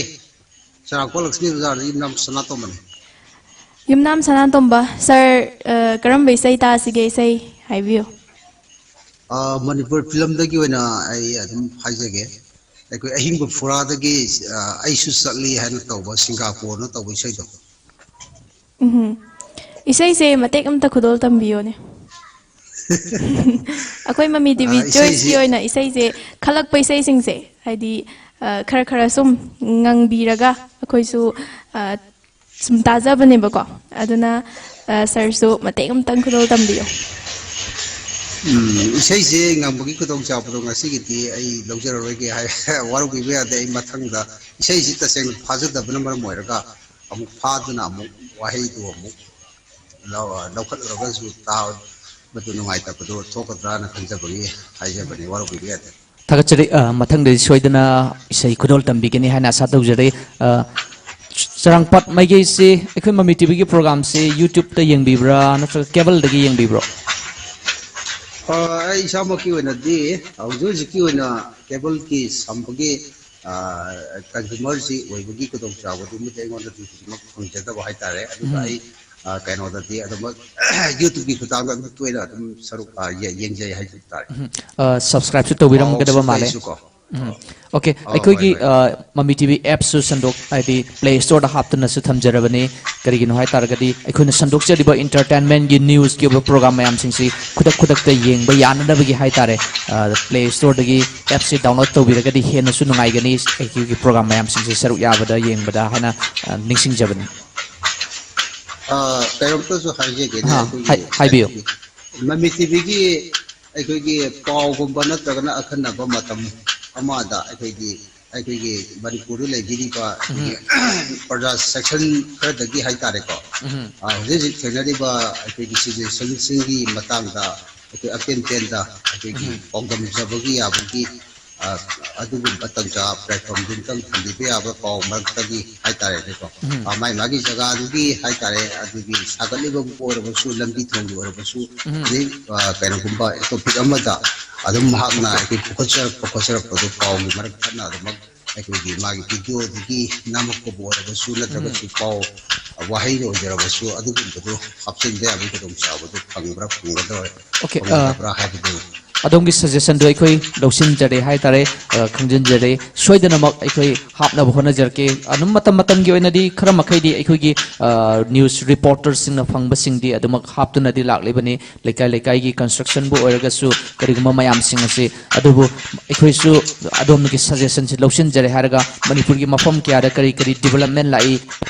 ꯆꯔꯥꯡꯄꯥꯠ ꯂꯛꯁꯃꯤ ꯕꯖꯥꯔꯗ ꯌꯨꯝꯅꯥꯝ ꯁꯅꯥꯇꯣꯝꯕꯅꯤ꯫ ꯌꯨꯝꯅꯥꯝ ꯁꯅꯥꯇꯣꯝꯕ, ꯁꯥꯔ, ꯑ, ꯀꯔꯝꯕ ꯏꯁꯩ ꯇꯥꯁꯤꯒꯦ? ꯏꯁꯩ ꯍꯥꯏꯕꯤꯌꯨ꯫ ꯑ, ꯃꯅꯤꯄꯨꯔ ꯐꯤꯂꯝꯗꯒꯤ ꯑꯣꯏꯅ ꯑꯩ ꯑꯗꯨꯝ ꯍꯥꯏꯖꯒꯦ꯫ ꯑꯩꯈꯣꯏ ꯑꯍꯤꯡꯕ ꯐꯨꯔꯥꯗꯒꯤ, ꯑ, ꯑꯩꯁꯨ ꯆꯠꯂꯤ ꯍꯥꯏꯅ ꯇꯧꯕ, ꯁꯤꯡꯒꯥꯄꯨꯔꯅ ꯇꯧꯕ ꯏꯁꯩꯗꯣ꯫ ꯎꯝ, ꯏꯁꯩꯁꯦ ꯃꯇꯦꯛ ꯑꯃꯇ ꯈꯨꯗꯣꯜ ꯇꯝꯕꯤꯌꯣꯅꯦ꯫ ꯑꯩꯈꯣꯏ ꯃꯃꯤ ꯇꯤꯚꯤ ꯑ, ꯏꯁꯩꯁꯤ ꯆꯣꯏꯁꯀꯤ ꯑꯣꯏꯅ ꯏꯁꯩꯁꯦ, ꯈꯜꯂꯛꯄ ꯏꯁꯩꯁꯤꯡꯁꯦ, ꯍꯥꯏꯗꯤ, ꯑ, ꯈꯔ ꯈꯔ ꯁꯨꯝ ꯉꯪꯕꯤꯔꯒ ꯑꯩꯈꯣꯏꯁꯨ, ꯑ, ꯁꯨꯝ ꯇꯥꯖꯕꯅꯦꯕꯀꯣ꯫ ꯑꯗꯨꯅ, ꯑ, ꯁꯥꯔꯁꯨ ꯃꯇꯦꯛ ꯑꯃꯇꯪ ꯈꯨꯗꯣꯜ ꯇꯝꯕꯤꯌꯣ꯫ ꯎꯝ, ꯏꯁꯩꯁꯦ ꯉꯪꯕꯒꯤ ꯈꯨꯗꯣꯡꯆꯥꯕꯗꯣ ꯉꯁꯤꯒꯤꯗꯤ ꯑꯩ ꯂꯧꯖꯔꯔꯣꯏꯒꯦ ꯍꯥꯏ꯫ ꯋꯥꯔꯧꯕꯤꯕ ꯌꯥꯗꯦ꯫ ꯑꯩ ꯃꯊꯪꯗ ꯏꯁꯩꯁꯤ ꯇꯁꯦꯡꯅ ꯐꯥꯖꯗꯕꯅ ꯃꯔꯝ ꯑꯣꯏꯔꯒ ꯑꯃꯨꯛ ꯐꯥꯗꯨꯅ ꯑꯃꯨꯛ ꯋꯥꯍꯩꯗꯨ ꯑꯃꯨꯛ ꯂꯧ-, ꯂꯧꯈꯠꯂꯨꯔꯒꯁꯨ ꯇꯥꯕꯗꯨ ꯅꯨꯡꯉꯥꯏꯇꯕꯗꯣ ꯊꯣꯛꯀꯗ꯭ꯔꯥꯅ ꯈꯟꯖꯕꯒꯤ ꯍꯥꯏꯖꯕꯅꯤ, ꯋꯥꯔꯧꯕꯤꯕ ꯌꯥꯗꯦ꯫ ꯊꯥꯒꯠꯆꯔꯤ꯫ ꯑ, ꯃꯊꯪꯗꯗꯤ ꯁꯣꯏꯗꯅ ꯏꯁꯩ ꯈꯨꯗꯣꯜ ꯇꯝꯕꯤꯒꯅꯤ ꯍꯥꯏꯅ ꯑꯥꯁꯥ ꯇꯧꯖꯔꯤ꯫ ꯑ, ꯆ-, ꯆꯔꯥꯡꯄꯥꯠ ꯃꯥꯏꯀꯩꯁꯤ ꯑꯩꯈꯣꯏ ꯃꯃꯤ ꯇꯤꯚꯤꯒꯤ ꯄ꯭ꯔꯣꯒꯥꯝꯁꯤ YouTube-ꯇ ꯌꯦꯡꯕꯤꯕ꯭ꯔꯥ ꯅꯠꯇ꯭ꯔꯒ cable-ꯗꯒꯤ ꯌꯦꯡꯕꯤꯕ꯭ꯔꯣ? ꯑ, ꯑꯩ ꯏꯁꯥꯃꯛꯀꯤ ꯑꯣꯏꯅꯗꯤ ꯍꯧꯖꯤꯛ ꯍꯧꯖꯤꯛꯀꯤ ꯑꯣꯏꯅ cable-ꯀꯤ ꯁꯝꯕꯒꯤ, ꯑ, consumer-ꯁꯤ ꯑꯣꯏꯕꯒꯤ ꯈꯨꯗꯣꯡꯆꯥꯕꯗꯨꯃꯗꯤ ꯑꯩꯉꯣꯟꯗꯗꯤ ꯍꯧꯖꯤꯛꯃꯛ ꯐꯪꯖꯗꯕ ꯍꯥꯏꯇꯥꯔꯦ꯫ ꯑꯗꯨꯒ ꯎꯝ꯫ ꯑꯩ, ꯑ, ꯀꯩꯅꯣꯗꯗꯤ ꯑꯗꯨꯃꯛ YouTube-ꯀꯤ ꯈꯨꯠꯊꯥꯡꯗ ꯑꯗꯨꯝ ꯇꯣꯏꯅ ꯑꯗꯨꯝ ꯁꯔꯨꯛ, ꯑ, ꯌꯦ-, ꯌꯦꯡꯖꯩ ꯍꯥꯏꯖꯕ ꯇꯥꯔꯦ꯫ ꯎꯝ꯫ ꯑ, subscribe-ꯁꯨ ꯇꯧꯕꯤꯔꯝꯒꯗꯕ ꯄꯥꯎꯁꯨ ꯃꯥꯜꯂꯦ꯫ ꯀꯩꯁꯨ ꯀꯣ꯫ ꯎꯝ꯫ ꯑ, OK, ꯑ, ꯍꯣꯏ, ꯑꯩꯈꯣꯏꯒꯤ, ꯍꯣꯏ꯫ ꯑ, ꯃꯃꯤ ꯇꯤꯚꯤ app-ꯁꯨ ꯁꯟꯗꯣꯛ-, ꯍꯥꯏꯗꯤ Play Store-ꯗ ꯍꯥꯞꯇꯨꯅꯁꯨ ꯊꯝꯖꯔꯕꯅꯤ꯫ ꯀꯔꯤꯒꯤꯅꯣ ꯍꯥꯏ ꯇꯥꯔꯒꯗꯤ ꯑꯩꯈꯣꯏꯅ ꯁꯟꯗꯣꯛꯆꯔꯤꯕ entertainment-ꯀꯤ, news-ꯀꯤ ꯑꯣꯏꯕ program ꯃꯌꯥꯝꯁꯤꯡꯁꯤ ꯈꯨꯗꯛ ꯈꯨꯗꯛꯇ ꯌꯦꯡꯕ ꯌꯥꯅꯅꯕꯒꯤ ꯍꯥꯏ ꯇꯥꯔꯦ, ꯑ, Play Store-ꯗꯒꯤ app-ꯁꯤ download ꯇꯧꯕꯤꯔꯒꯗꯤ ꯍꯦꯟꯅꯁꯨ ꯅꯨꯡꯉꯥꯏꯒꯅꯤ꯫ ꯑꯩꯈꯣꯏꯒꯤ program ꯃꯌꯥꯝꯁꯤꯡꯁꯤ ꯁꯔꯨꯛ ꯌꯥꯕꯗ, ꯌꯦꯡꯕꯗ ꯍꯥꯏꯅ, ꯑ, ꯅꯤꯡꯁꯤꯡꯖꯕꯅꯤ꯫ ꯑ, ꯀꯩꯅꯣꯝꯇꯁꯨ ꯍꯥꯏꯖꯒꯦꯅꯦ꯫ ꯑꯍꯥ, ꯑꯩꯈꯣꯏꯒꯤ, ꯍꯥꯏ-, ꯍꯥꯏꯕꯤꯌꯨ꯫ ꯑꯩꯈꯣꯏꯒꯤ ꯃꯃꯤ ꯇꯤꯚꯤꯒꯤ ꯑꯩꯈꯣꯏꯒꯤ ꯄꯥꯎꯒꯨꯝꯕ ꯅꯠꯇ꯭ꯔꯒꯅ ꯑꯈꯟꯅꯕ ꯃꯇꯝ ꯑꯃꯗ ꯑꯩꯈꯣꯏꯒꯤ, ꯑꯩꯈꯣꯏꯒꯤ ꯃꯅꯤꯄꯨꯔꯗ ꯂꯩꯕꯤꯔꯤꯕ ꯑꯩꯈꯣꯏꯒꯤ ꯎꯝ꯫ ꯄ꯭ꯔꯖꯥ section ꯈꯔꯗꯒꯤ ꯍꯥꯏꯇꯥꯔꯦꯀꯣ, ꯎꯝ꯫ ꯑ, ꯍꯧꯖꯤꯛ ꯍꯧꯖꯤꯛ ꯊꯦꯡꯅꯔꯤꯕ ꯑꯩꯈꯣꯏꯒꯤ situation-ꯁꯤꯡꯒꯤ ꯃꯇꯥꯡꯗ ꯑꯩꯈꯣꯏ ꯑꯄꯦꯟ ꯄꯦꯟꯗ ꯑꯩꯈꯣꯏꯒꯤ ꯎꯝ꯫ ꯄꯥꯎꯗꯝꯖꯕꯒꯤ ꯌꯥꯕꯒꯤ ꯑ, ꯑꯗꯨꯒꯨꯝꯕ ꯇꯟꯖꯥ platformꯗꯨ ꯑꯝꯇꯪ ꯊꯝꯕꯤꯕ ꯌꯥꯕ ꯄꯥꯎ ꯃꯔꯛꯇꯒꯤ ꯍꯥꯏꯇꯥꯔꯦꯅꯦꯀꯣ꯫ ꯎꯝ꯫ ꯑ, ꯃꯥꯏ ꯃꯥꯒꯤ ꯖꯒꯥꯗꯨꯒꯤ ꯍꯥꯏꯇꯥꯔꯦ, ꯑꯗꯨꯒꯤ ꯁꯥꯒꯠꯂꯤꯕꯕꯨ ꯑꯣꯏꯔꯕꯁꯨ, ꯂꯝꯕꯤ ꯊꯣꯡꯒꯤ ꯑꯣꯏꯔꯕꯁꯨ, ꯎꯝ꯫ ꯑꯗꯩ, ꯑ, ꯀꯩꯅꯣꯒꯨꯝꯕ topic ꯑꯃꯗ ꯑꯗꯨꯝ ꯃꯍꯥꯛꯅ ꯑꯩꯈꯣꯏ ꯄꯨꯈꯠꯆꯔꯛꯄ ꯈꯣꯠꯆꯔꯛꯄꯗꯨ ꯄꯥꯎꯒꯤ ꯃꯔꯛ ꯊꯠꯅ ꯑꯗꯨꯃꯛ ꯑꯩꯈꯣꯏꯒꯤ ꯃꯥꯒꯤ videoꯗꯒꯤ ꯅꯝꯃꯛꯄꯕꯨ ꯑꯣꯏꯔꯕꯁꯨ, ꯎꯝ꯫ ꯅꯠꯇ꯭ꯔꯒꯁꯨ ꯄꯥꯎ ꯋꯥꯍꯩꯗ ꯑꯣꯏꯖꯔꯕꯁꯨ, ꯑꯗꯨꯒꯨꯝꯕꯗꯨ ꯍꯥꯞꯆꯤꯟꯕ ꯌꯥꯕꯒꯤ ꯈꯨꯗꯣꯡꯆꯥꯕꯗꯨ ꯐꯪꯕ꯭ꯔꯥ ꯐꯪꯒꯗ꯭ꯔꯥ, OK, ꯑ, ꯐꯪꯒꯗꯕ꯭ꯔꯥ ꯍꯥꯏꯕꯗꯨ꯫ ꯑꯗꯣꯝꯒꯤ suggestionꯗꯨ ꯑꯩꯈꯣꯏ ꯂꯧꯁꯤꯟꯖꯔꯦ ꯍꯥꯏꯇꯥꯔꯦ, ꯑ, ꯈꯪꯖꯤꯟꯖꯔꯦ꯫ ꯁꯣꯏꯗꯅꯃꯛ ꯑꯩꯈꯣꯏ ꯍꯥꯞꯅꯕ ꯍꯣꯠꯅꯖꯔꯛꯀꯦ꯫ ꯑꯗꯨꯝ ꯃꯇꯝ ꯃꯇꯝꯒꯤ ꯑꯣꯏꯅꯗꯤ ꯈꯔ ꯃꯈꯩꯗꯤ ꯑꯩꯈꯣꯏꯒꯤ, ꯑ, news reporterꯁꯤꯡꯅ ꯐꯪꯕꯁꯤꯡꯗꯤ ꯑꯗꯨꯃꯛ ꯍꯥꯞꯇꯨꯅꯗꯤ ꯂꯥꯛꯂꯤꯕꯅꯤ꯫ ꯂꯩꯀꯥꯏ ꯂꯩꯀꯥꯏꯒꯤ constructionꯕꯨ ꯑꯣꯏꯔꯒꯁꯨ ꯀꯔꯤꯒꯨꯝꯕ ꯃꯌꯥꯝꯁꯤꯡ ꯑꯁꯤ꯫ ꯑꯗꯨꯕꯨ ꯑꯩꯈꯣꯏꯁꯨ ꯑꯗꯣꯝꯒꯤ suggestionꯁꯤ ꯂꯧꯁꯤꯟꯖꯔꯦ ꯍꯥꯏꯔꯒ ꯃꯅꯤꯄꯨꯔꯒꯤ ꯃꯐꯝ ꯀꯌꯥꯗ ꯀꯔꯤ ꯀꯔꯤ development ꯂꯥꯛꯏ,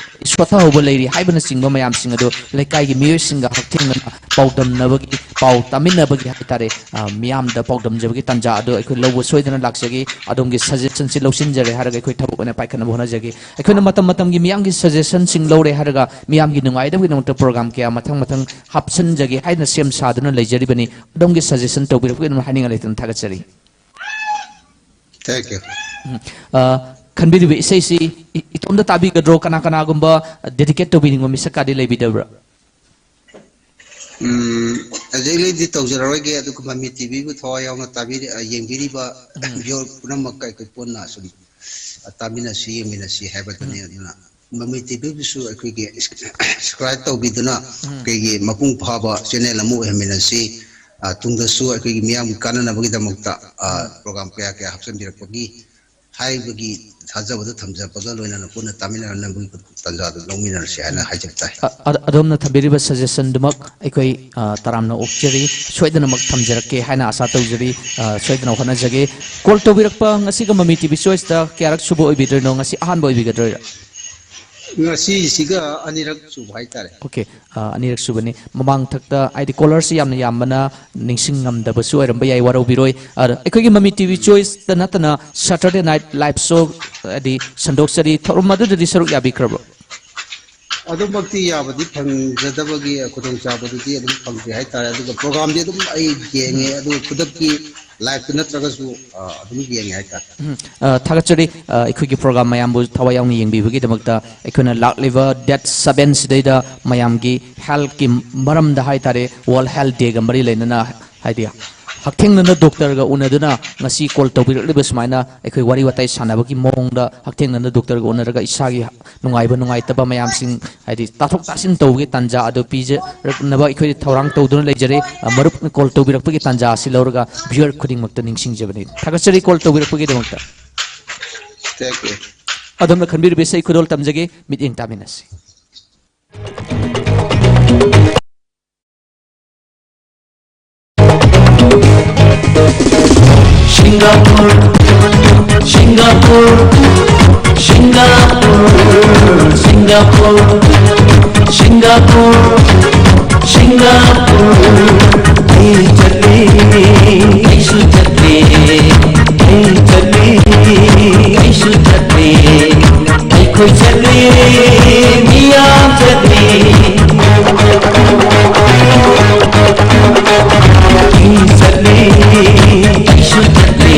ꯁꯣꯊꯍꯧꯕ ꯂꯩꯔꯤ ꯍꯥꯏꯕꯅꯆꯤꯡꯕ ꯃꯌꯥꯝꯁꯤꯡ ꯑꯗꯨ ꯂꯩꯀꯥꯏꯒꯤ ꯃꯤꯑꯣꯏꯁꯤꯡꯒ ꯍꯛꯊꯦꯡꯅꯅ ꯄꯥꯎꯗꯝꯅꯕꯒꯤ, ꯄꯥꯎ ꯇꯥꯃꯤꯟꯅꯕꯒꯤ ꯍꯥꯏꯇꯥꯔꯦ, ꯑ, ꯃꯤꯌꯥꯝꯗ ꯄꯥꯎꯗꯝꯖꯕꯒꯤ ꯇꯥꯟꯖꯥ ꯑꯗꯨ ꯑꯩꯈꯣꯏ ꯂꯧꯕ ꯁꯣꯏꯗꯅ ꯂꯥꯛꯆꯒꯦ꯫ ꯑꯗꯣꯝꯒꯤ suggestionꯁꯤ ꯂꯧꯁꯤꯟꯖꯔꯦ ꯍꯥꯏꯔꯒ ꯑꯩꯈꯣꯏ ꯊꯕꯛ ꯑꯣꯏꯅ ꯄꯥꯏꯈꯠꯅꯕ ꯍꯣꯠꯅꯖꯒꯦ꯫ ꯑꯩꯈꯣꯏꯅ ꯃꯇꯝ ꯃꯇꯝꯒꯤ ꯃꯤꯌꯥꯝꯒꯤ suggestionꯁꯤꯡ ꯂꯧꯔꯦ ꯍꯥꯏꯔꯒ ꯃꯤꯌꯥꯝꯒꯤ ꯅꯨꯡꯉꯥꯏꯅꯕꯒꯤꯗꯃꯛꯇ program ꯀꯌꯥ ꯃꯊꯪ ꯃꯊꯪ ꯍꯥꯞꯆꯤꯟꯖꯒꯦ ꯍꯥꯏꯅ ꯁꯦꯝ ꯁꯥꯗꯨꯅ ꯂꯩꯖꯔꯤꯕꯅꯤ꯫ ꯑꯗꯣꯝꯒꯤ suggestion ꯇꯧꯕꯤꯔꯛꯄꯒꯤꯗꯃꯛ ꯍꯥꯏꯅꯤꯡꯉꯥꯏ ꯂꯩꯇꯅ ꯊꯥꯒꯠꯆꯔꯤ꯫ Thank you꯫ ꯎꯝ꯫ ꯑ, ꯈꯟꯕꯤꯔꯤꯕ ꯏꯁꯩꯁꯤ ꯏ-, ꯏꯇꯣꯝꯇ ꯇꯥꯕꯤꯒꯗ꯭ꯔꯣ? ꯀꯅꯥ ꯀꯅꯥꯒꯨꯝꯕ dedicate ꯇꯧꯕꯤꯅꯤꯡꯕ ꯃꯤꯁꯛꯀꯥꯗꯤ ꯂꯩꯕꯤꯗꯕ꯭ꯔꯥ? ꯎꯝ, exactlyꯗꯤ ꯇꯧꯖꯔꯔꯣꯏꯒꯦ, ꯑꯗꯨꯒ ꯃꯃꯤ TVꯕꯨ ꯊꯋꯥꯏ ꯌꯥꯎꯅ ꯇꯥꯕꯤꯔꯤ-, ꯑ, ꯌꯦꯡꯕꯤꯔꯤꯕ ꯎꯝ꯫ Viewer ꯄꯨꯝꯅꯃꯛꯀ ꯑꯩꯈꯣꯏ ꯄꯨꯟꯅ ꯁꯨꯝ, ꯑ, ꯇꯥꯃꯤꯟꯅꯁꯤ, ꯌꯦꯡꯃꯤꯟꯅꯁꯤ ꯍꯥꯏꯕꯗꯨꯅꯤ꯫ ꯎꯝ꯫ ꯑꯗꯨꯅ ꯃꯃꯤ TVꯕꯨꯁꯨ ꯑꯩꯈꯣꯏꯒꯤ subscribe ꯇꯧꯕꯤꯗꯨꯅ ꯎꯝ꯫ ꯑꯩꯈꯣꯏꯒꯤ ꯃꯄꯨꯡ ꯐꯥꯕ channel ꯑꯃ ꯑꯣꯏꯍꯟꯃꯤꯟꯅꯁꯤ꯫ ꯑ, ꯇꯨꯡꯗꯁꯨ ꯑꯩꯈꯣꯏꯒꯤ ꯃꯤꯌꯥꯝꯒꯤ ꯀꯥꯟꯅꯅꯕꯒꯤꯗꯃꯛꯇ, ꯑ, ꯎꯝ꯫ Program ꯀꯌꯥ ꯀꯌꯥ ꯍꯥꯞꯆꯤꯟꯕꯤꯔꯛꯄꯒꯤ ꯍꯥꯏꯕꯒꯤ ꯊꯥꯖꯕꯗꯨ ꯊꯝꯖꯕꯒ ꯂꯣꯏꯅꯅ ꯄꯨꯟꯅ ꯇꯥꯃꯤꯟꯅꯅꯕꯒꯤ ꯇꯥꯟꯖꯥꯗꯨ ꯂꯧꯃꯤꯟꯅꯔꯁꯤ ꯍꯥꯏꯅ ꯎꯝ꯫ ꯍꯥꯏꯖꯕ ꯇꯥꯏ꯫ ꯑ-, ꯑ-, ꯑꯗꯣꯝꯅ ꯊꯝꯕꯤꯔꯤꯕ suggestionꯗꯨꯃꯛ ꯑꯩꯈꯣꯏ, ꯑ, ꯇꯔꯥꯝꯅ ꯑꯣꯛꯆꯔꯤ꯫ ꯁꯣꯏꯗꯅꯃꯛ ꯊꯝꯖꯔꯛꯀꯦ ꯍꯥꯏꯅ ꯑꯥꯁꯥ ꯇꯧꯖꯔꯤ꯫ ꯑ, ꯁꯣꯏꯗꯅ ꯍꯣꯠꯅꯖꯒꯦ꯫ Call ꯇꯧꯕꯤꯔꯛꯄ ꯉꯁꯤꯒ ꯃꯃꯤ TV Choiceꯇ ꯀꯌꯥꯔꯛ ꯁꯨꯕ ꯑꯣꯏꯕꯤꯗꯣꯏꯅꯣ? ꯉꯁꯤ ꯑꯍꯥꯟꯕ ꯑꯣꯏꯕꯤꯒꯗ꯭ꯔꯣꯏꯔꯥ? ꯉꯁꯤꯁꯤꯒ ꯑꯅꯤꯔꯛ ꯁꯨꯕ ꯍꯥꯏꯇꯥꯔꯦ꯫ OK꯫ ꯑ, ꯑꯅꯤꯔꯛ ꯁꯨꯕꯅꯤ꯫ ꯃꯃꯥꯡ ꯊꯛꯇ ꯍꯥꯏꯗꯤ callerꯁꯤ ꯌꯥꯝꯅ ꯌꯥꯝꯕꯅ ꯅꯤꯡꯁꯤꯡ ꯉꯝꯗꯕꯁꯨ ꯑꯣꯏꯔꯝꯕ ꯌꯥꯏ, ꯋꯥꯔꯧꯕꯤꯔꯣꯏ꯫ ꯑ, ꯑꯩꯈꯣꯏꯒꯤ ꯃꯃꯤ TV Choiceꯇ ꯅꯠꯇꯅ Saturday Night Live Show ꯍꯥꯏꯗꯤ ꯁꯟꯗꯣꯛꯆꯔꯤ, ꯊꯧꯔꯝ ꯑꯗꯨꯗꯗꯤ ꯁꯔꯨꯛ ꯌꯥꯕꯤꯈ꯭ꯔꯕ꯭ꯔꯣ? ꯑꯗꯨꯃꯛꯇꯤ ꯌꯥꯕꯗꯤ ꯐꯪꯖꯗꯕꯒꯤ ꯈꯨꯗꯣꯡꯆꯥꯕꯗꯨꯗꯤ ꯑꯗꯨꯝ ꯐꯪꯗꯦ ꯍꯥꯏꯇꯥꯔꯦ꯫ ꯑꯗꯨꯒ ꯄ꯭ꯔꯣꯒꯥꯝꯗꯤ ꯑꯗꯨꯝ ꯑꯩ ꯌꯦꯡꯉꯦ, ꯑꯗꯨꯒ ꯈꯨꯗꯛꯀꯤ ꯂꯥꯏꯞꯇ ꯅꯠꯇ꯭ꯔꯒꯁꯨ, ꯑ, ꯑꯗꯨꯝ ꯌꯦꯡꯉꯦ ꯍꯥꯏꯇꯥꯔꯦ꯫ ꯎꯝ, ꯑ, ꯊꯥꯒꯠꯆꯔꯤ꯫ ꯑ, ꯑꯩꯈꯣꯏꯒꯤ ꯄ꯭ꯔꯣꯒꯥꯝ ꯃꯌꯥꯝꯕꯨ ꯊꯋꯥꯏ ꯌꯥꯎꯅ ꯌꯦꯡꯕꯤꯕꯒꯤꯗꯃꯛꯇ꯫ ꯑꯩꯈꯣꯏꯅ ꯂꯥꯛꯂꯤꯕ ꯗꯦꯠ ꯁꯕꯦꯟ ꯁꯤꯗꯩꯗ ꯃꯌꯥꯝꯒꯤ ꯍꯦꯜꯠꯀꯤ ꯃꯔꯝꯗ ꯍꯥꯏꯇꯥꯔꯦ, ꯋꯥꯔꯜ ꯍꯦꯜꯠ ꯗꯦꯒ ꯃꯔꯤ ꯂꯩꯅꯅ, ꯍꯥꯏꯗꯤ ꯍꯛꯊꯦꯡꯅꯅ ꯗꯣꯛꯇꯔꯒ ꯎꯅꯗꯨꯅ ꯉꯁꯤ ꯀꯣꯜ ꯇꯧꯕꯤꯔꯛꯂꯤꯕ ꯁꯨꯃꯥꯏꯅ ꯑꯩꯈꯣꯏ ꯋꯥꯔꯤ ꯋꯥꯇꯥꯏ ꯁꯥꯟꯅꯕꯒꯤ ꯃꯑꯣꯡꯗ ꯍꯛꯊꯦꯡꯅꯅ ꯗꯣꯛꯇꯔꯒ ꯎꯅꯔꯒ ꯏꯁꯥꯒꯤ ꯅꯨꯡꯉꯥꯏꯕ ꯅꯨꯡꯉꯥꯏꯇꯕ ꯃꯌꯥꯝꯁꯤꯡ, ꯍꯥꯏꯗꯤ ꯇꯥꯊꯣꯛ ꯇꯥꯁꯤꯟ ꯇꯧꯕꯒꯤ ꯇꯥꯟꯖꯥ ꯑꯗꯨ ꯄꯤꯖꯅꯕ ꯑꯩꯈꯣꯏ ꯊꯧꯔꯥꯡ ꯇꯧꯗꯨꯅ ꯂꯩꯖꯔꯤ꯫ ꯑ, ꯃꯔꯨꯞꯅ ꯀꯣꯜ ꯇꯧꯕꯤꯔꯛꯄꯒꯤ ꯇꯥꯟꯖꯥ ꯑꯁꯤ ꯂꯧꯔꯒ ꯚ꯭ꯌꯨꯋꯔ ꯈꯨꯗꯤꯡꯃꯛꯇ ꯅꯤꯡꯁꯤꯡꯖꯕꯅꯤ꯫ ꯊꯥꯒꯠꯆꯔꯤ ꯀꯣꯜ ꯇꯧꯕꯤꯔꯛꯄꯒꯤꯗꯃꯛꯇ꯫ Thank you. ꯑꯗꯣꯝꯅ ꯈꯟꯕꯤꯔꯤꯕ ꯏꯁꯩ ꯈꯨꯗꯣꯜ ꯇꯝꯖꯒꯦ, ꯃꯤꯠꯌꯦꯡ ꯇꯥꯃꯤꯟꯅꯁꯤ꯫ Singapore, Singapore, Singapore, Singapore, Singapore, Singapore. ꯑꯩ ꯆꯠꯂꯤ, ꯑꯩꯁꯨ ꯆꯠꯂꯤ, ꯑꯩ ꯆꯠꯂꯤ, ꯑꯩꯁꯨ ꯆꯠꯂꯤ꯫ ꯑꯩꯈꯣꯏ ꯆꯠꯂꯤ, ꯃꯤꯌꯥꯝ ꯆꯠꯂꯤ꯫ ꯑꯩ ꯆꯠꯂꯤ, ꯑꯩꯁꯨ ꯆꯠꯂꯤ꯫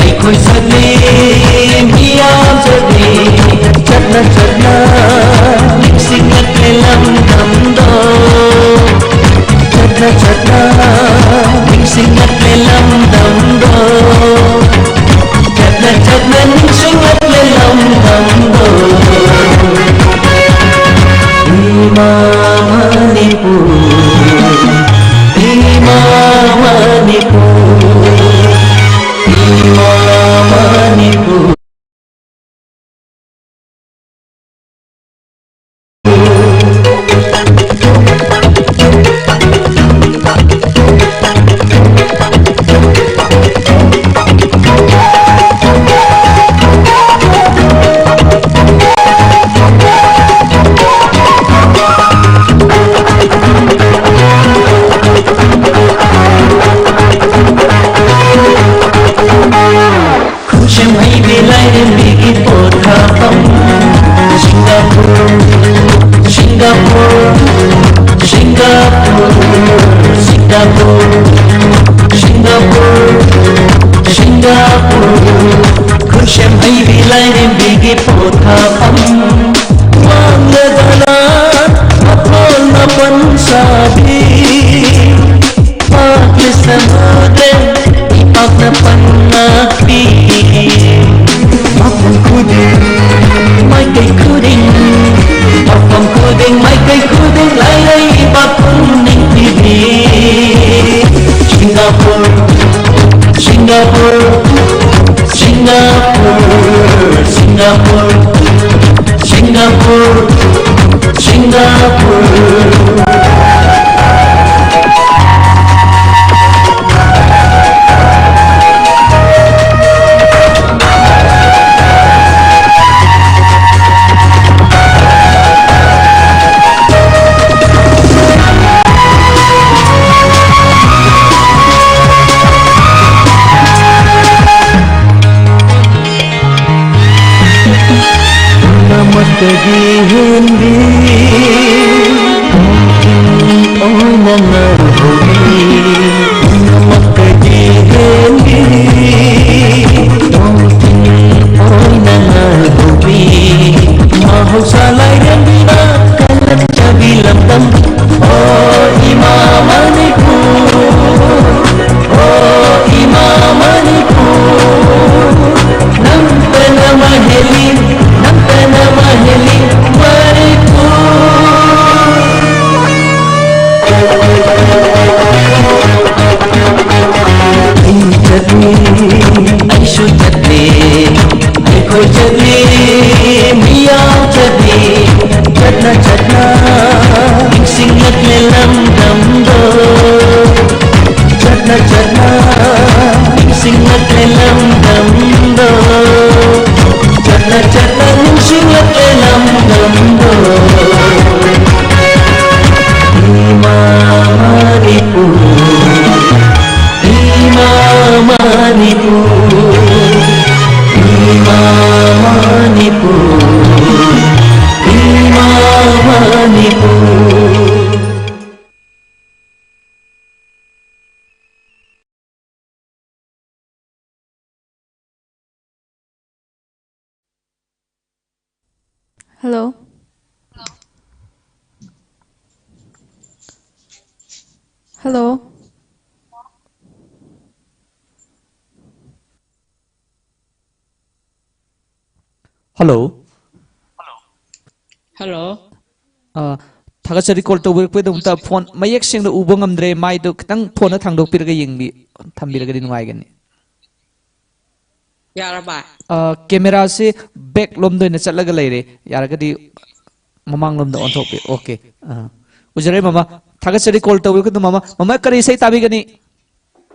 ꯑꯩꯈꯣꯏ ꯆꯠꯂꯤ, ꯃꯤꯌꯥꯝ ꯆꯠꯂꯤ꯫ ꯆꯠꯅ ꯆꯠꯅ ꯅꯤꯡꯁꯤꯡꯂꯛꯂꯦ ꯂꯝꯗꯝꯗꯣ꯫ ꯆꯠꯅ ꯆꯠꯅ ꯅꯤꯡꯁꯤꯡꯂꯛꯂꯦ ꯂꯝ ꯈꯨꯠꯁꯦꯝ ꯍꯩꯕꯤ ꯂꯥꯏꯔꯦꯝꯕꯤꯒꯤ ꯄꯣꯊꯥꯐꯝ, ꯃꯥꯡꯂꯗꯅ ꯃꯊꯣꯟ ꯃꯥꯄꯟ ꯁꯥꯕꯤ, ꯄꯥꯛꯂꯤ ꯁꯃꯨꯗ꯭ꯔ, ꯏꯄꯥꯛꯅ ꯄꯟꯅ ꯄꯤ꯫ ꯃꯐꯝ ꯈꯨꯗꯤꯡ, ꯃꯥꯏꯀꯩ ꯈꯨꯗꯤꯡ, ꯃꯐꯝ ꯈꯨꯗꯤꯡ, ꯃꯥꯏꯀꯩ ꯈꯨꯗꯤꯡ, ꯂꯥꯏꯔꯩꯕꯥꯛ ꯄꯨꯝꯅꯤꯡ ꯄꯤꯕꯤ꯫ Singapore, Singapore, Singapore, Singapore, Singapore, Singapore. ꯄꯨꯝꯅꯃꯛꯇꯒꯤ ꯍꯦꯟꯕꯤ ꯑꯣꯏꯅ ꯉꯥꯏꯍꯧꯕꯤ, ꯄꯨꯝꯅꯃꯛꯇꯒꯤ ꯍꯦꯟꯕꯤ ꯑꯣꯏꯅ ꯉꯥꯏꯍꯧꯕꯤ, ꯃꯍꯧꯁꯥ ꯂꯥꯏꯔꯦꯝꯕꯤꯅ ꯀꯜꯂꯛꯆꯕꯤ ꯂꯝꯗꯝ, ꯑꯣ ꯏꯃꯥ ꯃꯅꯤꯄꯨꯔ, ꯑꯣ ꯏꯃꯥ ꯃꯅꯤꯄꯨꯔ, ꯅꯪꯇꯅ ꯃꯍꯦꯜꯂꯤ, ꯅꯪꯇꯅ ꯃꯍꯦꯜꯂꯤ ꯃꯅꯤꯄꯨꯔ꯫ ꯑꯩ ꯆꯠꯂꯤ, ꯑꯩꯁꯨ ꯆꯠꯂꯤ, ꯑꯩꯈꯣꯏ ꯆꯠꯂꯤ, ꯃꯤꯌꯥꯝ ꯆꯠꯂꯤ, ꯆꯠꯅ ꯆꯠꯅ ꯅꯤꯡꯁꯤꯡꯂꯛꯂꯦ ꯂꯝꯗꯝꯗꯣ꯫ ꯆꯠꯅ ꯆꯠꯅ ꯅꯤꯡꯁꯤꯡꯂꯛꯂꯦ ꯂꯝꯗꯝꯗꯣ꯫ ꯆꯠꯅ ꯆꯠꯅ ꯅꯤꯡꯁꯤꯡꯂꯛꯂꯦ ꯂꯝꯗꯝꯗꯣ꯫ ꯏꯃꯥ ꯃꯅꯤꯄꯨꯔ, ꯏꯃꯥ ꯃꯅꯤꯄꯨꯔ, ꯏꯃꯥ ꯃꯅꯤꯄꯨꯔ, ꯏꯃꯥ Manipur. Hello? Hello? Hello? Hello? ꯑ, ꯊꯥꯒꯠꯆꯔꯤ, call ꯇꯧꯕꯤꯔꯛꯄꯒꯤꯗꯃꯛꯇ꯫ Phone ꯃꯌꯦꯛ ꯁꯦꯡꯅ ꯎꯕ ꯉꯝꯗ꯭ꯔꯦ, ꯃꯥꯏꯗꯣ ꯈꯤꯇꯪ phoneꯗ ꯊꯥꯡꯗꯣꯛꯄꯤꯔꯒ ꯌꯦꯡꯕꯤ-, ꯊꯝꯕꯤꯔꯒꯗꯤ ꯅꯨꯡꯉꯥꯏꯒꯅꯤ꯫ ꯌꯥꯔꯕ? ꯑ, cameraꯁꯦ back ꯂꯣꯝꯗ ꯑꯣꯏꯅ ꯆꯠꯂꯒ ꯂꯩꯔꯦ, ꯌꯥꯔꯒꯗꯤ ꯃꯃꯥꯡꯂꯣꯝꯗ ꯑꯣꯟꯊꯣꯛꯄꯤꯌꯨ꯫ Okay꯫ ꯑ, ꯎꯖꯔꯦ ꯃꯃꯥ꯫ ꯊꯥꯒꯠꯆꯔꯤ call ꯇꯧꯕꯤꯔꯛꯄꯒꯤꯗꯃꯛ ꯃꯃꯥ꯫ ꯃꯃꯥ, ꯀꯔꯤ ꯏꯁꯩ ꯇꯥꯕꯤꯒꯅꯤ?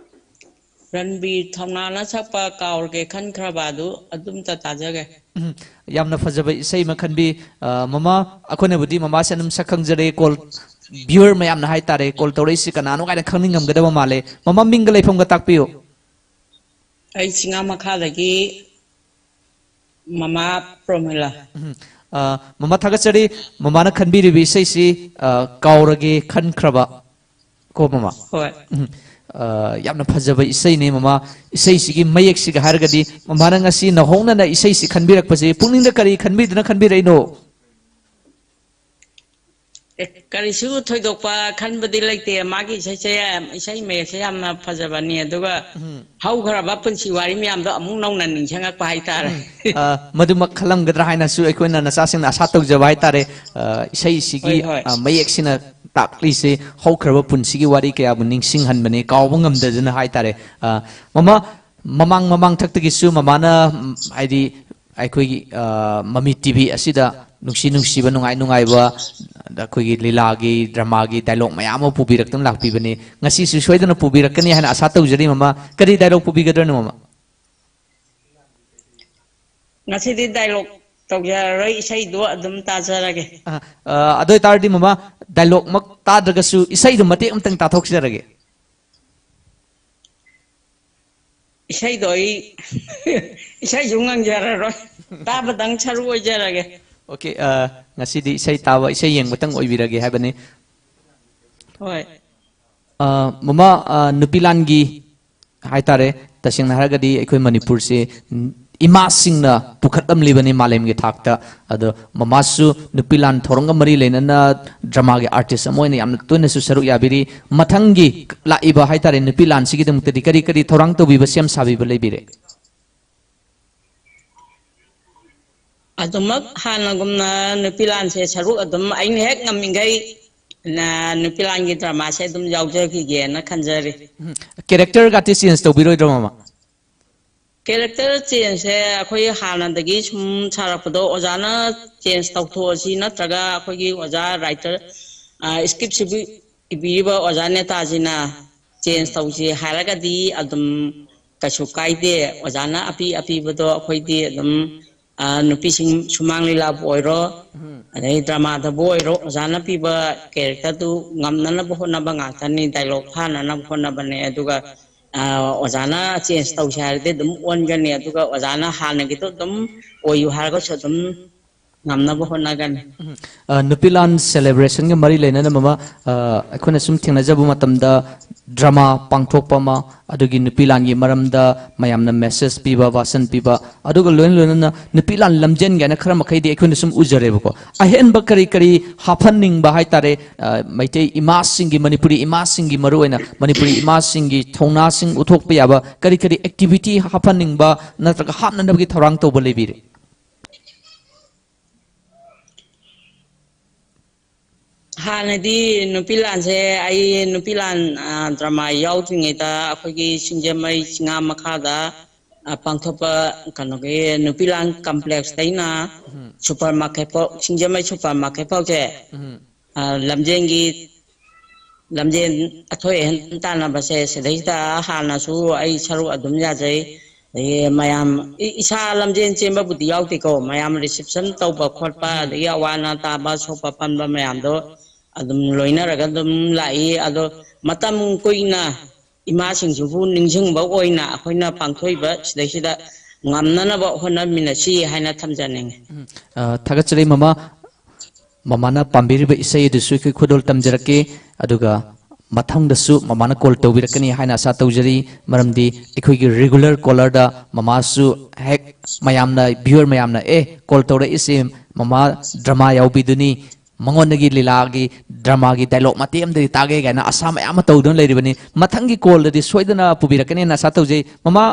ꯔꯟꯕꯤꯔ ꯊꯧꯅꯥꯅ ꯁꯛꯄ ꯀꯥꯎꯔꯒꯦ ꯈꯟꯈ꯭ꯔꯕ ꯑꯗꯨ ꯑꯗꯨꯝꯇ ꯇꯥꯖꯒꯦ꯫ ꯎꯝ, ꯌꯥꯝꯅ ꯐꯖꯕ ꯏꯁꯩ ꯑꯃ ꯈꯟꯕꯤ꯫ ꯑ, ꯃꯃꯥ, ꯑꯩꯈꯣꯏꯅꯕꯨꯗꯤ ꯃꯃꯥꯁꯦ ꯑꯗꯨꯝ ꯁꯛ ꯈꯪꯖꯔꯦ꯫ Call viewer ꯃꯌꯥꯝꯅ ꯍꯥꯏꯇꯥꯔꯦ, call ꯇꯧꯔꯛꯏꯁꯤ ꯀꯅꯥꯅꯣ ꯀꯥꯏꯅ ꯈꯪꯅꯤꯡꯉꯝꯒꯗꯕ ꯃꯥꯜꯂꯦ꯫ ꯃꯃꯥ, ꯃꯤꯡꯒ ꯂꯩꯐꯝꯒ ꯇꯥꯛꯄꯤꯌꯨ꯫ ꯑꯩ ꯆꯤꯡꯉꯥ ꯃꯈꯥꯗꯒꯤ ꯃꯃꯥ ꯄ꯭ꯔꯣꯃꯤꯂꯥ꯫ ꯎꯝ꯫ ꯑ, ꯃꯃꯥ ꯊꯥꯒꯠꯆꯔꯤ꯫ ꯃꯃꯥꯅ ꯈꯟꯕꯤꯔꯤꯕ ꯏꯁꯩꯁꯤ, ꯑ, ꯀꯥꯎꯔꯒꯦ ꯈꯟꯈ꯭ꯔꯕ꯫ ꯀꯣ ꯃꯃꯥ? ꯍꯣꯏ꯫ ꯎꯝ꯫ ꯑ, ꯌꯥꯝꯅ ꯐꯖꯕ ꯏꯁꯩꯅꯤ ꯃꯃꯥ꯫ ꯏꯁꯩꯁꯤꯒꯤ ꯃꯌꯦꯛꯁꯤꯒ ꯍꯥꯏꯔꯒꯗꯤ ꯃꯃꯥꯅ ꯉꯁꯤ ꯅꯧꯍꯧꯅꯅ ꯏꯁꯩꯁꯤ ꯈꯟꯕꯤꯔꯛꯄꯁꯦ ꯄꯨꯛꯅꯤꯡꯗ ꯀꯔꯤ ꯈꯟꯕꯤꯗꯨꯅ ꯈꯟꯕꯤꯔꯛꯏꯅꯣ? ꯑꯦ, ꯀꯔꯤꯁꯨ ꯊꯣꯏꯗꯣꯛꯄ ꯈꯟꯕꯗꯤ ꯂꯩꯇꯦ꯫ ꯃꯥꯒꯤ ꯏꯁꯩꯁꯦ, ꯏꯁꯩ ꯃꯌꯦꯛꯁꯦ ꯌꯥꯝꯅ ꯐꯖꯕꯅꯤ꯫ ꯑꯗꯨꯒ ꯎꯝ꯫ ꯍꯧꯈ꯭ꯔꯕ ꯄꯨꯟꯁꯤ ꯋꯥꯔꯤ ꯃꯌꯥꯝꯗꯣ ꯑꯃꯨꯛ ꯅꯧꯅ ꯅꯤꯡꯁꯤꯡꯉꯛꯄ ꯍꯥꯏꯇꯥꯔꯦ꯫ ꯎꯝ꯫ ꯑ, ꯃꯗꯨꯃꯛ ꯈꯜꯂꯝꯒꯗ꯭ꯔꯥ ꯍꯥꯏꯅꯁꯨ ꯑꯩꯈꯣꯏꯅ ꯅꯆꯥꯁꯤꯡꯅ ꯑꯁꯥ ꯇꯧꯖꯕ ꯍꯥꯏꯇꯥꯔꯦ꯫ ꯑ, ꯏꯁꯩꯁꯤꯒꯤ, ꯍꯣꯏ, ꯍꯣꯏ꯫ ꯑ, ꯃꯌꯦꯛꯁꯤꯅ ꯇꯥꯛꯂꯤꯁꯦ ꯍꯧꯈ꯭ꯔꯕ ꯄꯨꯟꯁꯤꯒꯤ ꯋꯥꯔꯤ ꯀꯌꯥꯕꯨ ꯅꯤꯡꯁꯤꯡꯍꯟꯕꯅꯦ, ꯀꯥꯎꯕ ꯉꯝꯗꯗꯅ ꯍꯥꯏꯇꯥꯔꯦ꯫ ꯑ, ꯃꯃꯥ, ꯃꯃꯥꯡ ꯃꯃꯥꯡꯊꯛꯇꯒꯤꯁꯨ ꯃꯃꯥꯅ, ꯎꯝ, ꯍꯥꯏꯗꯤ ꯑꯩꯈꯣꯏꯒꯤ, ꯑ, ꯃꯃꯤ ꯇꯤ ꯚꯤ ꯑꯁꯤꯗ ꯅꯨꯡꯁꯤ ꯅꯨꯡꯁꯤꯕ, ꯅꯨꯡꯉꯥꯏ ꯅꯨꯡꯉꯥꯏꯕ, ꯑꯗ ꯑꯩꯈꯣꯏꯒꯤ ꯂꯤꯂꯥꯒꯤ, dramaꯒꯤ dialogue ꯃꯌꯥꯝ ꯑꯃ ꯄꯨꯕꯤꯔꯛꯇꯨꯅ ꯂꯥꯛꯄꯤꯕꯅꯤ꯫ ꯉꯁꯤꯁꯨ ꯁꯣꯏꯗꯅ ꯄꯨꯕꯤꯔꯛꯀꯅꯤ ꯍꯥꯏꯅ ꯑꯁꯥ ꯇꯧꯖꯔꯤ, ꯃꯃꯥ꯫ ꯀꯔꯤ dialogue ꯄꯨꯕꯤꯒꯗ꯭ꯔꯣꯅꯣ, ꯃꯃꯥ? ꯉꯁꯤꯗꯤ dialogue ꯇꯧꯖꯔꯔꯣꯏ, ꯏꯁꯩꯗꯣ ꯑꯗꯨꯝ ꯇꯥꯖꯔꯒꯦ꯫ ꯑ, ꯑ, ꯑꯗꯨ ꯑꯣꯏꯇꯥꯔꯗꯤ, ꯃꯃꯥ, dialogueꯃꯛ ꯇꯥꯗ꯭ꯔꯒꯁꯨ ꯏꯁꯩꯗꯣ ꯃꯇꯦꯛ ꯑꯃꯇꯪ ꯇꯥꯊꯣꯛꯆꯔꯒꯦ꯫ ꯏꯁꯩꯗꯣ ꯑꯩ ꯏꯁꯩꯁꯨ ꯉꯪꯖꯔꯔꯣꯏ, ꯇꯥꯕꯗꯪ ꯁꯔꯨꯛ ꯑꯣꯏꯖꯔꯒꯦ꯫ Okay, ꯑ, ꯉꯁꯤꯗꯤ ꯏꯁꯩ ꯇꯥꯕ, ꯏꯁꯩ ꯌꯦꯡꯕꯇꯪ ꯑꯣꯏꯕꯤꯔꯒꯦ ꯍꯥꯏꯕꯅꯤ꯫ ꯍꯣꯏ꯫ ꯑ, ꯃꯃꯥ, ꯑ, ꯅꯨꯄꯤ ꯂꯥꯟꯒꯤ ꯍꯥꯏꯇꯥꯔꯦ, ꯇꯁꯦꯡꯅ ꯍꯥꯏꯔꯒꯗꯤ ꯑꯩꯈꯣꯏ ꯃꯅꯤꯄꯨꯔꯁꯦ, ꯎꯝ, ꯏꯃꯥꯁꯤꯡꯅ ꯄꯨꯈꯠꯂꯝꯂꯤꯕꯅꯤ ꯃꯥꯂꯦꯝꯒꯤ ꯊꯥꯛꯇ꯫ ꯑꯗꯣ ꯃꯃꯥꯁꯨ ꯅꯨꯄꯤ ꯂꯥꯟ ꯊꯧꯔꯝꯒ ꯃꯔꯤ ꯂꯩꯅꯅ dramaꯒꯤ artist ꯑꯃ ꯑꯣꯏꯅ ꯌꯥꯝꯅ ꯇꯣꯏꯅꯁꯨ ꯁꯔꯨꯛ ꯌꯥꯕꯤꯔꯤ꯫ ꯃꯊꯪꯒꯤ ꯂꯥꯛꯏꯕ ꯍꯥꯏꯇꯥꯔꯦ ꯅꯨꯄꯤ ꯂꯥꯟꯁꯤꯒꯤꯗꯃꯛꯇꯗꯤ ꯀꯔꯤ ꯀꯔꯤ ꯊꯧꯔꯥꯡ ꯇꯧꯕꯤꯕ, ꯁꯦꯝ ꯁꯥꯕꯤꯕ ꯂꯩꯕꯤꯔꯦ? ꯑꯗꯨꯃꯛ ꯍꯥꯟꯅꯒꯨꯝꯅ ꯅꯨꯄꯤ ꯂꯥꯟꯁꯦ ꯁꯔꯨꯛ ꯑꯗꯨꯝ ꯑꯩꯅ ꯍꯦꯛ ꯉꯝꯃꯤꯈꯩ ꯅ-, ꯅꯨꯄꯤ ꯂꯥꯟꯒꯤ dramaꯁꯦ ꯑꯗꯨꯝ ꯌꯥꯎꯖꯈꯤꯒꯦꯅ ꯈꯟꯖꯔꯤ꯫ Characterꯒꯗꯤ change ꯇꯧꯕꯤꯔꯣꯏꯗ꯭ꯔꯣ ꯃꯃꯥ? Character changeꯁꯦ ꯑꯩꯈꯣꯏ ꯍꯥꯟꯅꯗꯒꯤ ꯁꯨꯝ ꯁꯥꯔꯛꯄꯗꯣ ꯑꯣꯖꯥꯅ change ꯇꯧꯊꯣꯛꯑꯁꯤ ꯅꯠꯇ꯭ꯔꯒ ꯑꯩꯈꯣꯏꯒꯤ ꯑꯣꯖꯥ writer, ꯑ, scriptꯁꯤꯕꯨ ꯏꯕꯤꯔꯤꯕ ꯑꯣꯖꯥ ꯅꯦꯇꯥꯖꯤꯅ change ꯇꯧꯁꯤ ꯍꯥꯏꯔꯒꯗꯤ ꯑꯗꯨꯝ ꯀꯩꯁꯨ ꯀꯥꯏꯗꯦ꯫ ꯑꯣꯖꯥꯅ ꯑꯄꯤ ꯑꯄꯤꯕꯗꯣ ꯑꯩꯈꯣꯏꯗꯤ ꯑꯗꯨꯝ, ꯑ, ꯅꯨꯄꯤꯁꯤꯡ ꯁꯨꯃꯥꯡ ꯂꯤꯂꯥꯕꯨ ꯑꯣꯏꯔꯣ, ꯑꯗꯩ dramaꯗꯕꯨ ꯑꯣꯏꯔꯣ, ꯑꯣꯖꯥꯅ ꯄꯤꯕ characterꯗꯨ ꯉꯝꯅꯅꯕ ꯍꯣꯠꯅꯕ ꯉꯥꯛꯇꯅꯤ, dialogue ꯐꯥꯅꯅꯕ ꯍꯣꯠꯅꯕꯅꯦ꯫ ꯑꯗꯨꯒ, ꯑ, ꯑꯣꯖꯥꯅ change ꯇꯧꯁꯦ ꯍꯥꯏꯔꯗꯤ ꯑꯗꯨꯝ ꯑꯣꯟꯒꯅꯤ꯫ ꯑꯗꯨꯒ ꯑꯣꯖꯥꯅ ꯍꯥꯟꯅꯒꯤꯗꯣ ꯑꯗꯨꯝ ꯑꯣꯏꯌꯨ ꯍꯥꯏꯔꯒꯁꯨ ꯑꯗꯨꯝ ꯉꯝꯅꯕ ꯍꯣꯠꯅꯒꯅꯤ꯫ ꯑ, ꯅꯨꯄꯤ ꯂꯥꯟ celebrationꯒ ꯃꯔꯤ ꯂꯩꯅꯅ ꯃꯃꯥ, ꯑ, ꯑꯩꯈꯣꯏꯅ ꯁꯨꯝ ꯊꯦꯡꯅꯖꯕ ꯃꯇꯝꯗ drama ꯄꯥꯡꯊꯣꯛꯄ ꯑꯃ, ꯑꯗꯨꯒꯤ ꯅꯨꯄꯤ ꯂꯥꯟꯒꯤ ꯃꯔꯝꯗ ꯃꯌꯥꯝꯅ message ꯄꯤꯕ, ꯋꯥꯁꯟ ꯄꯤꯕ, ꯑꯗꯨꯒ ꯂꯣꯏꯅ ꯂꯣꯏꯅꯅ ꯅꯨꯄꯤ ꯂꯥꯟ ꯂꯝꯖꯦꯟ ꯀꯥꯏꯅ ꯈꯔ ꯃꯈꯩꯗꯤ ꯑꯩꯈꯣꯏꯅ ꯁꯨꯝ ꯎꯖꯔꯦꯕꯀꯣ꯫ ꯑꯍꯦꯟꯕ ꯀꯔꯤ ꯀꯔꯤ ꯍꯥꯞꯍꯟꯅꯤꯡꯕ ꯍꯥꯏꯇꯥꯔꯦ, ꯑ, ꯃꯩꯇꯩ ꯏꯃꯥꯁꯤꯡꯒꯤ, ꯃꯅꯤꯄꯨꯔꯤ ꯏꯃꯥꯁꯤꯡꯒꯤ, ꯃꯔꯨꯑꯣꯏꯅ ꯃꯅꯤꯄꯨꯔꯤ ꯏꯃꯥꯁꯤꯡꯒꯤ ꯊꯧꯅꯥꯁꯤꯡ ꯎꯠꯊꯣꯛꯄ ꯌꯥꯕ ꯀꯔꯤ ꯀꯔꯤ activity ꯍꯥꯞꯍꯟꯅꯤꯡꯕ ꯅꯠꯇ꯭ꯔꯒ ꯍꯥꯞꯅꯅꯕꯒꯤ ꯊꯧꯔꯥꯡ ꯇꯧꯕ ꯂꯩꯕꯤꯔꯦ? ꯍꯥꯟꯅꯗꯤ ꯅꯨꯄꯤ ꯂꯥꯟꯁꯦ, ꯑꯩ ꯅꯨꯄꯤ ꯂꯥꯟ, ꯑ, drama ꯌꯥꯎꯗ꯭ꯔꯤꯉꯩꯗ ꯑꯩꯈꯣꯏꯒꯤ ꯁꯤꯡꯖꯃꯩ ꯆꯤꯉꯥ ꯃꯈꯥꯗ, ꯑ, ꯄꯥꯡꯊꯣꯛꯄ ꯀꯩꯅꯣꯒꯤ ꯅꯨꯄꯤ ꯂꯥꯟ complexꯇꯩꯅ supermarket ꯐꯥꯎ, ꯁꯤꯡꯖꯃꯩ supermarket ꯐꯥꯎꯁꯦ, ꯑ, ꯂꯝꯖꯦꯟꯒꯤ, ꯂꯝꯖꯦꯟ ꯑꯊꯣꯏ ꯑꯍꯦꯟ ꯇꯥꯟꯅꯕꯁꯦ ꯁꯤꯗꯩꯁꯤꯗ ꯍꯥꯟꯅꯁꯨ ꯑꯩ ꯁꯔꯨꯛ ꯑꯗꯨꯝ ꯌꯥꯖꯩ꯫ ꯑꯗꯒꯤ ꯃꯌꯥꯝ ꯏ-, ꯏꯁꯥ ꯂꯝꯖꯦꯟ ꯆꯦꯟꯕꯕꯨꯗꯤ ꯌꯥꯎꯗꯦꯀꯣ, ꯃꯌꯥꯝ reception ꯇꯧꯕ ꯈꯣꯠꯄ, ꯑꯗꯒꯤ ꯑꯋꯥ ꯑꯅꯥ ꯇꯥꯕ, ꯁꯣꯛꯄ ꯄꯟꯕ ꯃꯌꯥꯝꯗꯣ ꯑꯗꯨꯝ ꯂꯣꯏꯅꯔꯒ ꯑꯗꯨꯝ ꯂꯥꯛꯏ꯫ ꯑꯗꯣ ꯃꯇꯝ ꯀꯨꯏꯅ ꯏꯃꯥꯁꯤꯡꯁꯤꯕꯨ ꯅꯤꯡꯁꯤꯡꯕ ꯑꯣꯏꯅ ꯑꯩꯈꯣꯏꯅ ꯄꯥꯡꯊꯣꯛꯏꯕ ꯁꯤꯗꯩꯁꯤꯗ ꯉꯝꯅꯅꯕ ꯍꯣꯠꯅꯃꯤꯟꯅꯁꯤ ꯍꯥꯏꯅ ꯊꯝꯖꯅꯤꯡꯉꯤ꯫ ꯎꯝ, ꯑ, ꯊꯥꯒꯠꯆꯔꯤ ꯃꯃꯥ꯫ ꯃꯃꯥꯅ ꯄꯥꯝꯕꯤꯔꯤꯕ ꯏꯁꯩ ꯑꯗꯨꯁꯨ ꯑꯩꯈꯣꯏ ꯈꯨꯗꯣꯜ ꯇꯝꯖꯔꯛꯀꯦ꯫ ꯑꯗꯨꯒ ꯃꯊꯪꯗꯁꯨ ꯃꯃꯥꯅ ꯀꯣꯜ ꯇꯧꯕꯤꯔꯛꯀꯅꯤ ꯍꯥꯏꯅ ꯑꯁꯥ ꯇꯧꯖꯔꯤ꯫ ꯃꯔꯝꯗꯤ ꯑꯩꯈꯣꯏꯒꯤ ꯔꯤꯒꯨꯂꯔ ꯀꯣꯂꯔꯗ ꯃꯃꯥꯁꯨ ꯍꯦꯛ ꯃꯌꯥꯝꯅ, ꯚ꯭ꯌꯨꯋꯔ ꯃꯌꯥꯝꯅ, "ꯑꯦ, ꯀꯣꯜ ꯇꯧꯔꯛꯏꯁꯦ ꯃꯃꯥ ꯗ꯭ꯔꯃꯥ ꯌꯥꯎꯕꯤꯗꯨꯅꯤ, ꯃꯉꯣꯟꯗꯒꯤ ꯂꯤꯂꯥꯒꯤ ꯗ꯭ꯔꯃꯥꯒꯤ ꯗꯥꯏꯂꯣꯛ ꯃꯇꯦꯛ ꯑꯃꯗꯤ ꯇꯥꯒꯦ" ꯀꯥꯏꯅ ꯑꯁꯥ ꯃꯌꯥꯝ ꯑꯃ ꯇꯧꯗꯨꯅ ꯂꯩꯔꯤꯕꯅꯤ꯫ ꯃꯊꯪꯒꯤ ꯀꯣꯜꯗꯗꯤ ꯁꯣꯏꯗꯅ ꯄꯨꯕꯤꯔꯛꯀꯅꯦꯅ ꯑꯁꯥ ꯇꯧꯖꯩ꯫ ꯃꯃꯥ,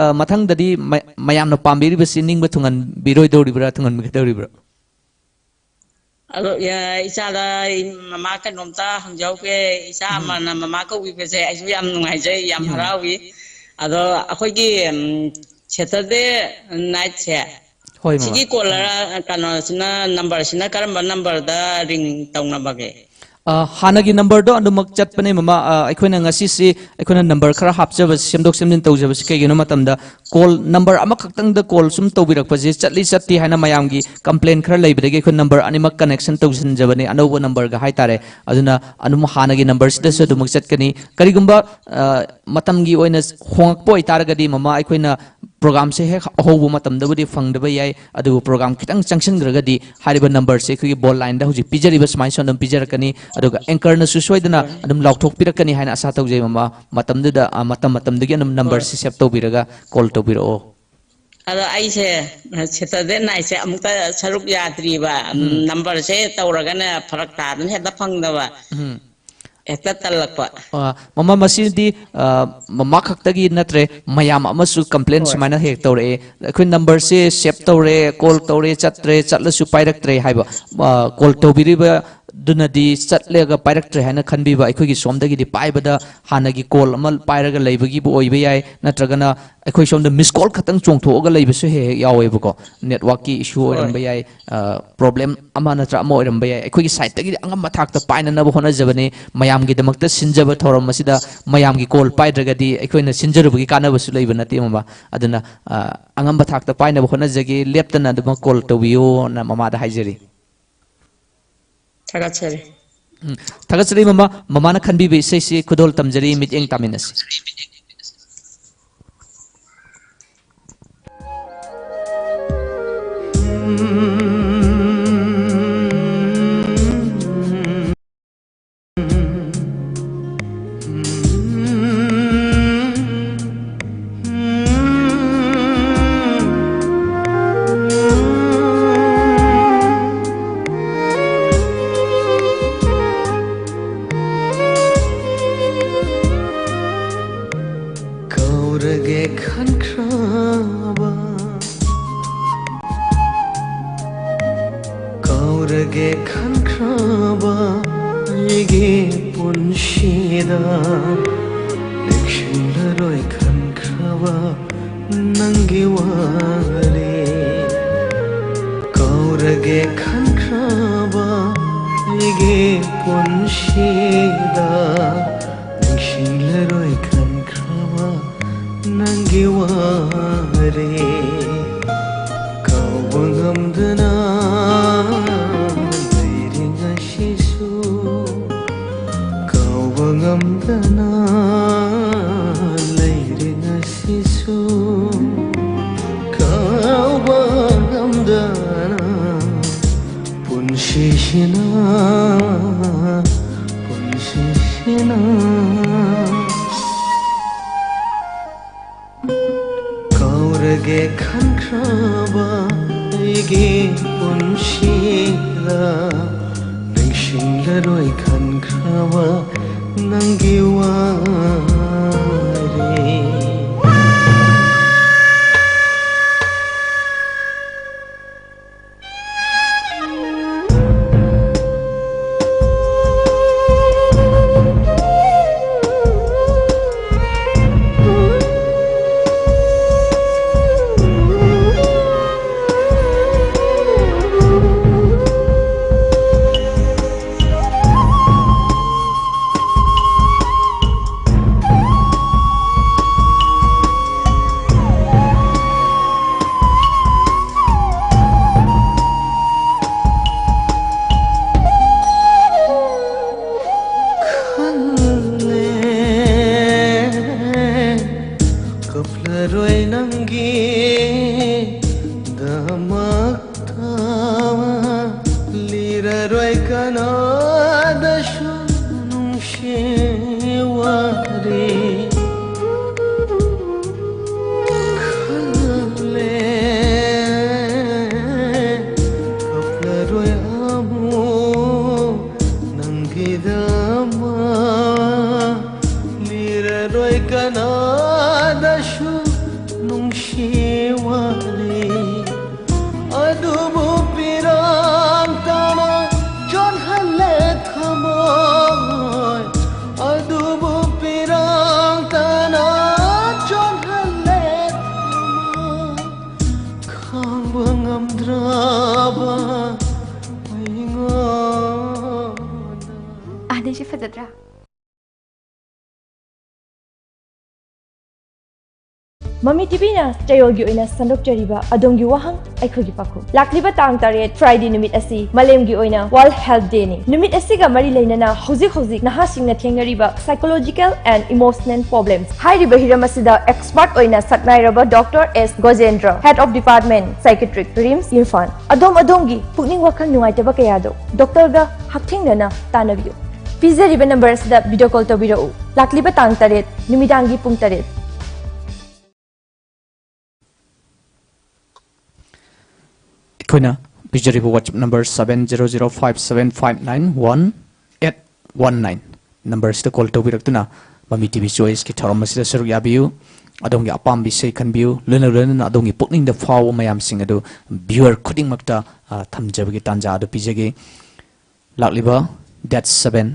ꯑ, ꯃꯊꯪꯗꯗꯤ ꯃ-, ꯃꯌꯥꯝꯅ ꯄꯥꯝꯕꯤꯔꯤꯕꯁꯤ ꯅꯤꯡꯕ ꯊꯨꯡꯍꯟꯕꯤꯔꯣꯏꯗꯧꯔꯤꯕ꯭ꯔꯥ, ꯊꯨꯡꯍꯟꯕꯤꯒꯗꯧꯔꯤꯕ꯭ꯔꯥ? ꯑꯗꯣ, ꯏ-, ꯏꯆꯥꯗ, ꯏ-, ꯃꯃꯥ ꯀꯩꯅꯣꯝꯇ ꯍꯪꯖꯍꯧꯒꯦ꯫ ꯏꯆꯥ ꯎꯝ꯫ ꯑꯃꯅ ꯃꯃꯥ ꯀꯧꯕꯤꯕꯁꯦ ꯑꯩꯁꯨ ꯌꯥꯝ ꯅꯨꯡꯉꯥꯏꯖꯩ, ꯌꯥꯝ ꯎꯝ꯫ ꯍꯔꯥꯎꯏ꯫ ꯑꯗꯣ ꯑꯩꯈꯣꯏꯒꯤ, ꯎꯝ, ꯁꯦꯇꯔꯗꯦ ꯅꯥꯏꯠꯁꯦ, ꯍꯣꯏ, ꯃꯃꯥ꯫ ꯁꯤꯒꯤ ꯀꯣꯂꯔ, ꯎꯝ꯫ ꯀꯩꯅꯣꯁꯤꯅ, ꯅꯝꯕꯔꯁꯤꯅ ꯀꯔꯝꯕ ꯅꯝꯕꯔꯗ ꯔꯤꯡ ꯇꯧꯅꯕꯒꯦ? ꯑ, ꯍꯥꯟꯅꯒꯤ ꯅꯝꯕꯔꯗꯣ ꯑꯗꯨꯃꯛ ꯆꯠꯄꯅꯦ, ꯃꯃꯥ꯫ ꯑ, ꯑꯩꯈꯣꯏꯅ ꯉꯁꯤꯁꯤ ꯑꯩꯈꯣꯏꯅ ꯅꯝꯕꯔ ꯈꯔ ꯍꯥꯞꯆꯕ, ꯁꯦꯝꯗꯣꯛ ꯁꯦꯝꯖꯤꯟ ꯇꯧꯖꯕꯁꯤ ꯀꯩꯒꯤꯅꯣ ꯃꯇꯝꯗ, ꯀꯣꯜ ꯅꯝꯕꯔ ꯑꯃꯈꯛꯇꯪꯗ ꯀꯣꯜ ꯁꯨꯝ ꯇꯧꯕꯤꯔꯛꯄꯁꯦ ꯆꯠꯂꯤ ꯆꯠꯇꯦ ꯍꯥꯏꯅ ꯃꯌꯥꯝꯒꯤ ꯀꯝꯄ꯭ꯂꯦꯟ ꯈꯔ ꯂꯩꯕꯗꯒꯤ ꯑꯩꯈꯣꯏ ꯅꯝꯕꯔ ꯑꯅꯤꯃꯛ ꯀꯅꯦꯛꯁꯟ ꯇꯧꯁꯤꯟꯖꯕꯅꯦ, ꯑꯅꯧꯕ ꯅꯝꯕꯔꯒ ꯍꯥꯏꯇꯥꯔꯦ꯫ ꯑꯗꯨꯅ ꯑꯗꯨꯝ ꯍꯥꯟꯅꯒꯤ ꯅꯝꯕꯔꯁꯤꯗꯁꯨ ꯑꯗꯨꯃꯛ ꯆꯠꯀꯅꯤ꯫ ꯀꯔꯤꯒꯨꯝꯕ, ꯑ, ꯃꯇꯝꯒꯤ ꯑꯣꯏꯅ ꯍꯣꯡꯉꯛꯄ ꯑꯣꯏꯇꯥꯔꯒꯗꯤ, ꯃꯃꯥ, ꯑꯩꯈꯣꯏꯅ ꯄ꯭ꯔꯣꯒꯥꯝꯁꯦ ꯍꯦꯛ ꯑꯍꯧꯕ ꯃꯇꯝꯗꯕꯨꯗꯤ ꯐꯪꯗꯕ ꯌꯥꯏ, ꯑꯗꯨꯕꯨ ꯄ꯭ꯔꯣꯒꯥꯝ ꯈꯤꯇꯪ ꯆꯪꯁꯤꯟꯈ꯭ꯔꯒꯗꯤ ꯍꯥꯏꯔꯤꯕ ꯅꯝꯕꯔꯁꯦ ꯑꯩꯈꯣꯏꯒꯤ ꯕꯣꯜ ꯂꯥꯏꯟꯗ ꯍꯧꯖꯤꯛ ꯄꯤꯖꯔꯤꯕ ꯁꯨꯃꯥꯏꯅ ꯁꯨꯝ ꯑꯗꯨꯝ ꯄꯤꯖꯔꯛꯀꯅꯤ, ꯑꯗꯨꯒ ꯑꯦꯡꯀꯔꯅꯁꯨ ꯁꯣꯏꯗꯅ ꯍꯣꯏ꯫ ꯑꯗꯨꯝ ꯂꯥꯎꯊꯣꯛꯄꯤꯔꯛꯀꯅꯤ ꯍꯥꯏꯅ ꯑꯁꯥ ꯇꯧꯖꯩ, ꯃꯃꯥ꯫ ꯃꯇꯝꯗꯨꯗ, ꯑ, ꯃꯇꯝ ꯃꯇꯝꯗꯨꯒꯤ ꯑꯗꯨꯝ ꯍꯣꯏ꯫ ꯅꯝꯕꯔꯁꯤ ꯁꯦꯞ ꯇꯧꯕꯤꯔꯒ ꯀꯣꯜ ꯇꯧꯕꯤꯔꯛꯑꯣ꯫ ꯑꯗꯣ ꯑꯩꯁꯦ ꯁꯦꯇꯔꯗꯦ ꯅꯥꯏꯠꯁꯦ ꯑꯃꯨꯛꯇ ꯁꯔꯨꯛ ꯌꯥꯗ꯭ꯔꯤꯕ꯫ ꯎꯝ꯫ ꯅꯝꯕꯔꯁꯦ ꯇꯧꯔꯒꯅ ꯐꯔꯛ ꯇꯥꯗꯅ ꯍꯦꯛꯇ ꯐꯪꯗꯕ꯫ ꯎꯝ꯫ ꯍꯦꯛꯇ ꯇꯜꯂꯛꯄ꯫ ꯑ, ꯃꯃꯥ, ꯃꯁꯤꯗꯤ, ꯑ, ꯃꯃꯥ ꯈꯛꯇꯒꯤ ꯅꯠꯇ꯭ꯔꯦ, ꯃꯌꯥꯝ ꯑꯃꯁꯨ ꯀꯝꯄ꯭ꯂꯦꯟ ꯍꯣꯏ꯫ ꯁꯨꯃꯥꯏꯅ ꯍꯦꯛ ꯇꯧꯔꯛꯑꯦ꯫ ꯑꯩꯈꯣꯏ ꯅꯝꯕꯔꯁꯦ ꯁꯦꯞ ꯇꯧꯔꯦ, ꯀꯣꯜ ꯇꯧꯔꯦ, ꯆꯠꯇ꯭ꯔꯦ, ꯆꯠꯂꯁꯨ ꯄꯥꯏꯔꯛꯇ꯭ꯔꯦ ꯍꯥꯏꯕ꯫ ꯑ, ꯀꯣꯜ ꯇꯧꯕꯤꯔꯤꯕꯗꯨꯅꯗꯤ ꯆꯠꯂꯒ ꯄꯥꯏꯔꯛꯇ꯭ꯔꯦ ꯍꯥꯏꯅ ꯈꯟꯕꯤꯕ, ꯑꯩꯈꯣꯏꯒꯤ ꯁꯣꯝꯗꯒꯤꯗꯤ ꯄꯥꯏꯕꯗ ꯍꯥꯟꯅꯒꯤ ꯀꯣꯜ ꯑꯃ ꯄꯥꯏꯔꯒ ꯂꯩꯕꯒꯤꯕꯨ ꯑꯣꯏꯕ ꯌꯥꯏ, ꯅꯠꯇ꯭ꯔꯒꯅ ꯑꯩꯈꯣꯏ ꯁꯣꯝꯗ ꯃꯤꯁ ꯀꯣꯜ ꯈꯛꯇꯪ ꯆꯣꯡꯊꯣꯛꯑꯒ ꯂꯩꯕꯁꯨ ꯍꯦꯛ ꯍꯦꯛ ꯌꯥꯎꯋꯦꯕꯀꯣ꯫ ꯅꯦꯠꯋꯥꯛꯀꯤ ꯏꯁꯨ ꯍꯣꯏ꯫ ꯑꯣꯏꯔꯝꯕ ꯌꯥꯏ, ꯑ, ꯄ꯭ꯔꯣꯕ꯭ꯂꯦꯝ ꯑꯃ ꯅꯠꯇ꯭ꯔ ꯑꯃ ꯑꯣꯏꯔꯝꯕ ꯌꯥꯏ꯫ ꯑꯩꯈꯣꯏꯒꯤ ꯁꯥꯏꯠꯇꯒꯤꯗꯤ ꯑꯉꯝꯕ ꯊꯥꯛꯇ ꯄꯥꯏꯅꯅꯕ ꯍꯣꯠꯅꯖꯕꯅꯤ, ꯃꯌꯥꯝꯒꯤꯗꯃꯛꯇ ꯁꯤꯟꯖꯕ ꯊꯧꯔꯝ ꯑꯁꯤꯗ ꯃꯌꯥꯝꯒꯤ ꯀꯣꯜ ꯄꯥꯏꯗ꯭ꯔꯒꯗꯤ ꯑꯩꯈꯣꯏꯅ ꯁꯤꯟꯖꯔꯨꯕꯒꯤ ꯀꯥꯟꯅꯕꯁꯨ ꯂꯩꯕ ꯅꯠꯇꯦ, ꯃꯃꯥ꯫ ꯑꯗꯨꯅ, ꯑ, ꯑꯉꯝꯕ ꯊꯥꯛꯇ ꯄꯥꯏꯅꯕ ꯍꯣꯠꯅꯖꯒꯦ, ꯂꯦꯞꯇꯅ ꯑꯗꯨꯃꯛ ꯀꯣꯜ ꯇꯧꯕꯤꯌꯣꯅ ꯃꯃꯥꯗ ꯍꯥꯏꯖꯔꯤ꯫ ꯊꯥꯒꯠꯆꯔꯤ꯫ ꯎꯝ, ꯊꯥꯒꯠꯆꯔꯤ, ꯃꯃꯥ꯫ ꯃꯃꯥꯅ ꯈꯟꯕꯤꯕ ꯏꯁꯩꯁꯤ ꯈꯨꯗꯣꯜ ꯇꯝꯖꯔꯤ, ꯃꯤꯠꯌꯦꯡ ꯇꯥꯃꯤꯟꯅꯁꯤ꯫ ꯀꯥꯎꯔꯒꯦ ꯈꯟꯈ꯭ꯔꯕ, ꯀꯥꯎꯔꯒꯦ ꯈꯟꯈ꯭ꯔꯕ ꯑꯩꯒꯤ ꯄꯨꯟꯁꯤꯗ ꯅꯤꯡꯁꯤꯡꯂꯔꯣꯏ ꯈꯟꯈ꯭ꯔꯕ ꯅꯪꯒꯤ ꯋꯥꯔꯤ꯫ ꯀꯥꯎꯔꯒꯦ ꯈꯟꯈ꯭ꯔꯕ ꯑꯩꯒꯤ ꯄꯨꯟꯁꯤꯗ ꯅꯤꯡꯁꯤꯡꯂꯔꯣꯏ ꯈꯟꯈ꯭ꯔꯕ ꯅꯪꯒꯤ ꯋꯥꯔꯤ꯫ ꯀꯥꯎꯕ ꯉꯝꯗꯅ ꯂꯩꯔꯤ ꯉꯁꯤꯁꯨ, ꯀꯥꯎꯕ ꯉꯝꯗꯅ ꯂꯩꯔꯤ ꯉꯁꯤꯁꯨ, ꯀꯥꯎꯕ ꯉꯝꯗꯅ ꯄꯨꯟꯁꯤꯁꯤꯅ, ꯄꯨꯟꯁꯤꯁꯤꯅ꯫ ꯀꯥꯎꯔꯒꯦ ꯈꯟꯈ꯭ꯔꯕ ꯑꯩꯒꯤ ꯄꯨꯟꯁꯤꯗ ꯅꯤꯡꯁꯤꯡꯂꯔꯣꯏ ꯈꯟꯈ꯭ꯔꯕ ꯅꯪꯒꯤ ꯋꯥꯔꯤ꯫ ꯈꯜꯂꯦ, ꯀꯞꯂꯔꯣꯏ ꯅꯪꯒꯤꯗꯃꯛꯇ, ꯂꯤꯔꯔꯣꯏ ꯀꯅꯥꯗꯁꯨ ꯅꯨꯡꯁꯤ ꯋꯥꯔꯤ꯫ ꯈꯜꯂꯦ, ꯀꯞꯂꯔꯣꯏ ꯑꯃꯨꯛ ꯅꯪꯒꯤꯗꯃꯛ, ꯂꯤꯔꯔꯣꯏ ꯀꯅꯥꯗꯁꯨ ꯅꯨꯡꯁꯤ ꯋꯥꯔꯤ ꯑꯗꯨꯕꯨ ꯄꯤꯔꯥꯡ ꯇꯥꯅ ꯆꯣꯟꯍꯜꯂꯦ ꯊꯃꯣꯏ꯫ ꯑꯗꯨꯕꯨ ꯄꯤꯔꯥꯡ ꯇꯥꯅ ꯆꯣꯟꯍꯜꯂꯦ ꯊꯃꯣꯏ꯫ ꯈꯥꯡꯕ ꯉꯝꯗ꯭ꯔꯕ ꯑꯩꯉꯣꯟꯗ꯫ ꯑꯥꯗꯩꯁꯦ ꯐꯖꯗ꯭ꯔꯥ? ꯃꯃꯤ ꯇꯤꯚꯤꯅ ꯆꯌꯣꯜꯒꯤ ꯑꯣꯏꯅ ꯁꯟꯗꯣꯛꯆꯔꯤꯕ ꯑꯗꯣꯝꯒꯤ ꯋꯥꯍꯪ ꯑꯩꯈꯣꯏꯒꯤ ꯄꯥꯎꯈꯨꯝ꯫ ꯂꯥꯛꯂꯤꯕ ꯇꯥꯡ ꯇꯔꯦꯠ Friday ꯅꯨꯃꯤꯠ ꯑꯁꯤ ꯃꯥꯂꯦꯝꯒꯤ ꯑꯣꯏꯅ World Health Day ꯅꯤ꯫ ꯅꯨꯃꯤꯠ ꯑꯁꯤꯒ ꯃꯔꯤ ꯂꯩꯅꯅ ꯍꯧꯖꯤꯛ ꯍꯧꯖꯤꯛ ꯅꯍꯥꯁꯤꯡꯅ ꯊꯦꯡꯅꯔꯤꯕ psychological and emotional problems ꯍꯥꯏꯔꯤꯕ ꯍꯤꯔꯝ ꯑꯁꯤꯗ expert ꯑꯣꯏꯅ ꯁꯛꯅꯥꯏꯔꯕ Doctor S ꯒꯣꯖꯦꯟꯗ꯭ꯔ, Head of Department Psychiatric, RIMS Imphal. ꯑꯗꯣꯝ ꯑꯗꯣꯝꯒꯤ ꯄꯨꯛꯅꯤꯡ ꯋꯥꯈꯜ ꯅꯨꯡꯉꯥꯏꯇꯕ ꯀꯌꯥꯗꯣ doctor ꯒ ꯍꯛꯊꯦꯡꯅꯅ ꯇꯥꯟꯅꯕꯤꯌꯨ꯫ ꯄꯤꯖꯔꯤꯕ number ꯑꯁꯤꯗ video call ꯇꯧꯕꯤꯔꯛꯎ꯫ ꯂꯥꯛꯂꯤꯕ ꯇꯥꯡ ꯇꯔꯦꯠ ꯅꯨꯃꯤꯗꯥꯡꯒꯤ ꯄꯨꯡ ꯇꯔꯦꯠ꯫ ꯑꯩꯈꯣꯏꯅ ꯄꯤꯖꯔꯤꯕ WhatsApp number seven zero zero five seven five nine one eight one nine number ꯑꯁꯤꯗ call ꯇꯧꯕꯤꯔꯛꯇꯨꯅ ꯃꯃꯤ ꯇꯤꯚꯤ ꯆꯣꯏꯁꯀꯤ ꯊꯧꯔꯝ ꯑꯁꯤꯗ ꯁꯔꯨꯛ ꯌꯥꯕꯤꯌꯨ꯫ ꯑꯗꯣꯝꯒꯤ ꯑꯄꯥꯝꯕ ꯏꯁꯩ ꯈꯟꯕꯤꯌꯨ꯫ ꯂꯣꯏꯅ ꯂꯣꯏꯅꯅ ꯑꯗꯣꯝꯒꯤ ꯄꯨꯛꯅꯤꯡꯗ ꯐꯥꯎꯕ ꯃꯌꯥꯝꯁꯤꯡ ꯑꯗꯨ viewer ꯈꯨꯗꯤꯡꯃꯛꯇ, ꯑ, ꯊꯝꯖꯕꯒꯤ ꯇꯥꯟꯖꯥ ꯑꯗꯨ ꯄꯤꯖꯒꯦ꯫ ꯂꯥꯛꯂꯤꯕ date seven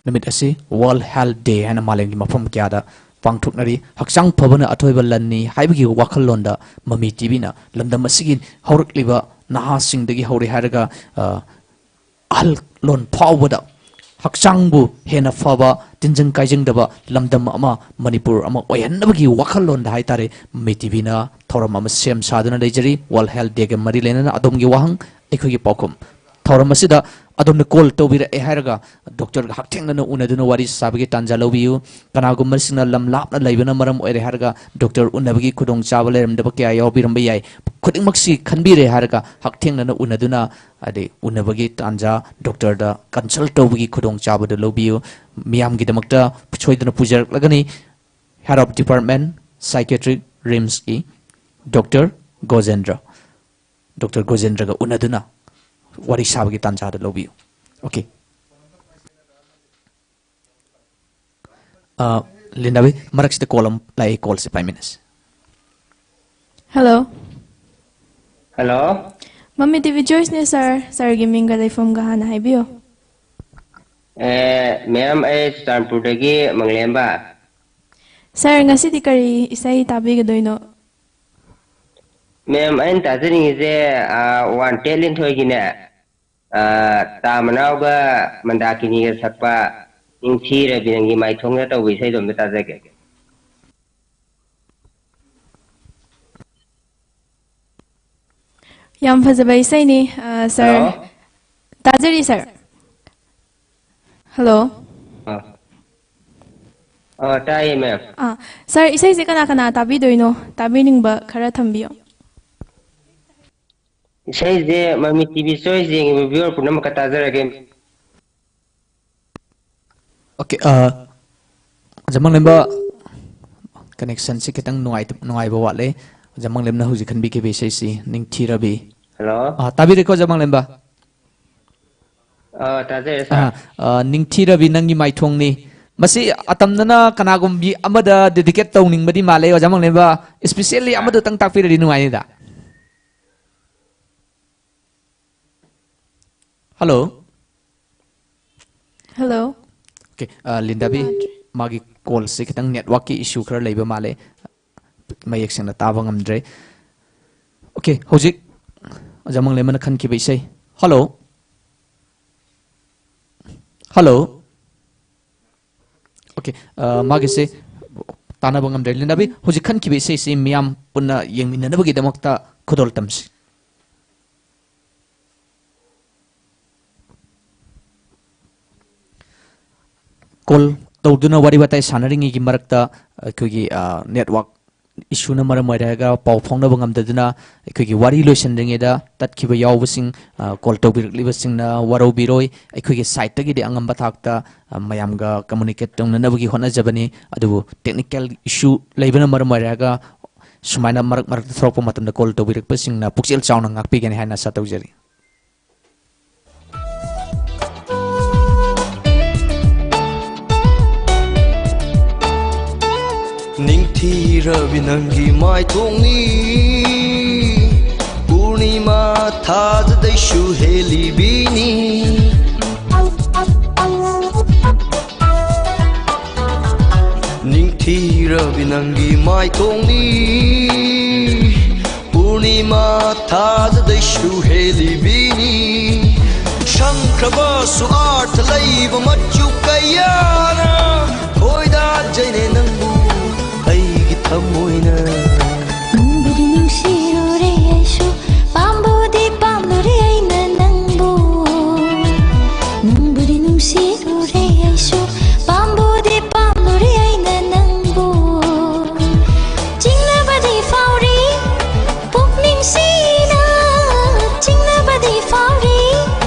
ꯅꯨꯃꯤꯠ ꯑꯁꯤ World Health Day ꯍꯥꯏꯅ ꯃꯥꯂꯦꯝꯒꯤ ꯃꯐꯝ ꯀꯌꯥꯗ ꯄꯥꯡꯊꯣꯛꯅꯔꯤ꯫ ꯍꯛꯆꯥꯡ ꯐꯕꯅ ꯑꯊꯣꯏꯕ ꯂꯟꯅꯤ ꯍꯥꯏꯕꯒꯤ ꯋꯥꯈꯜꯂꯣꯟꯗ ꯃꯃꯤ ꯇꯤꯚꯤꯅ ꯂꯝꯗꯝ ꯑꯁꯤꯒꯤ ꯍꯧꯔꯛꯂꯤꯕ ꯅꯍꯥꯁꯤꯡꯗꯒꯤ ꯍꯧꯔꯦ ꯍꯥꯏꯔꯒ, ꯑ, ꯑꯍꯜ ꯂꯣꯟ ꯐꯥꯎꯕꯗ ꯍꯛꯆꯥꯡꯕꯨ ꯍꯦꯟꯅ ꯐꯕ, ꯇꯤꯟꯖꯪ ꯀꯥꯏꯖꯪꯗꯕ ꯂꯝꯗꯝ ꯑꯃ, ꯃꯅꯤꯄꯨꯔ ꯑꯃ ꯑꯣꯏꯍꯟꯅꯕꯒꯤ ꯋꯥꯈꯜꯂꯣꯟꯗ ꯍꯥꯏꯇꯥꯔꯦ, ꯃꯃꯤ ꯇꯤꯚꯤꯅ ꯊꯧꯔꯝ ꯑꯃ ꯁꯦꯝ ꯁꯥꯗꯨꯅ ꯂꯩꯖꯔꯤ꯫ World Health Day ꯒ ꯃꯔꯤ ꯂꯩꯅꯅ ꯑꯗꯣꯝꯒꯤ ꯋꯥꯍꯪ, ꯑꯩꯈꯣꯏꯒꯤ ꯄꯥꯎꯈꯨꯝ꯫ ꯊꯧꯔꯝ ꯑꯁꯤꯗ ꯑꯗꯣꯝꯅ call ꯇꯧꯕꯤꯔꯛꯑꯦ ꯍꯥꯏꯔꯒ doctor ꯒ ꯍꯛꯊꯦꯡꯅꯅ ꯎꯅꯗꯨꯅ ꯋꯥꯔꯤ ꯁꯥꯕꯒꯤ ꯇꯥꯟꯖꯥ ꯂꯧꯕꯤꯌꯨ꯫ ꯀꯅꯥꯒꯨꯝꯕꯁꯤꯡꯅ ꯂꯝ ꯂꯥꯞꯅ ꯂꯩꯕꯅ ꯃꯔꯝ ꯑꯣꯏꯔꯦ ꯍꯥꯏꯔꯒ doctor ꯎꯅꯕꯒꯤ ꯈꯨꯗꯣꯡꯆꯥꯕ ꯂꯩꯔꯝꯗꯕ ꯀꯌꯥ ꯌꯥꯎꯕꯤꯔꯝꯕ ꯌꯥꯏ꯫ ꯈꯨꯗꯤꯡꯃꯛꯁꯤ ꯈꯟꯕꯤꯔꯦ ꯍꯥꯏꯔꯒ ꯍꯛꯊꯦꯡꯅꯅ ꯎꯅꯗꯨꯅ, ꯍꯥꯏꯗꯤ, ꯎꯅꯕꯒꯤ ꯇꯥꯟꯖꯥ, doctor ꯗ consult ꯇꯧꯕꯒꯤ ꯈꯨꯗꯣꯡꯆꯥꯕꯗꯨ ꯂꯧꯕꯤꯌꯨ꯫ ꯃꯤꯌꯥꯝꯒꯤꯗꯃꯛꯇ ꯁꯣꯏꯗꯅ ꯄꯨꯖꯔꯛꯂꯒꯅꯤ꯫ Head of Department Psychiatric, RIMS ꯀꯤ doctor ꯒꯣꯖꯦꯟꯗ꯭ꯔ꯫ doctor ꯒꯣꯖꯦꯟꯗ꯭ꯔꯒ ꯎꯅꯗꯨꯅ ꯋꯥꯔꯤ ꯁꯥꯕꯒꯤ ꯇꯥꯟꯖꯥꯗ ꯂꯧꯕꯤꯌꯨ꯫ Okay꯫ ꯑ, ꯂꯤꯟꯗꯥꯕꯤ, ꯃꯔꯛꯁꯤꯗ ꯀꯣꯜ ꯑꯃ ꯂꯥꯛꯑꯦ, ꯀꯣꯜꯁꯦ ꯄꯥꯏꯃꯤꯟꯅꯁꯤ꯫ ꯍꯜꯂꯣ꯫ ꯍꯜꯂꯣ꯫ ꯃꯃꯤ ꯇꯤ ꯚꯤ ꯆꯣꯏꯁꯅꯦ, ꯁꯥꯔ꯫ ꯁꯥꯔꯒꯤ ꯃꯤꯡꯒ ꯂꯩꯐꯝꯒ ꯍꯥꯟꯅ ꯍꯥꯏꯕꯤꯌꯨ꯫ ꯑꯦ, ꯃꯦꯝ, ꯑꯩ ꯆꯨꯔꯆꯥꯟꯄꯨꯔꯗꯒꯤ ꯃꯪꯂꯦꯝꯕ꯫ ꯁꯥꯔ, ꯉꯁꯤꯗꯤ ꯀꯔꯤ ꯏꯁꯩ ꯇꯥꯕꯤꯒꯗꯣꯏꯅꯣ? ꯃꯦꯝ, ꯑꯩꯅ ꯇꯥꯖꯅꯤꯡꯉꯤꯁꯦ, ꯑꯥ, ꯋꯥꯟꯇꯦꯠ ꯂꯤꯟꯊꯣꯏꯒꯤꯅꯦ, ꯑꯥ, ꯇꯥ ꯃꯅꯥꯎꯒ ꯃꯟꯗꯥꯀꯤꯅꯤꯒ ꯁꯛꯄ ꯅꯤꯡꯊꯤꯔꯕꯤ ꯅꯪꯒꯤ ꯃꯥꯏꯊꯣꯡꯗ ꯇꯧꯕ ꯏꯁꯩꯗꯣ ꯑꯝꯇ ꯇꯥꯖꯒꯦ꯫ ꯌꯥꯝ ꯐꯖꯕ ꯏꯁꯩꯅꯤ, ꯑ, ꯁꯥꯔ꯫ ꯍꯜꯂꯣ꯫ ꯇꯥꯖꯔꯤ, ꯁꯥꯔ꯫ ꯍꯜꯂꯣ꯫ ꯑ꯫ ꯑ, ꯇꯥꯏꯌꯦ, ꯃꯦꯝ꯫ ꯑ, ꯁꯥꯔ, ꯏꯁꯩꯁꯦ ꯀꯅꯥ ꯀꯅꯥ ꯇꯥꯕꯤꯗꯣꯏꯅꯣ? ꯇꯥꯕꯤꯅꯤꯡꯕ ꯈꯔ ꯊꯝꯕꯤꯌꯣ꯫ ꯏꯁꯩꯁꯦ ꯃꯃꯤ ꯇꯤ ꯚꯤ ꯆꯣꯏꯁ ꯌꯦꯡꯉꯤꯕ ꯚꯤꯌꯨꯋꯔ ꯄꯨꯝꯅꯃꯛꯀ ꯇꯥꯖꯔꯒꯦ꯫ ꯑꯣꯀꯦ, ꯑ, ꯑꯣꯖꯥ ꯃꯪꯂꯦꯝꯕ, ꯀꯅꯦꯛꯁꯟꯁꯤ ꯈꯤꯇꯪ ꯅꯨꯡꯉꯥꯏꯇ-, ꯅꯨꯡꯉꯥꯏꯕ ꯋꯥꯠꯂꯦ꯫ ꯑꯣꯖꯥ ꯃꯪꯂꯦꯝꯅ ꯍꯧꯖꯤꯛ ꯈꯟꯕꯤꯈꯤꯕ ꯏꯁꯩꯁꯤ ꯅꯤꯡꯊꯤꯔꯕꯤ꯫ ꯍꯜꯂꯣ꯫ ꯑ, ꯇꯥꯕꯤꯔꯦꯀꯣ, ꯑꯣꯖꯥ ꯃꯪꯂꯦꯝꯕ? ꯑ, ꯇꯥꯖꯔꯦ, ꯁꯥꯔ꯫ ꯑ, ꯑ, ꯅꯤꯡꯊꯤꯔꯕꯤ ꯅꯪꯒꯤ ꯃꯥꯏꯊꯣꯡꯅꯤ꯫ ꯃꯁꯤ ꯑꯇꯝꯅꯅ ꯀꯅꯥꯒꯨꯝꯕꯤ ꯑꯃꯗ ꯗꯦꯗꯤꯀꯦꯠ ꯇꯧꯅꯤꯡꯕꯗꯤ ꯃꯥꯜꯂꯦ, ꯑꯣꯖꯥ ꯃꯪꯂꯦꯝꯕ꯫ ꯏꯁꯄꯤꯁꯦꯜꯂꯤ ꯑꯥ꯫ ꯑꯃꯗꯇꯪ ꯇꯥꯛꯄꯤꯔꯗꯤ ꯅꯨꯡꯉꯥꯏꯅꯤꯗ꯫ ꯍꯜꯂꯣ꯫ ꯍꯜꯂꯣ꯫ ꯑꯣꯀꯦ, ꯑ, ꯂꯤꯟꯗꯥꯕꯤ, ꯌꯥꯗ꯭ꯔꯦ꯫ ꯃꯥꯒꯤ ꯀꯣꯜꯁꯦ ꯈꯤꯇꯪ ꯅꯦꯠꯋꯥꯛꯀꯤ ꯏꯁꯨ ꯈꯔ ꯂꯩꯕ ꯃꯥꯜꯂꯦ, ꯃꯌꯦꯛ ꯁꯦꯡꯅ ꯇꯥꯕ ꯉꯝꯗ꯭ꯔꯦ꯫ ꯑꯣꯀꯦ, ꯍꯧꯖꯤꯛ ꯑꯣꯖꯥ ꯃꯪꯂꯦꯝꯕꯅ ꯈꯟꯈꯤꯕ ꯏꯁꯩ꯫ ꯍꯜꯂꯣ꯫ ꯍꯜꯂꯣ꯫ ꯑꯣꯀꯦ, ꯑ, ꯃꯥꯒꯤꯁꯦ ꯇꯥꯟꯅꯕ ꯉꯝꯗ꯭ꯔꯦ꯫ ꯂꯤꯟꯗꯥꯕꯤ, ꯍꯧꯖꯤꯛ ꯈꯟꯈꯤꯕ ꯏꯁꯩꯁꯤ ꯃꯤꯌꯥꯝ ꯄꯨꯟꯅ ꯌꯦꯡꯃꯤꯟꯅꯅꯕꯒꯤꯗꯃꯛꯇ ꯈꯨꯗꯣꯜ ꯇꯝꯁꯤ꯫ ꯀꯣꯜ ꯇꯧꯗꯨꯅ ꯋꯥꯔꯤ ꯋꯥꯇꯥꯏ ꯁꯥꯟꯅꯔꯤꯉꯩꯒꯤ ꯃꯔꯛꯇ ꯑꯩꯈꯣꯏꯒꯤ, ꯑ, ꯅꯦꯠꯋꯥꯛ ꯏꯁꯨꯅ ꯃꯔꯝ ꯑꯣꯏꯔꯒ ꯄꯥꯎ ꯐꯥꯎꯅꯕ ꯉꯝꯗꯗꯨꯅ ꯑꯩꯈꯣꯏꯒꯤ ꯋꯥꯔꯤ ꯂꯣꯏꯁꯤꯟꯗ꯭ꯔꯤꯉꯩꯗ ꯇꯠꯈꯤꯕ ꯌꯥꯎꯕꯁꯤꯡ, ꯑ, ꯀꯣꯜ ꯇꯧꯕꯤꯔꯛꯂꯤꯕꯁꯤꯡꯅ ꯋꯥꯔꯧꯕꯤꯔꯣꯏ꯫ ꯑꯩꯈꯣꯏꯒꯤ ꯁꯥꯏꯠꯇꯒꯤꯗꯤ ꯑꯉꯝꯕ ꯊꯥꯛꯇ, ꯑ, ꯃꯌꯥꯝꯒ ꯀꯝꯃꯨꯅꯤꯀꯦꯠ ꯇꯧꯅꯅꯕꯒꯤ ꯍꯣꯠꯅꯖꯕꯅꯤ꯫ ꯑꯗꯨꯕꯨ ꯇꯦꯛꯅꯤꯀꯦꯜ ꯏꯁꯨ ꯂꯩꯕꯅ ꯃꯔꯝ ꯑꯣꯏꯔꯒ ꯁꯨꯃꯥꯏꯅ ꯃꯔꯛ ꯃꯔꯛꯇ ꯊꯣꯛꯂꯛꯄ ꯃꯇꯝꯗ ꯀꯣꯜ ꯇꯧꯕꯤꯔꯛꯄꯁꯤꯡꯅ ꯄꯨꯛꯆꯦꯜ ꯆꯥꯎꯅ ꯉꯥꯛꯄꯤꯒꯅꯤ ꯍꯥꯏꯅ ꯑꯥꯁꯥ ꯇꯧꯖꯔꯤ꯫ ꯅꯤꯡꯊꯤꯔꯕꯤ ꯅꯪꯒꯤ ꯃꯥꯏꯊꯣꯡꯅꯤ, ꯄꯨꯔꯅꯤꯃꯥ ꯊꯥꯖꯗꯩꯁꯨ ꯍꯦꯜꯂꯤꯕꯤꯅꯤ꯫ ꯅꯤꯡꯊꯤꯔꯕꯤ ꯅꯪꯒꯤ ꯃꯥꯏꯊꯣꯡꯅꯤ, ꯄꯨꯔꯅꯤꯃꯥ ꯊꯥꯖꯗꯩꯁꯨ ꯍꯦꯜꯂꯤꯕꯤꯅꯤ꯫ ꯁꯪꯈ꯭ꯔꯕꯁꯨ ꯑꯥꯔꯊ ꯂꯩꯕ ꯃꯆꯨ ꯀꯌꯥꯅ ꯈꯣꯏꯗꯥꯖꯩꯅꯦ ꯅꯪꯕꯨ ꯑꯩꯒꯤ ꯊꯃꯣꯏꯅ꯫ ꯅꯨꯡꯕꯨꯗꯤ ꯅꯨꯡꯁꯤꯔꯨꯔꯦ ꯑꯩꯁꯨ, ꯄꯥꯝꯕꯨꯗꯤ ꯄꯥꯝꯂꯨꯔꯦ ꯑꯩꯅ ꯅꯪꯕꯨ꯫ ꯅꯨꯡꯕꯨꯗꯤ ꯅꯨꯡꯁꯤꯔꯨꯔꯦ ꯑꯩꯁꯨ, ꯄꯥꯝꯕꯨꯗꯤ ꯄꯥꯝꯂꯨꯔꯦ ꯑꯩꯅ ꯅꯪꯕꯨ꯫ ꯆꯤꯡꯅꯕꯗꯤ ꯐꯥꯎꯔꯤ ꯄꯨꯛꯅꯤꯡꯁꯤꯅ, ꯆꯤꯡꯅꯕꯗꯤ ꯐꯥꯎꯔꯤ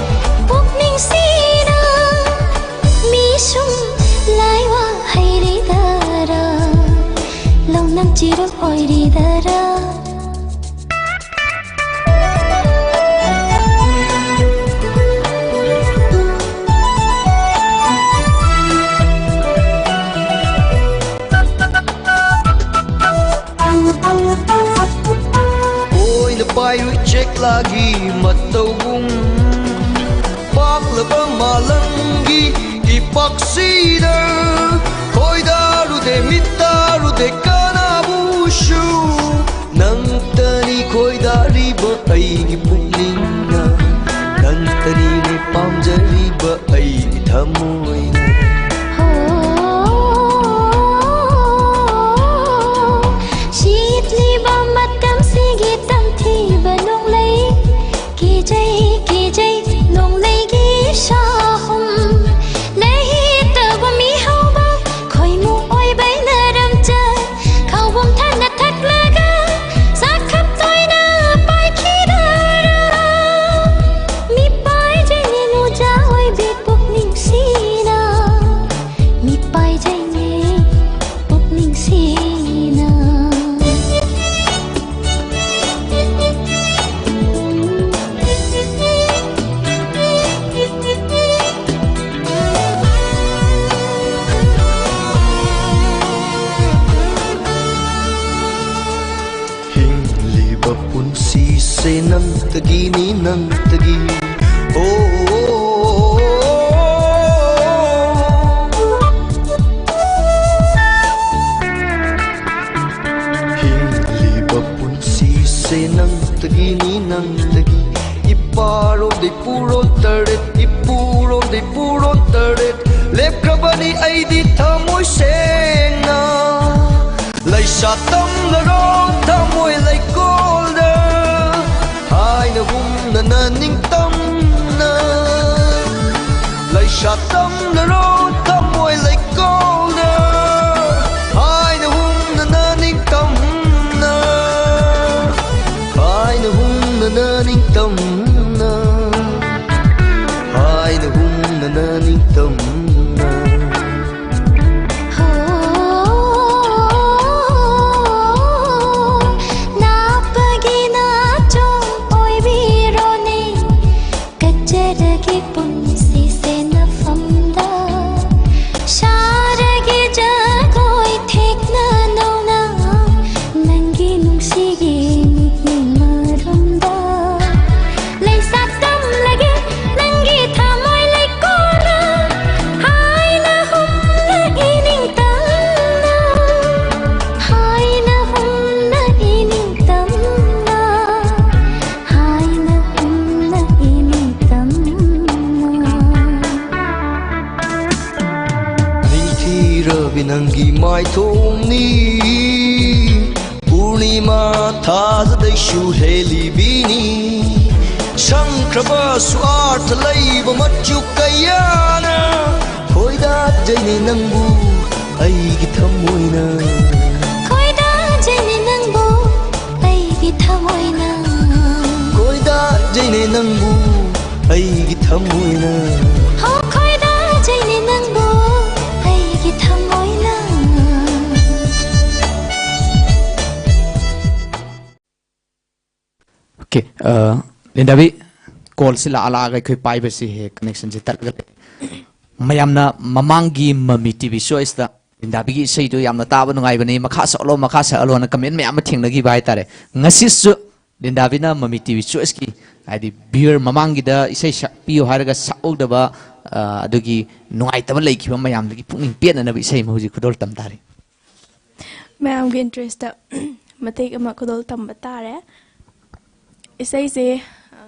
ꯄꯨꯛꯅꯤꯡꯁꯤꯅ꯫ ꯃꯤ ꯁꯨꯝ ꯂꯥꯏꯋꯥ ꯍꯩꯔꯤꯗꯔꯥ, ꯂꯧꯅꯝ ꯆꯤꯔꯨ ꯑꯣꯏꯔꯤꯗꯔꯥ꯫ ꯑꯣꯏꯅ ꯄꯥꯏꯔꯨꯏ ꯆꯦꯛꯂꯥꯒꯤ ꯃꯇꯧꯒꯨꯝ, ꯄꯥꯛꯂꯕ ꯃꯥꯂꯪꯒꯤ ꯏꯄꯥꯛꯁꯤꯗ ꯈꯣꯏꯗꯥꯔꯨꯗꯦ, ꯃꯤꯠꯇꯥꯔꯨꯗꯦ ꯀꯅꯥꯕꯨꯁꯨ꯫ ꯅꯪꯇꯅꯤ ꯈꯣꯏꯗꯥꯔꯤꯕ ꯑꯩꯒꯤ ꯄꯨꯛꯅꯤꯡꯅ, ꯅꯪꯇꯅꯤꯅꯦ ꯄꯥꯝꯖꯔꯤꯕ ꯑꯩꯒꯤ ꯊꯃꯣꯏꯅ꯫ ꯍꯣ, ꯁꯤꯠꯂꯤꯕ ꯃꯇꯝꯁꯤꯒꯤ ꯇꯝꯊꯤꯕ ꯅꯣꯡꯂꯩ꯫ ꯀꯤꯖꯩ, ꯀꯤꯖꯩ, ꯅꯣꯡꯂꯩꯒꯤ ꯁꯥꯍꯨꯝ꯫ ꯂꯩꯍꯤꯇꯒꯨꯝ ꯃꯤꯍꯧꯕ ꯈꯣꯏꯃꯨ ꯑꯣꯏꯕꯩꯅ ꯔꯝꯆꯠ꯫ ꯈꯧꯕꯨꯝ ꯊꯟꯅ ꯊꯛꯂꯒ ꯆꯥꯛꯈꯞ ꯇꯣꯏꯅ ꯄꯥꯏꯈꯤꯗꯔꯥ꯫ ꯅꯪꯇꯒꯤꯅꯤ, ꯅꯪꯇꯒꯤ꯫ ꯑꯣ, ꯍꯤꯡꯂꯤꯕ ꯄꯨꯟꯁꯤꯁꯦ ꯅꯪꯇꯒꯤꯅꯤ, ꯅꯪꯇꯒꯤ꯫ ꯏꯄꯥꯔꯣꯝꯗꯩ ꯄꯨꯔꯣꯟ ꯇꯔꯦꯠ, ꯏꯄꯨꯔꯣꯝꯗꯩ ꯄꯨꯔꯣꯟ ꯇꯔꯦꯠ꯫ ꯂꯦꯞꯈ꯭ꯔꯕꯅꯤ ꯑꯩꯗꯤ ꯊꯃꯣꯏ ꯁꯦꯡꯅ꯫ ꯂꯩꯁꯥ ꯇꯝꯂꯔꯣ ꯊꯃꯣꯏ ꯂꯩꯀꯣꯜꯗ, ꯍꯥꯏꯅ ꯍꯨꯝꯅꯅ ꯅꯤꯡꯇꯝꯅ꯫ ꯂꯩꯁꯥ ꯇꯝꯂꯔꯣ ꯊꯃꯣꯏ ꯂꯩꯀꯣꯜꯗ, ꯍꯥꯏꯅ ꯍꯨꯝꯅꯅ ꯅꯤꯡꯇꯝꯅ꯫ ꯍꯥꯏꯅ ꯍꯨꯝꯅꯅ ꯅꯤꯡꯇꯝꯅ꯫ ꯍꯥꯏꯅ ꯍꯨꯝꯅꯅ ꯅꯤꯡꯇꯝꯅ꯫ ꯍꯣ, ꯅꯥꯞꯄꯒꯤ ꯅꯥꯆꯣꯝ ꯑꯣꯏꯕꯤꯔꯣꯅꯦ, ꯀꯠꯆꯔꯒꯦ ꯄꯨꯟꯁꯤꯁꯦ ꯅꯐꯝꯗ꯫ ꯁꯥꯔꯒꯦ ꯖꯒꯣꯏ ꯊꯦꯛꯅ ꯅꯧꯅ, ꯅꯪꯒꯤ ꯅꯨꯡꯁꯤꯒꯤ ꯃꯤꯠꯅ ꯃꯔꯨꯝꯗ꯫ ꯂꯩꯁꯥ ꯇꯝꯂꯒꯦ ꯅꯪꯒꯤ ꯊꯃꯣꯏ ꯂꯩꯀꯣꯜꯗ, ꯍꯥꯏꯅ ꯍꯨꯝꯅ ꯏꯅꯤꯡꯇꯝꯅ, ꯍꯥꯏꯅ ꯍꯨꯝꯅ ꯏꯅꯤꯡꯇꯝꯅ, ꯍꯥꯏꯅ ꯍꯨꯝꯅ ꯏꯅꯤꯡꯇꯝꯅ꯫ ꯅꯤꯡꯊꯤꯔꯕꯤ ꯅꯪꯒꯤ ꯃꯥꯏꯊꯣꯡꯅꯤ, ꯄꯨꯔꯅꯤꯃꯥ ꯊꯥꯖꯗꯩꯁꯨ ꯍꯦꯜꯂꯤꯕꯤꯅꯤ꯫ ꯁꯪꯈ꯭ꯔꯕꯁꯨ ꯑꯥꯔꯊ ꯂꯩꯕ ꯃꯆꯨ ꯀꯌꯥꯅ ꯈꯣꯏꯗꯥꯖꯩꯅꯦ ꯅꯪꯕꯨ ꯑꯩꯒꯤ ꯊꯃꯣꯏꯅ꯫ ꯈꯣꯏꯗꯥꯖꯩꯅꯦ ꯅꯪꯕꯨ ꯑꯩꯒꯤ ꯊꯃꯣꯏꯅ꯫ ꯈꯣꯏꯗꯥꯖꯩꯅꯦ ꯅꯪꯕꯨ ꯑꯩꯒꯤ ꯊꯃꯣꯏꯅ꯫ ꯍꯣ, ꯈꯣꯏꯗꯥꯖꯩꯅꯦ ꯅꯪꯕꯨ ꯑꯩꯒꯤ ꯊꯃꯣꯏꯅ꯫ ꯑꯣꯀꯦ, ꯑ, ꯂꯦꯟꯗꯥꯕꯤ, ꯀꯣꯜꯁꯤ ꯂꯥꯛꯑ ꯂꯥꯛꯑꯒ ꯑꯩꯈꯣꯏ ꯄꯥꯏꯕꯁꯤ ꯍꯦꯛ ꯀꯅꯦꯛꯁꯟꯁꯤ ꯇꯠꯂꯒ ꯂꯩ꯫ ꯃꯌꯥꯝꯅ ꯃꯃꯥꯡꯒꯤ ꯃꯃꯤ ꯇꯤ ꯚꯤ ꯁꯣꯁꯇ ꯂꯦꯟꯗꯥꯕꯤꯒꯤ ꯏꯁꯩꯗꯨ ꯌꯥꯝꯅ ꯇꯥꯕ ꯅꯨꯡꯉꯥꯏꯕꯅꯤ, ꯃꯈꯥ ꯁꯛꯍꯜꯂꯣ, ꯃꯈꯥ ꯁꯛꯍꯜꯂꯣꯅ ꯀꯃꯦꯟ ꯃꯌꯥꯝ ꯑꯃ ꯊꯦꯡꯅꯈꯤꯕ ꯍꯥꯏꯇꯥꯔꯦ꯫ ꯉꯁꯤꯁꯨ ꯂꯤꯟꯗꯥꯕꯤꯅ ꯃꯃꯤ ꯇꯤ ꯚꯤ ꯆꯣꯏꯁꯀꯤ, ꯍꯥꯏꯗꯤ, ꯚ꯭ꯌꯨꯌꯔ ꯃꯃꯥꯡꯒꯤꯗ ꯏꯁꯩ ꯁꯛꯄꯤꯌꯨ ꯍꯥꯏꯔꯒ ꯁꯛꯍꯧꯗꯕ, ꯑ, ꯑꯗꯨꯒꯤ ꯅꯨꯡꯉꯥꯏꯇꯕ ꯂꯩꯈꯤꯕ ꯃꯌꯥꯝꯗꯒꯤ ꯄꯨꯛꯅꯤꯡ ꯄꯦꯠꯅꯅꯕ ꯏꯁꯩ ꯑꯃ ꯍꯧꯖꯤꯛ ꯈꯨꯗꯣꯜ ꯇꯝ ꯇꯥꯔꯦ꯫ ꯃꯌꯥꯝꯒꯤ ꯏꯟꯇꯔꯦꯁꯇ ꯃꯇꯦꯛ ꯑꯃ ꯈꯨꯗꯣꯜ ꯇꯝꯕ ꯇꯥꯔꯦ꯫ ꯏꯁꯩꯁꯦ, ꯑ,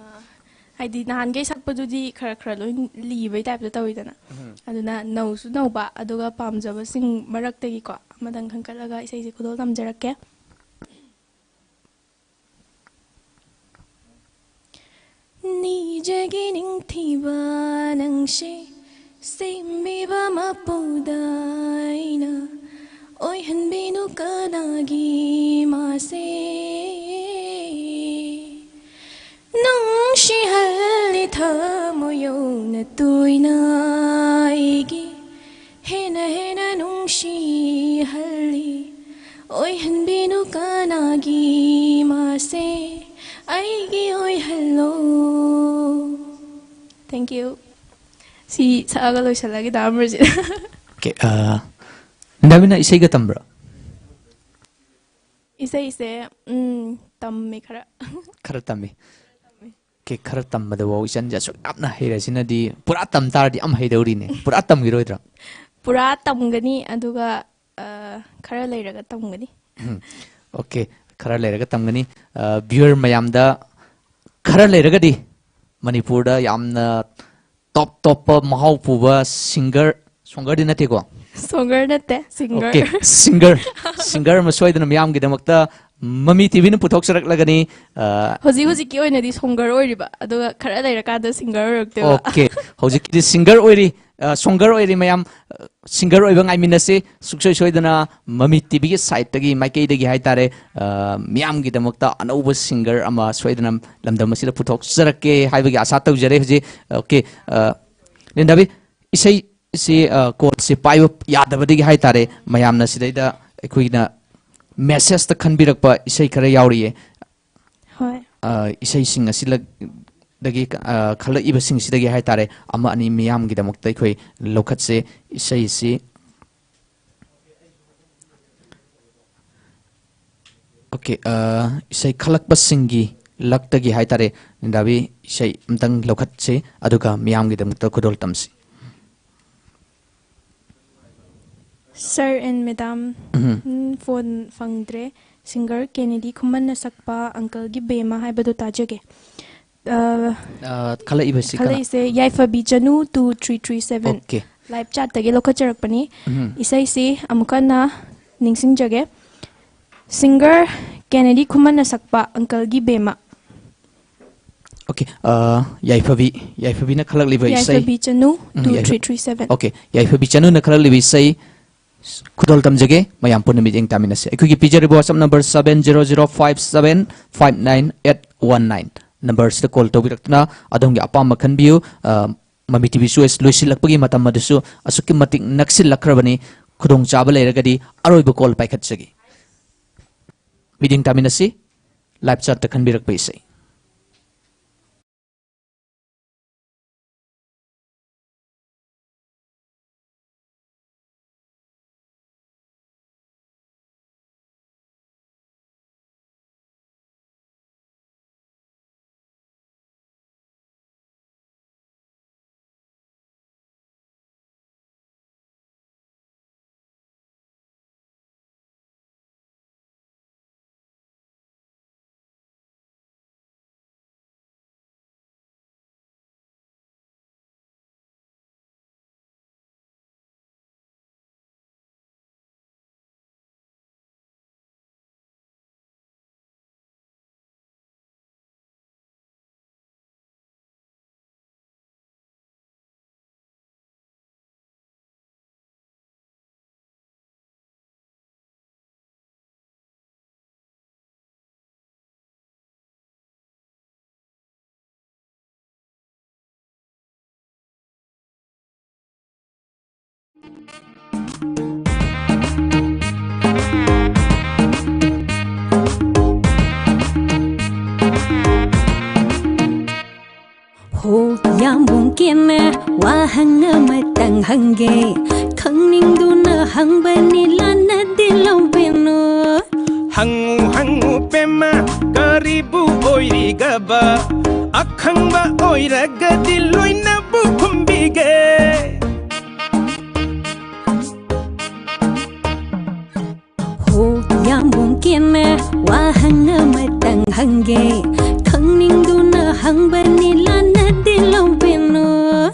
ꯍꯥꯏꯗꯤ, ꯅꯍꯥꯟꯈꯩ ꯁꯛꯄꯗꯨꯗꯤ ꯈꯔ ꯈꯔ ꯂꯣꯏ ꯂꯤꯕꯩ ꯇꯥꯏꯞꯇ ꯇꯧꯋꯤꯗꯅ꯫ ꯎꯝ꯫ ꯑꯗꯨꯅ ꯅꯧꯁꯨ ꯅꯧꯕ, ꯑꯗꯨꯒ ꯄꯥꯝꯖꯕꯁꯤꯡ ꯃꯔꯛꯇꯒꯤꯀꯣ ꯑꯃꯗꯪ ꯈꯟꯒꯠꯂꯒ ꯏꯁꯩꯁꯦ ꯈꯨꯗꯣꯜ ꯇꯝꯖꯔꯛꯀꯦ꯫ ꯅꯤꯖꯒꯤ ꯅꯤꯡꯊꯤꯕ ꯅꯪꯁꯦ, ꯁꯦꯝꯕꯤꯕ ꯃꯄꯨꯗ ꯑꯩꯅ ꯑꯣꯏꯍꯟꯕꯤꯅꯨ ꯀꯅꯥꯒꯤ ꯃꯥꯁꯦ꯫ ꯅꯨꯡꯁꯤꯍꯜꯂꯤ ꯊꯃꯣꯏ ꯌꯧꯅ ꯇꯣꯏꯅ ꯑꯩꯒꯤ, ꯍꯦꯟꯅ ꯍꯦꯟꯅ ꯅꯨꯡꯁꯤꯍꯜꯂꯤ꯫ ꯑꯣꯏꯍꯟꯕꯤꯅꯨ ꯀꯅꯥꯒꯤ ꯃꯥꯁꯦ, ꯑꯩꯒꯤ ꯑꯣꯏꯍꯜꯂꯣ꯫ Thank you. ꯁꯤ ꯁꯛꯑꯒ ꯂꯣꯏꯁꯤꯜꯂꯒꯦ, ꯗꯥ ꯑꯃꯔꯖꯤꯠ꯫ Okay, ꯑ, ꯅꯕꯤꯅ ꯏꯁꯩꯒ ꯇꯝꯕ꯭ꯔꯣ? ꯏꯁꯩꯁꯦ, ꯎꯝ, ꯇꯝꯃꯦ ꯈꯔ꯫ ꯈꯔ ꯇꯝꯃꯤ꯫ Okay, ꯈꯔ ꯇꯝꯕꯗꯐꯥꯎ ꯏꯆꯟꯁꯦ ꯑꯁꯨꯛ ꯌꯥꯝꯅ ꯍꯩꯔꯁꯤꯅꯗꯤ ꯄꯨꯔꯥ ꯇꯝ ꯇꯥꯔꯗꯤ ꯌꯥꯝ ꯍꯩꯗꯧꯔꯤꯅꯦ꯫ ꯄꯨꯔꯥ ꯇꯝꯈꯤꯔꯣꯏꯗ꯭ꯔꯥ? ꯄꯨꯔꯥ ꯇꯝꯒꯅꯤ, ꯑꯗꯨꯒ, ꯑ, ꯈꯔ ꯂꯩꯔꯒ ꯇꯝꯒꯅꯤ꯫ ꯎꯝ꯫ Okay, ꯈꯔ ꯂꯩꯔꯒ ꯇꯝꯒꯅꯤ꯫ ꯑ, viewer ꯃꯌꯥꯝꯗ ꯈꯔ ꯂꯩꯔꯒꯗꯤ ꯃꯅꯤꯄꯨꯔꯗ ꯌꯥꯝꯅ top ꯇꯣꯞꯄ ꯃꯍꯥꯎ ꯄꯨꯕ singer, ꯁꯣꯡꯒꯔꯗꯤ ꯅꯠꯇꯦꯀꯣ? ꯁꯣꯡꯒꯔ ꯅꯠꯇꯦ, singer꯫ Okay, singer꯫ Singer ꯑꯃ ꯁꯣꯏꯗꯅ ꯃꯤꯌꯥꯝꯒꯤꯗꯃꯛꯇ ꯃꯃꯤ ꯇꯤ ꯚꯤꯅ ꯄꯨꯊꯣꯛꯆꯔꯛꯂꯒꯅꯤ꯫ ꯑ, ꯍꯧꯖꯤꯛ ꯍꯧꯖꯤꯛꯀꯤ ꯑꯣꯏꯅꯗꯤ ꯁꯣꯡꯒꯔ ꯑꯣꯏꯔꯤꯕ, ꯑꯗꯨꯒ ꯈꯔ ꯂꯩꯔꯀꯥꯟꯗ singer ꯑꯣꯏꯔꯛꯇꯣꯏꯕ꯫ Okay, ꯍꯧꯖꯤꯛꯀꯤꯗꯤ singer ꯑꯣꯏꯔꯤ, ꯑ, ꯁꯣꯡꯒꯔ ꯑꯣꯏꯔꯤ ꯃꯌꯥꯝ, ꯑ, singer ꯑꯣꯏꯕ ꯉꯥꯏꯃꯤꯟꯅꯁꯤ꯫ ꯁꯨꯡꯁꯣꯏ ꯁꯣꯏꯗꯅ ꯃꯃꯤ ꯇꯤ ꯚꯤꯒꯤ side ꯇꯒꯤ, ꯃꯥꯏꯀꯩꯗꯒꯤ ꯍꯥꯏꯇꯥꯔꯦ, ꯑ, ꯃꯤꯌꯥꯝꯒꯤꯗꯃꯛꯇ ꯑꯅꯧꯕ singer ꯑꯃ ꯁꯣꯏꯗꯅ ꯂꯝꯗꯝ ꯑꯁꯤꯗ ꯄꯨꯊꯣꯛꯆꯔꯛꯀꯦ ꯍꯥꯏꯕꯒꯤ ꯑꯥꯁꯥ ꯇꯧꯖꯔꯦ꯫ ꯍꯧꯖꯤꯛ, okay, ꯑ, ꯂꯤꯟꯗꯥꯕꯤ, ꯏꯁꯩꯁꯤ, ꯑ, call ꯁꯤ ꯄꯥꯏꯕ ꯌꯥꯗꯕꯗꯒꯤ ꯍꯥꯏꯇꯥꯔꯦ, ꯃꯌꯥꯝꯅ ꯁꯤꯗꯩꯗ ꯑꯩꯈꯣꯏꯅ message ꯇ ꯈꯟꯕꯤꯔꯛꯄ ꯏꯁꯩ ꯈꯔ ꯌꯥꯎꯔꯤꯌꯦ꯫ ꯍꯣꯏ꯫ ꯑ, ꯏꯁꯩꯁꯤꯡ ꯑꯁꯤꯗꯒꯤ, ꯑ, ꯈꯜꯂꯛꯏꯕꯁꯤꯡꯁꯤꯗꯒꯤ ꯍꯥꯏꯇꯥꯔꯦ, ꯑꯃ ꯑꯅꯤ ꯃꯤꯌꯥꯝꯒꯤꯗꯃꯛꯇ ꯑꯩꯈꯣꯏ ꯂꯧꯈꯠꯁꯦ꯫ ꯏꯁꯩꯁꯤ Okay, uh, ꯏꯁꯩ ꯈꯜꯂꯛꯄꯁꯤꯡꯒꯤ ꯂꯛꯇꯒꯤ ꯍꯥꯏꯇꯥꯔꯦ, ꯅꯤꯟꯗꯥꯕꯤ, ꯏꯁꯩ ꯑꯝꯇꯪ ꯂꯧꯈꯠꯁꯤ, ꯑꯗꯨꯒ ꯃꯤꯌꯥꯝꯒꯤꯗꯃꯛꯇ ꯈꯨꯗꯣꯜ ꯇꯝꯁꯤ꯫ Sir and madam, um. Um, phone ꯐꯪꯗ꯭ꯔꯦ꯫ Singer Kennedy ꯈꯨꯃꯟꯅ ꯁꯛꯄ Uncle ꯒꯤ ꯕꯦꯃ ꯍꯥꯏꯕꯗꯨ ꯇꯥꯖꯒꯦ꯫ ꯑ, ꯑ, ꯈꯜꯂꯛꯏꯕꯁꯤ ꯀꯅꯥ? ꯈꯜꯂꯛꯏꯁꯦ ꯌꯥꯏꯐꯕꯤ ꯆꯅꯨ two three three seven꯫ Okay. Live chat ꯇꯒꯤ ꯂꯧꯈꯠꯆꯔꯛꯄꯅꯤ꯫ ꯎꯝ꯫ ꯏꯁꯩꯁꯤ ꯑꯃꯨꯛ ꯍꯟꯅ ꯅꯤꯡꯁꯤꯡꯖꯒꯦ꯫ Singer Kennedy ꯈꯨꯃꯟꯅ ꯁꯛꯄ Uncle ꯒꯤ ꯕꯦꯃ꯫ Okay, ꯑ, ꯌꯥꯏꯐꯕꯤ, ꯌꯥꯏꯐꯕꯤꯅ ꯈꯜꯂꯛꯂꯤꯕ ꯏꯁꯩ꯫ ꯌꯥꯏꯐꯕꯤ ꯆꯅꯨ ꯎꯝ, two ꯌꯥꯏꯐ- three three seven꯫ Okay, ꯌꯥꯏꯐꯕꯤ ꯆꯅꯨꯅ ꯈꯜꯂꯛꯂꯤꯕ ꯏꯁꯩ ꯈꯨꯗꯣꯜ ꯇꯝꯖꯒꯦ, ꯃꯌꯥꯝ ꯄꯨꯟꯅ ꯃꯤꯠꯌꯦꯡ ꯇꯥꯃꯤꯟꯅꯁꯤ꯫ ꯑꯩꯈꯣꯏꯒꯤ ꯄꯤꯖꯔꯤꯕ WhatsApp number seven zero zero five seven five nine eight one nine꯫ Number ꯁꯤꯗ call ꯇꯧꯕꯤꯔꯛꯇꯨꯅ ꯑꯗꯣꯝꯒꯤ ꯑꯄꯥꯝꯕ ꯈꯟꯕꯤꯌꯨ꯫ ꯑ, ꯃꯃꯤ TV show ꯂꯣꯏꯁꯤꯜꯂꯛꯄꯒꯤ ꯃꯇꯝ ꯑꯗꯨꯁꯨ ꯑꯁꯨꯛꯀꯤ ꯃꯇꯤꯛ ꯅꯛꯁꯤꯜꯂꯛꯈ꯭ꯔꯕꯅꯤ꯫ ꯈꯨꯗꯣꯡꯆꯥꯕ ꯂꯩꯔꯒꯗꯤ ꯑꯔꯣꯏꯕ call ꯄꯥꯏꯈꯠꯆꯒꯦ꯫ ꯃꯤꯠꯌꯦꯡ ꯇꯥꯃꯤꯟꯅꯁꯤ꯫ Live chat ꯇ ꯈꯟꯕꯤꯔꯛꯄ ꯏꯁꯩ꯫ ꯍꯣ, ꯌꯥꯝꯕꯨꯡ ꯀꯦꯅꯦ, ꯋꯥꯍꯪ ꯑꯃꯇꯪ ꯍꯪꯒꯦ꯫ ꯈꯪꯅꯤꯡꯗꯨꯅ ꯍꯪꯕꯅꯤ, ꯂꯥꯟꯅꯗꯤ ꯂꯧꯕꯤꯅꯨ꯫ ꯍꯪꯉꯨ ꯍꯪꯉꯨ ꯄꯦꯝꯃ, ꯀꯔꯤꯕꯨ ꯑꯣꯏꯔꯤꯒꯕ? ꯑꯈꯪꯕ ꯑꯣꯏꯔꯒꯗꯤ ꯂꯣꯏꯅꯕꯨ ꯈꯨꯝꯕꯤꯒꯦ꯫ ꯍꯣ, ꯌꯥꯝꯕꯨꯡ ꯀꯦꯝꯃ, ꯋꯥꯍꯪ ꯑꯃꯇꯪ ꯍꯪꯒꯦ꯫ ꯈꯪꯅꯤꯡꯗꯨꯅ ꯍꯪꯕꯅꯤ, ꯂꯥꯟꯅꯗꯤ ꯂꯧꯕꯤꯅꯨ꯫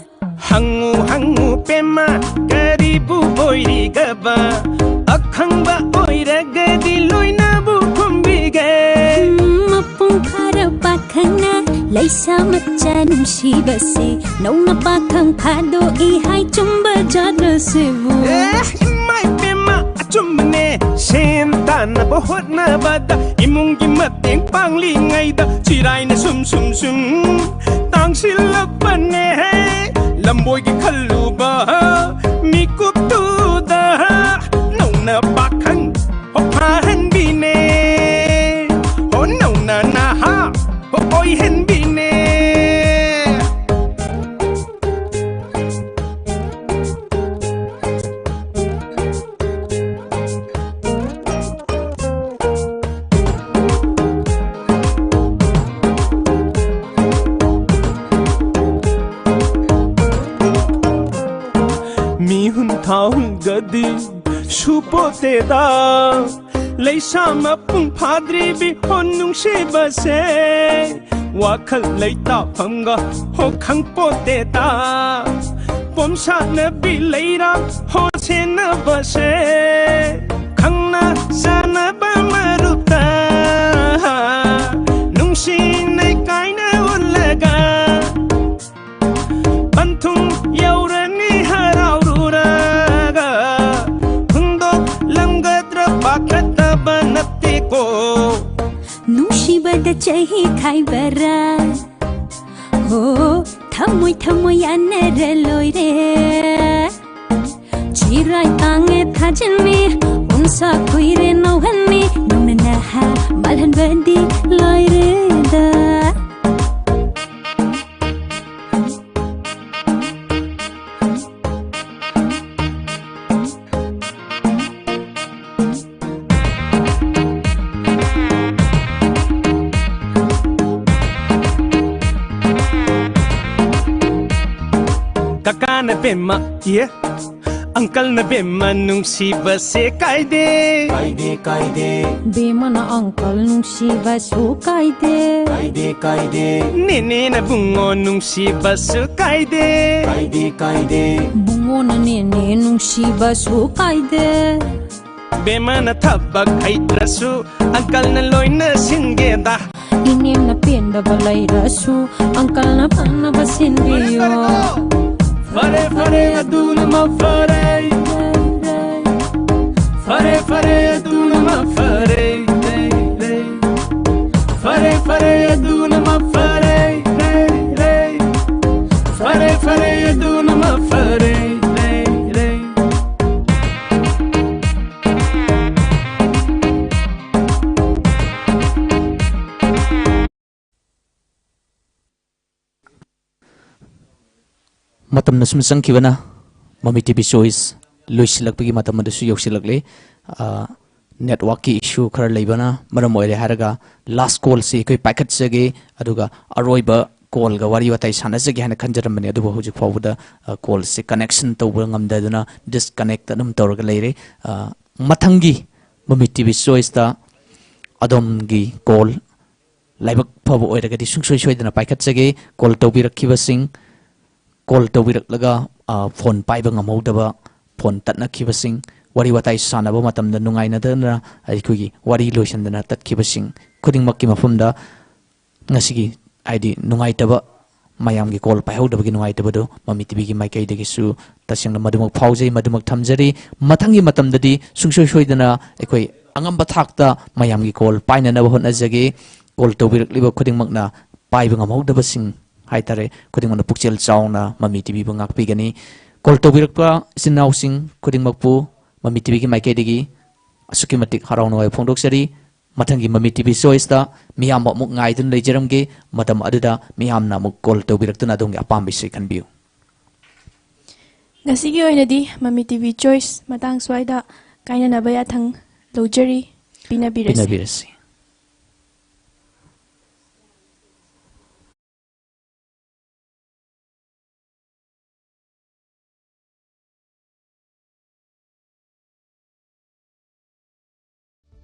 ꯍꯪꯉꯨ ꯍꯪꯉꯨ ꯄꯦꯝꯃ, ꯀꯔꯤꯕꯨ ꯑꯣꯏꯔꯤꯒꯕ? ꯑꯈꯪꯕ ꯑꯣꯏꯔꯒꯗꯤ ꯂꯣꯏꯅꯕꯨ ꯈꯨꯝꯕꯤꯒꯦ꯫ ꯎꯝ, ꯃꯄꯨꯡ ꯐꯥꯔ ꯄꯥꯈꯪꯅ ꯂꯩꯁꯥ ꯃꯆꯥ ꯅꯨꯡꯁꯤꯕꯁꯤ ꯅꯧꯅ ꯄꯥꯈꯪ ꯐꯥꯗꯣꯛꯏ ꯍꯥꯏ, ꯆꯨꯝꯕ ꯖꯥꯠꯂ ꯁꯤꯕꯨ? ꯑꯦ, ꯏꯃꯥ ꯏꯕꯦꯝꯃ, ꯑꯆꯨꯝꯕꯅꯦ꯫ ꯁꯦꯟ ꯇꯥꯟꯅꯕ ꯍꯣꯠꯅꯕꯗ ꯏꯃꯨꯡꯒꯤ ꯃꯇꯦꯡ ꯄꯥꯡꯂꯤꯉꯩꯗ ꯆꯤꯔꯥꯏꯅ ꯁꯨꯝ ꯁꯨꯝ ꯁꯨꯝ ꯇꯥꯡꯁꯤꯜꯂꯛꯄꯅꯦ꯫ ꯂꯝꯕꯣꯏꯒꯤ ꯈꯜꯂꯨꯕ ꯃꯤꯀꯨꯞꯇꯨꯗ ꯅꯧꯅ ꯄꯥꯈꯪ ꯍꯣ ꯐꯥꯍꯟꯕꯤꯅꯦ꯫ ꯍꯣ ꯅꯧꯅ ꯅꯍꯥ ꯍꯣ ꯑꯣꯏꯍꯟꯕꯤꯅꯦ꯫ ꯃꯤꯍꯨꯟ ꯊꯥꯍꯨꯟꯒꯗꯤ ꯁꯨꯄꯣꯇꯦꯗ꯫ ꯂꯩꯁꯥ ꯃꯄꯨꯡ ꯐꯥꯗ꯭ꯔꯤꯕꯤ ꯍꯣ ꯅꯨꯡꯁꯤꯕꯁꯦ, ꯋꯥꯈꯜ ꯂꯩꯇꯥꯐꯝꯒ ꯍꯣ ꯈꯪꯄꯣꯇꯦꯗ꯫ ꯄꯣꯝꯁꯥꯠꯅꯕꯤ ꯂꯩꯔꯥꯛ ꯍꯣ ꯁꯦꯟꯅꯕꯁꯦ, ꯈꯪꯅ ꯆꯥꯟꯅꯕ ꯃꯔꯨꯞꯇ ꯅꯨꯡꯁꯤꯅꯩ ꯀꯥꯏꯅ ꯎꯠꯂꯒ ꯄꯟꯊꯨꯡ ꯌꯧꯔꯅꯤ ꯍꯔꯥꯎꯔꯨꯔꯒ, ꯍꯨꯟꯗꯣꯛꯂꯝꯒꯗ꯭ꯔꯥ ꯄꯥꯈꯠꯇꯕ ꯅꯠꯇꯦꯀꯣ꯫ ꯅꯨꯡꯁꯤꯕꯗ ꯆꯍꯤ ꯈꯥꯏꯕꯔꯥ? ꯍꯣ, ꯊꯃꯣꯏ ꯊꯃꯣꯏ ꯌꯥꯅꯔ ꯂꯣꯏꯔꯦ꯫ ꯆꯤꯔꯥꯏ ꯇꯥꯡꯉꯦ ꯊꯥꯖꯤꯟꯃꯤ, ꯎꯟꯁꯥ ꯀꯨꯏꯔꯦ ꯅꯧꯍꯟꯃꯤ, ꯅꯧꯅ ꯅꯍꯥ ꯃꯥꯜꯍꯟꯕꯗꯤ ꯂꯣꯏꯔꯦꯗ꯫ ꯅꯕꯦꯝꯃ, ꯌꯦ꯫ ꯑꯪꯀꯜ ꯅꯕꯦꯝꯃ ꯅꯨꯡꯁꯤꯕꯁꯦ ꯀꯥꯏꯗꯦ꯫ ꯀꯥꯏꯗꯦ, ꯀꯥꯏꯗꯦ꯫ ꯕꯦꯝꯃꯅ ꯑꯪꯀꯜ ꯅꯨꯡꯁꯤꯕꯁꯨ ꯀꯥꯏꯗꯦ꯫ ꯀꯥꯏꯗꯦ, ꯀꯥꯏꯗꯦ꯫ ꯅꯦꯅꯦꯅ ꯕꯨꯡꯉꯣ ꯅꯨꯡꯁꯤꯕꯁꯨ ꯀꯥꯏꯗꯦ꯫ ꯀꯥꯏꯗꯦ, ꯀꯥꯏꯗꯦ꯫ ꯕꯨꯡꯉꯣꯅ ꯅꯦꯅꯦ ꯅꯨꯡꯁꯤꯕꯁꯨ ꯀꯥꯏꯗꯦ꯫ ꯕꯦꯝꯃꯅ ꯊꯕꯛ ꯍꯩꯇ꯭ꯔꯁꯨ ꯑꯪꯀꯜꯅ ꯂꯣꯏꯅ ꯁꯤꯟꯒꯦꯗ꯫ ꯏꯅꯦꯝꯅ ꯄꯦꯟꯗꯕ ꯂꯩꯔꯁꯨ ꯑꯪꯀꯜꯅ ꯐꯅꯕ ꯁꯤꯟꯕꯤꯌꯣ꯫ ꯐꯔꯦ, ꯐꯔꯦ, ꯑꯗꯨꯅ ꯃꯐꯔꯦ꯫ ꯐꯔꯦ, ꯐꯔꯦ, ꯑꯗꯨꯅ ꯃꯐꯔꯦ꯫ ꯐꯔꯦ, ꯐꯔꯦ, ꯑꯗꯨꯅ ꯃꯐꯔꯦ꯫ ꯐꯔꯦ, ꯐꯔꯦ, ꯑꯗꯨꯅ ꯃꯐꯔꯦ꯫ ꯃꯇꯝꯅ ꯁꯨꯝ ꯆꯪꯈꯤꯕꯅ ꯃꯃꯤ ꯇꯤ ꯚꯤ ꯆꯣꯏꯁ ꯂꯣꯏꯁꯤꯜꯂꯛꯄꯒꯤ ꯃꯇꯝ ꯑꯗꯨꯁꯨ ꯌꯧꯁꯤꯜꯂꯛꯂꯦ꯫ ꯑ, ꯅꯦꯠꯋꯥꯛꯀꯤ ꯏꯁꯨ ꯈꯔ ꯂꯩꯕꯅ ꯃꯔꯝ ꯑꯣꯏꯔꯦ ꯍꯥꯏꯔꯒ ꯂꯥꯁ ꯀꯣꯜꯁꯤ ꯑꯩꯈꯣꯏ ꯄꯥꯏꯈꯠꯆꯒꯦ, ꯑꯗꯨꯒ ꯑꯔꯣꯏꯕ ꯀꯣꯜꯒ ꯋꯥꯔꯤ ꯋꯥꯇꯥꯏ ꯁꯥꯟꯅꯖꯒꯦ ꯍꯥꯏꯅ ꯈꯟꯖꯔꯝꯕꯅꯤ, ꯑꯗꯨꯕꯨ ꯍꯧꯖꯤꯛ ꯐꯥꯎꯕꯗ, ꯑ, ꯀꯣꯜꯁꯤ ꯀꯅꯦꯛꯁꯟ ꯇꯧꯕ ꯉꯝꯗꯗꯨꯅ ꯗꯤꯁꯀꯅꯦꯛꯇ ꯑꯗꯨꯝ ꯇꯧꯔꯒ ꯂꯩꯔꯦ꯫ ꯑ, ꯃꯊꯪꯒꯤ ꯃꯃꯤ ꯇꯤ ꯚꯤ ꯆꯣꯏꯁꯇ ꯑꯗꯣꯝꯒꯤ ꯀꯣꯜ ꯂꯥꯏꯕꯛ ꯐꯕ ꯑꯣꯏꯔꯒꯗꯤ ꯁꯨꯡꯁꯣꯏ ꯁꯣꯏꯗꯅ ꯄꯥꯏꯈꯠꯆꯒꯦ꯫ ꯀꯣꯜ ꯇꯧꯕꯤꯔꯛꯈꯤꯕꯁꯤꯡ, ꯀꯣꯜ ꯇꯧꯕꯤꯔꯛꯂꯒ, ꯑ, ꯐꯣꯟ ꯄꯥꯏꯕ ꯉꯝꯍꯧꯗꯕ, ꯐꯣꯟ ꯇꯠꯅꯈꯤꯕꯁꯤꯡ, ꯋꯥꯔꯤ ꯋꯥꯇꯥꯏ ꯁꯥꯟꯅꯕ ꯃꯇꯝꯗ ꯅꯨꯡꯉꯥꯏꯅꯗꯅ ꯑꯩꯈꯣꯏꯒꯤ ꯋꯥꯔꯤ ꯂꯣꯏꯁꯤꯟꯗꯅ ꯇꯠꯈꯤꯕꯁꯤꯡ ꯈꯨꯗꯤꯡꯃꯛꯀꯤ ꯃꯐꯝꯗ ꯉꯁꯤꯒꯤ, ꯍꯥꯏꯗꯤ, ꯅꯨꯡꯉꯥꯏꯇꯕ, ꯃꯌꯥꯝꯒꯤ ꯀꯣꯜ ꯄꯥꯏꯍꯧꯗꯕꯒꯤ ꯅꯨꯡꯉꯥꯏꯇꯕꯗꯨ ꯃꯃꯤ ꯇꯤ ꯚꯤꯒꯤ ꯃꯥꯏꯀꯩꯗꯒꯤꯁꯨ ꯇꯁꯦꯡꯅ ꯃꯗꯨꯃꯛ ꯐꯥꯎꯖꯩ, ꯃꯗꯨꯃꯛ ꯊꯝꯖꯔꯤ꯫ ꯃꯊꯪꯒꯤ ꯃꯇꯝꯗꯗꯤ ꯁꯨꯡꯁꯣꯏ ꯁꯣꯏꯗꯅ ꯑꯩꯈꯣꯏ ꯑꯉꯝꯕ ꯊꯥꯛꯇ ꯃꯌꯥꯝꯒꯤ ꯀꯣꯜ ꯄꯥꯏꯅꯅꯕ ꯍꯣꯠꯅꯖꯒꯦ꯫ ꯀꯣꯜ ꯇꯧꯕꯤꯔꯛꯂꯤꯕ ꯈꯨꯗꯤꯡꯃꯛꯅ, ꯄꯥꯏꯕ ꯉꯝꯍꯧꯗꯕꯁꯤꯡ ꯍꯥꯏꯇꯥꯔꯦ, ꯈꯨꯗꯤꯡꯃꯛꯅ ꯄꯨꯛꯆꯦꯜ ꯆꯥꯎꯅ ꯃꯃꯤ ꯇꯤ ꯚꯤꯕꯨ ꯉꯥꯛꯄꯤꯒꯅꯤ꯫ ꯀꯣꯜ ꯇꯧꯕꯤꯔꯛꯄ ꯏꯆꯤꯟ ꯏꯅꯥꯎꯁꯤꯡ ꯈꯨꯗꯤꯡꯃꯛꯄꯨ ꯃꯃꯤ ꯇꯤ ꯚꯤꯒꯤ ꯃꯥꯏꯀꯩꯗꯒꯤ ꯑꯁꯨꯛꯀꯤ ꯃꯇꯤꯛ ꯍꯔꯥꯎ ꯅꯨꯡꯉꯥꯏꯕ ꯐꯣꯡꯗꯣꯛꯆꯔꯤ꯫ ꯃꯊꯪꯒꯤ ꯃꯃꯤ ꯇꯤ ꯚꯤ ꯆꯣꯏꯁꯇ ꯃꯤꯌꯥꯝꯕ ꯑꯃꯨꯛ ꯉꯥꯏꯗꯨꯅ ꯂꯩꯖꯔꯝꯒꯦ꯫ ꯃꯇꯝ ꯑꯗꯨꯗ ꯃꯤꯌꯥꯝꯅ ꯑꯃꯨꯛ ꯀꯣꯜ ꯇꯧꯕꯤꯔꯛꯇꯨꯅ ꯑꯗꯣꯝꯒꯤ ꯑꯄꯥꯝꯕ ꯏꯁꯩ ꯈꯟꯕꯤꯌꯨ꯫ ꯉꯁꯤꯒꯤ ꯑꯣꯏꯅꯗꯤ ꯃꯃꯤ ꯇꯤ ꯚꯤ ꯆꯣꯏꯁ ꯃꯇꯥꯡ ꯁ꯭ꯋꯥꯏꯗ ꯀꯥꯏꯅꯅꯕ ꯌꯥꯊꯪ ꯂꯧꯖꯔꯤ꯫ ꯄꯤꯅꯕꯤꯔꯁꯤ꯫ ꯄꯤꯅꯕꯤꯔꯁꯤ꯫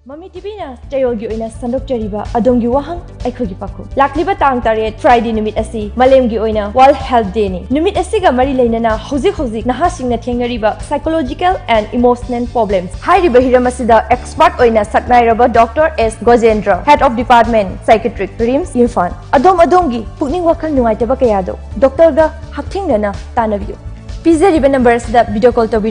ꯃꯃꯤ ꯇꯤꯚꯤꯅ ꯆꯌꯣꯜꯒꯤ ꯑꯣꯏꯅ ꯁꯟꯗꯣꯛꯆꯔꯤꯕ ꯑꯗꯣꯝꯒꯤ ꯋꯥꯍꯪ, ꯑꯩꯈꯣꯏꯒꯤ ꯄꯥꯎꯈꯨꯝ꯫ ꯂꯥꯛꯂꯤꯕ ꯇꯥꯡ ꯇꯔꯦꯠ Friday ꯅꯨꯃꯤꯠ ꯑꯁꯤ ꯃꯥꯂꯦꯝꯒꯤ ꯑꯣꯏꯅ World Health Day ꯅꯤ꯫ ꯅꯨꯃꯤꯠ ꯑꯁꯤꯒ ꯃꯔꯤ ꯂꯩꯅꯅ ꯍꯧꯖꯤꯛ ꯍꯧꯖꯤꯛ ꯅꯍꯥꯁꯤꯡꯅ ꯊꯦꯡꯅꯔꯤꯕ psychological and emotional problems ꯍꯥꯏꯔꯤꯕ ꯍꯤꯔꯝ ꯑꯁꯤꯗ expert ꯑꯣꯏꯅ ꯁꯛꯅꯥꯏꯔꯕ Doctor S Gojendra, Head of Department Psychiatric, RIMS Imphal, ꯑꯗꯣꯝ ꯑꯗꯣꯝꯒꯤ ꯄꯨꯛꯅꯤꯡ ꯋꯥꯈꯜ ꯅꯨꯡꯉꯥꯏꯇꯕ ꯀꯌꯥꯗꯣ doctor ꯒ ꯍꯛꯊꯦꯡꯅꯅ ꯇꯥꯟꯅꯕꯤꯌꯨ꯫ ꯄꯤꯖꯔꯤꯕ number ꯑꯁꯤꯗ video call ꯇꯧꯕꯤꯔꯛꯎ꯫